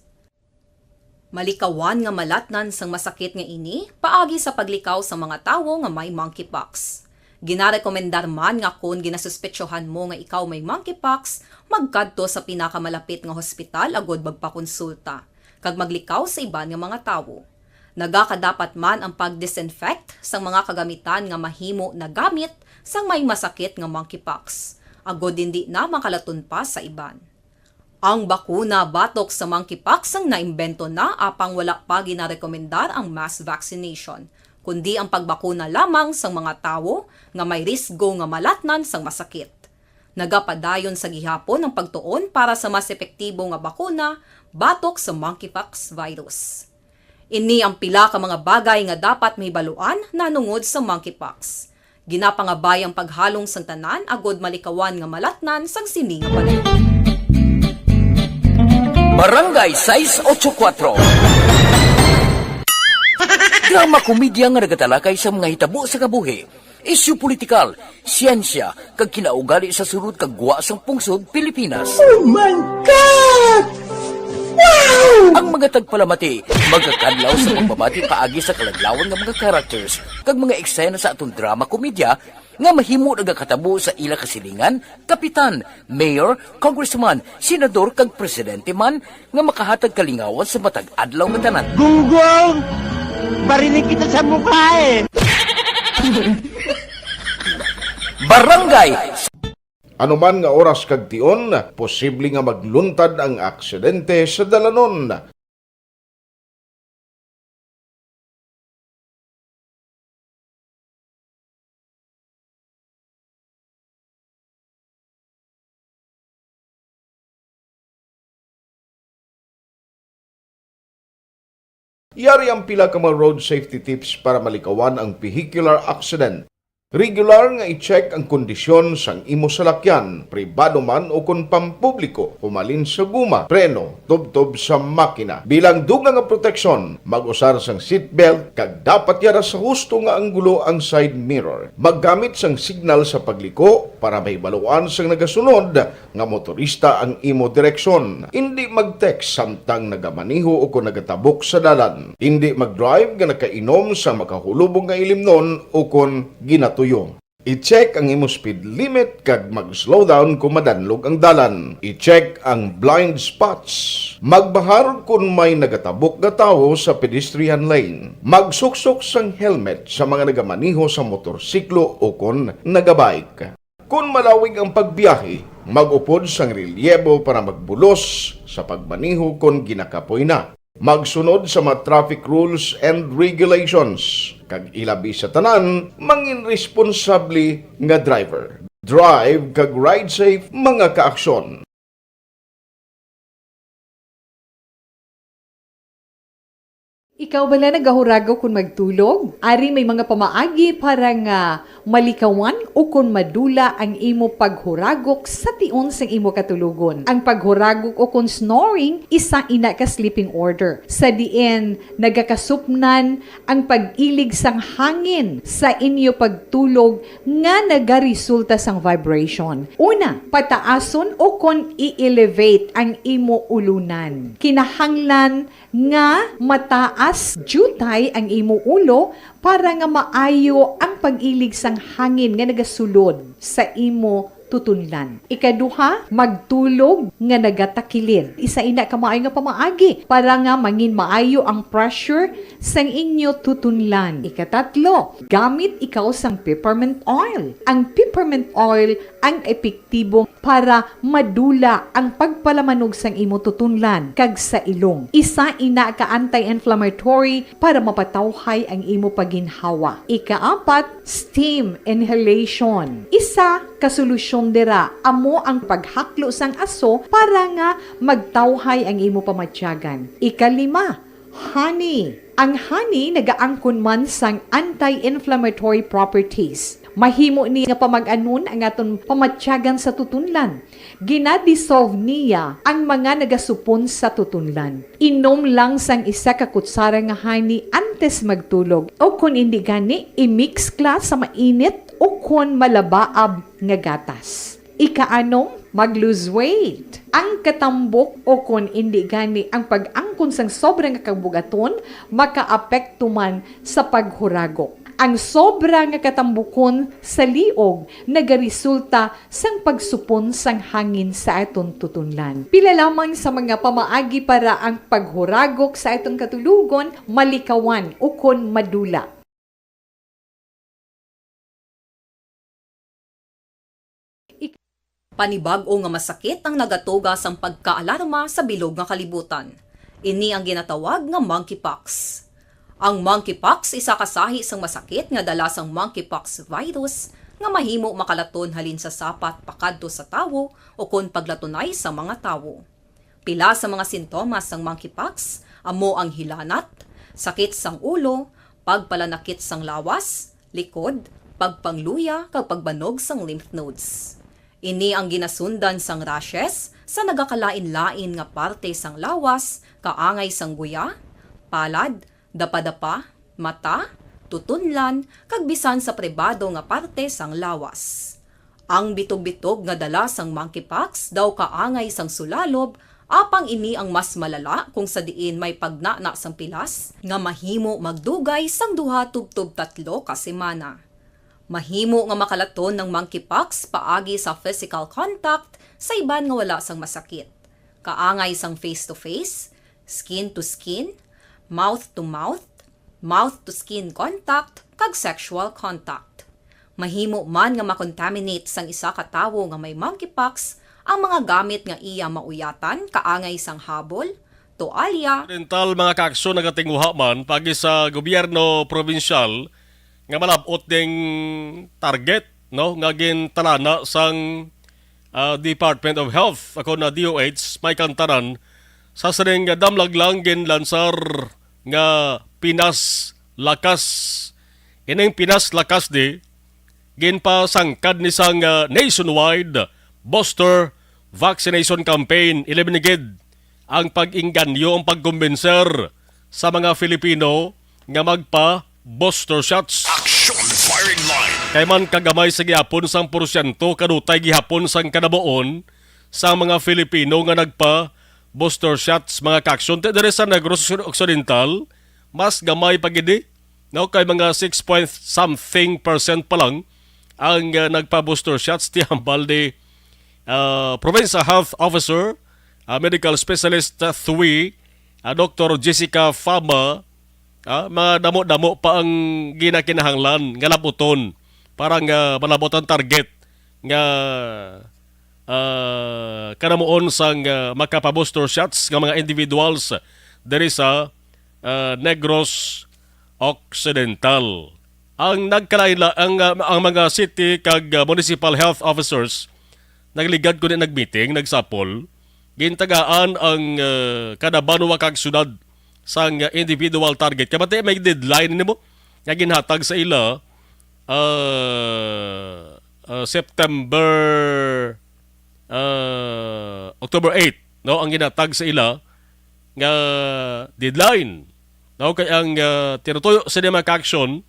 Malikawan nga malatnan sang masakit nga ini paagi sa paglikaw sa mga tawo nga may monkeypox. Ginarekomendar man nga kon ginasuspetsohan mo nga ikaw may monkeypox, magkadto sa pinakamalapit nga hospital agud magpakonsulta kag maglikaw sa iban nga mga tawo. Nagakadapat man ang pag-disinfect sang mga kagamitan nga mahimo nagamit sang may masakit nga monkeypox, agud indi na makalaton pa sa iban. Ang bakuna batok sa monkeypox ang naimbento na, apang wala pa ginarekomendar ang mass vaccination, kundi ang pagbakuna lamang sang mga tawo nga may risgo nga malatnan sang masakit. Nagapadayon sa gihapon ang pagtuon para sa mas epektibo nga bakuna batok sa monkeypox virus. Ini ang pila ka mga bagay nga dapat mahibaluan nahanungod sa monkeypox. Ginapangabay ang paghalong sang tanan agud malikawan nga malatnan sang sini nga balay. Barangay sais ocho kuatro. Drama komedya nga nagatalakay sa mga hitabo sa kabuhi, isyu politikal, siyensya, kag kinaugali sa sulod kag gwa sang pungsod Pilipinas. Oh my God! Wow! Ang mga tagpalamati magakadlaw sa pagbabati paagi sa kaladlawan nga mga characters kag mga eksena sa aton drama komedya nga mahimo nagakatabo sa ila kasilingan, kapitan, mayor, congressman, senador, kag presidente man nga makahatag kalingawan sa matag adlaw nga tanan. Gunggong! Barinig kita sa mukha eh! Barangay. Ano man nga oras kag tion, posible nga magluntad ang aksidente sa dalanon. Yari ang pila ka mga road safety tips para malikawan ang vehicular accident. Regular nga i-check ang kondisyon sang imo salakyan, pribado man o kon pampubliko, humalin sa guma, preno, tubtob sa makina. Bilang dugang nga proteksyon, mag-usar sang seatbelt kag dapat yara sa husto nga anggulo ang side mirror. Maggamit sang signal sa pagliko para mahibaluan sang nagasunod nga motorista ang imo direksyon. Indi mag-text samtang nagamaneho o kon nagatabok sa dalan. Indi mag-drive nga nakainom sa makahulubong nga ilimnon o kon ginatuyo. I-check ang imo speed limit kag mag-slow down kon madanlog ang dalan. I-check ang blind spots. Magbahar kon may nagatabok nga tawo sa pedestrian lane. Magsuksok sang helmet sa mga nagamaneho sa motorsiklo o kon nagabike. Kon malawig ang pagbiyahe, mag-upod sang relyebo para magbulos sa pagmaneho kon ginakapoy na. Magsunod sa mga traffic rules and regulations, kag ilabi sa tanan, mangin responsable nga driver. Drive kag ride safe, mga kaaksyon. Ikaw bala nagahuragok kon magtulog? Ari may mga pamaagi para nga malikawan o kon madula ang imo paghuragok sa tion sang imo katulogon. Ang paghuragok o kon snoring, isa ina ka sleeping order, sa diin nagakasupnan ang pag-ilig sang hangin sa inyo pagtulog nga nagaresulta sang vibration. Una, pataason o kon i-elevate ang imo ulunan. Kinahanglan nga mataas diutay ang imo ulo para nga maayo ang pag-ilig sang hangin nga nagasulod sa imo tutunlan. Ikaduha, magtulog nga nagatakilid. Isa ina ka maayo nga pamaagi para nga mangin maayo ang pressure sang inyo tutunlan. Ikatatlo, gamit ikaw sang peppermint oil. Ang peppermint oil ang epektibo para madula ang pagpalamanog sang imo tutunlan kag sa ilong. Isa ina ka anti-inflammatory para mapatawhay ang imo paginhawa. Ikaapat, steam inhalation. Isa ka solusyon dira amo ang paghaklo sang aso para nga magtawhay ang imo pamatyagan. Ikalima, honey. Ang honey nagaangkon man sang anti-inflammatory properties. Mahimo ni nga pamag-anon ang aton pamatyagan sa tutunlan. Gina-dissolve niya ang mga nagasupon sa tutunlan. Inom lang sang isa ka kutsara nga honey antes magtulog, o kon indi gani, i-mix kla sa mainit o kon malabaab nga gatas. Ikaanom, mag-lose weight. Ang katambok o kon indi gani ang pag-angkon sang sobra nga kabugaton makaapekto man sa paghuragok. Ang sobra nga katambukon sa liog nagaresulta sang pagsupon sang hangin sa aton tutunlan. Pila lamang sa mga pamaagi para ang paghuragok sa aton katulogon malikawan ukon madula. Panibag-o nga masakit ang nagatuga sang pagkaalarma sa bilog nga kalibutan. Ini ang ginatawag nga monkeypox. Ang monkeypox isa ka sahi sang masakit nga dala sang monkeypox virus nga mahimo makalaton halin sa sapat pakadto sa tawo o kon paglatunay sa mga tawo. Pila sa mga sintomas sang monkeypox amo ang hilanat, sakit sang ulo, pagpalanakit sang lawas, likod, pagpangluya, kag pagbanog sang lymph nodes. Ini ang ginasundan sang rashes sa nagakalain-lain nga parte sang lawas, kaangay sang guya, palad, dapadapa, mata, tutunlan, kag bisan sa pribado nga parte sang lawas. Ang bitog-bitog nga dala sang monkeypox daw kaangay sang sulalob, apang ini ang mas malala kung sa diin may pagnana sang pilas nga mahimo magdugay sang duha tubtob tatlo ka semana. Mahimo nga makalaton ang monkeypox paagi sa physical contact sa iban nga wala sang masakit, kaangay sang face-to-face, skin-to-skin, mouth-to-mouth, mouth-to-skin contact, kag sexual contact. Mahimo man nga makontaminate sang isa ka tawo nga may monkeypox ang mga gamit nga iya mauyatan, kaangay sang habol, tualya, Oriental, mga kaaksyon, nagatinguha man paagi sa gobyerno probinsyal nga malab-ot ning target, no, nga gintalana sang, ah, Department of Health, ako na D O H, may kantanan sa sining nga damlag lang ginlansar nga Pinas Lakas. Ining Pinas Lakas di, ginpasangkad ni sang, ah, nationwide booster vaccination campaign. Ilabi ni gid ang pag-inganyo, ang pagkumbinser sa mga Filipino nga magpa-booster shots. Action Firing Line. Kay man kagamay sa gihapon sang porsyento kadutay gihapon sang kanabuon sa mga Filipino nga nagpa-booster shots, mga kaaksyon. Ti diri sa Negros Occidental, mas gamay pa gid, no, kay mga six point something percent pa lang ang, uh, nagpa-booster shots. Ti hambal ni, uh, Provincial Health Officer, uh, Medical Specialist, uh, three, uh, Doctor Jessica Fama, ah, mga damo-damo pa ang ginakinahanglan nga labuton para nga malabot ang target nga, ah, kanamuon sang, ah, makapa-booster shots nga mga individuals diri sa, ah, Negros Occidental. Ang nagkalaila-, ang, ah, ang mga city kag, ah, municipal health officers nagligad kuno nag-meeting, nagsapol, gintagaan ang, ah, kada banwa kag syudad sang individual target. Kay bati may deadline nimo nga ginhatag sa ila, ah, ah, September, ah, October eight, no, ang ginhatag sa ila nga deadline. No, kay ang, ah, tinutuyo sa mga action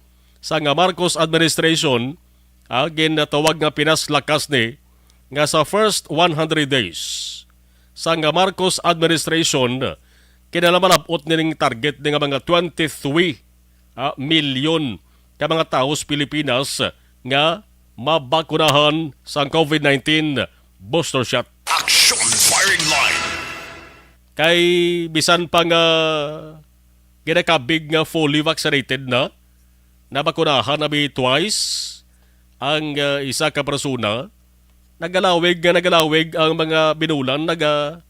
sa nga Marcos administration, ah, ginatawag nga Pinas Lakas ni nga sa first one hundred days sang Marcos administration, kinalamalabot nining target ni nga mga twenty-three, ah, milyon ka mga tawo sa Pilipinas nga mabakunahan sang COVID nineteen booster shot. Action Firing Line. Kay bisan pa nga ginakabig nga fully vaccinated na, nabakunahan na bi twice ang, ah, isa ka persona, nagalawig nga nagalawig ang mga binulan, naga-,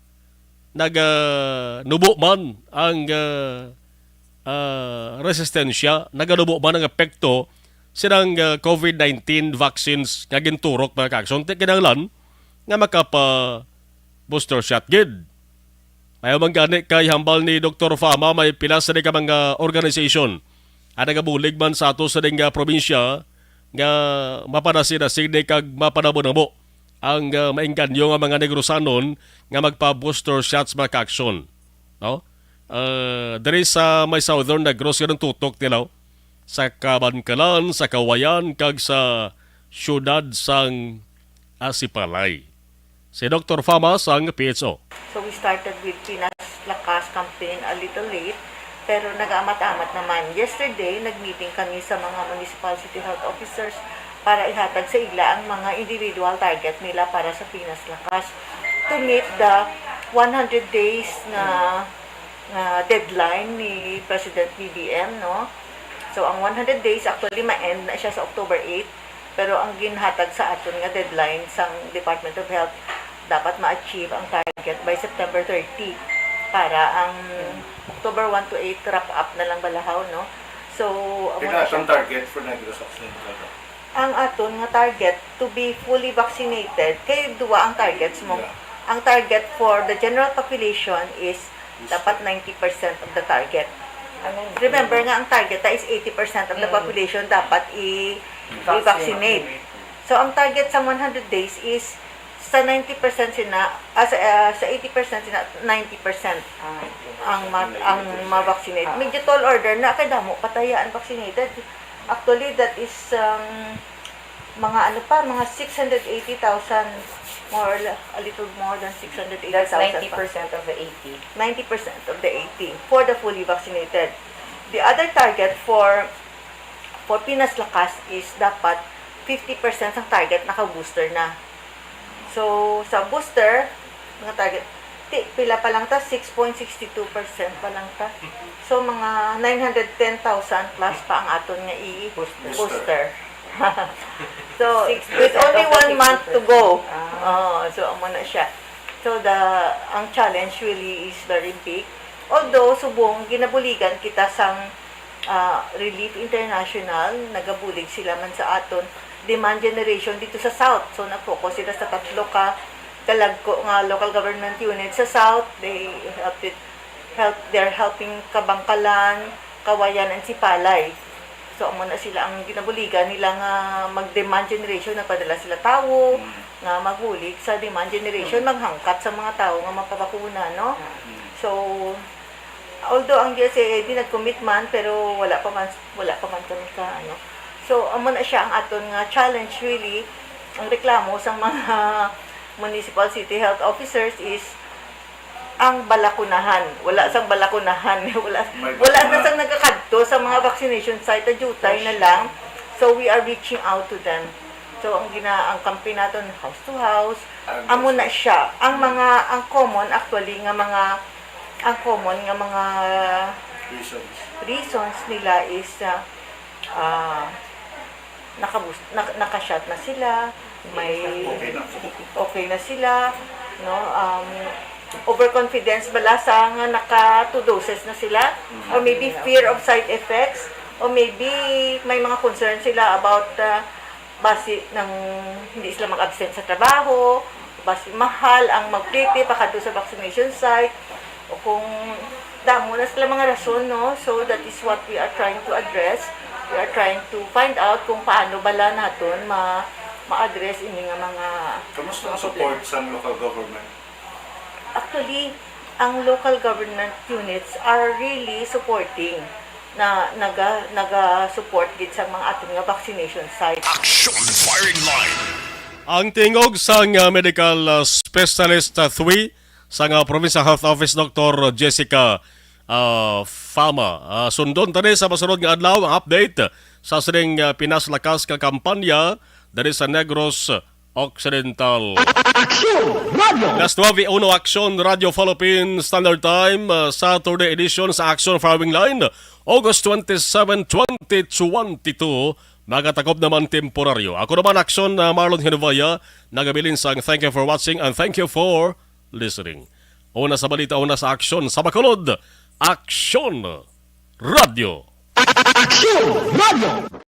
naga-, nubo man ang, ah, ah, resistensya, naganubo man ang epekto silang, ah, COVID nineteen vaccines nga ginturok, mga kaagsoon. Ti kinahanglan nga makapa-booster shot gid. Ayaw man gani kay hambal ni Doktor Fama, may pila sa ka mga organization ang nagabulig man sa ato sa ding, ah, probinsya nga mapanasi-nasi ni kag mapanabo-nabo ang, ah, maengganyo nga mga Negrosanon nga magpa-booster shots, mga kaagsoon, no? Ah, diri sa may Southern Negros, ganun tutok nila, oh. Sa Kabankalan, sa Kawayan, kag sa siyudad sang Asipalay. Si Doktor Fama sang P H O. So we started with Pinas Lakas campaign a little late, pero nag-amat-amat naman. Yesterday, nag-meeting kami sa mga municipal city health officers para ihatag sa ila ang mga individual target nila para sa Pinas Lakas to meet the one hundred days na, na deadline ni President B B M, no? So, ang one hundred days, actually, ma-end na siya sa October eight. Pero ang ginhatag sa aton nga deadline sang Department of Health, dapat ma-achieve ang target by September thirty para ang October one to eight wrap up na lang balahaw, no? So, amo Pila na siya. Atong target for Negros Occidental? Ang aton nga target to be fully vaccinated, kay duwa ang targets mo. Yeah. Ang target for the general population is dapat ninety percent of the target. Remember nga ang target ta is eighty percent of the Mm. population dapat i-, Vaccinate. i-vaccinate. So, ang target sa one hundred days is sa ninety percent sina, ah, sa, ah, sa eighty percent sina, ninety percent Ah, ang ma-, ang ma-vaccinate. Ah. Medyo tall order na kay damo pa taya ang vaccinated. Actually, that is, um, mga ano pa, mga six hundred eighty thousand, more or less, a little more than six hundred eighty thousand That's ninety percent of the eighty. Ninety percent of the eighty for the fully vaccinated. The other target for, for Pinas Lakas is dapat fifty percent ang target naka-booster na. So, sa booster, mga target, ti, pila pa lang ta? Six point six two percent pa lang ta. So, mga nine hundred ten thousand plus pa ang aton nga i-booster. Booster. So, with only one month to go. Ah. Oh, so, amo na siya. So, the, ang challenge really is very big. Although, subong, ginabuligan kita sang, ah, Relief International, nagabulig sila man sa aton demand generation dito sa South. So, nag-focus sila sa tatlo ka kalagko nga local government unit sa South. They help it, help, they're helping Kabankalan, Kawayan, and Sipalay. So, amo na sila ang ginabuligan nila nga mag-demand generation. Nagpadala sila tawo Mm. nga magbulig sa demand generation, Mm. maghangkat sa mga tawo nga mapabakuna, no? Mm. So, although ang D S A A D nag-commit man, pero wala pa man, wala pa man kami ka, ano. So, amo na siya ang aton nga challenge, really. Ang reklamo sa mga municipal city health officers is ang balakunahan. Wala sang balakunahan. Wala, May wala na bakuna. sang nagakadto sa mga vaccination site. Adjutay na lang. So, we are reaching out to them. So, ang gina-, ang campaign naton, house to house. Ang Amo na siya. Ang mga, ang common, actually, nga mga, ang common nga mga Reasons. reasons nila is, ah, ah, nakabus-, nak-, nakashot na sila, may Okay na po. okay na sila, no? Um, overconfidence bala sa nga naka two doses na sila, Mm. or maybe fear of side effects, or maybe may mga concern sila about, ah, basi nang hindi sila mag-absent sa trabaho, basi mahal ang magpiti pakadto sa vaccination site, o kung damo na sila mga rason, no? So, that is what we are trying to address. We are trying to find out kung paano bala naton ma-, ma-address ini nga mga Kamusta ang mga support problema. sa local government? Actually, ang local government units are really supporting na naga-, naga-support gid sa mga aton nga vaccination site. Action Firing Line. Ang tingog sang, ah, medical, ah, specialist, ah, three sang, ah, Provincial Health Office, Doktor Jessica, ah, Fama. Ah, sundon tani sa masunod nga adlaw ang update sa sining, ah, pinasalakas nga kampanya diri sa Negros Occidental. Action Radio! Las nuebe uno, Action Radio Philippines Standard Time, ah, Saturday edition sa Action Firing Line, August twenty-seven, twenty twenty-two. Nagatakop naman temporaryo. Ako naman, Aksyon, na Marlon Hinubaya, nagabilin sang thank you for watching and thank you for listening. Una sa balita, una sa aksyon, sa Bacolod, Aksyon Radio. Aksyon Radio!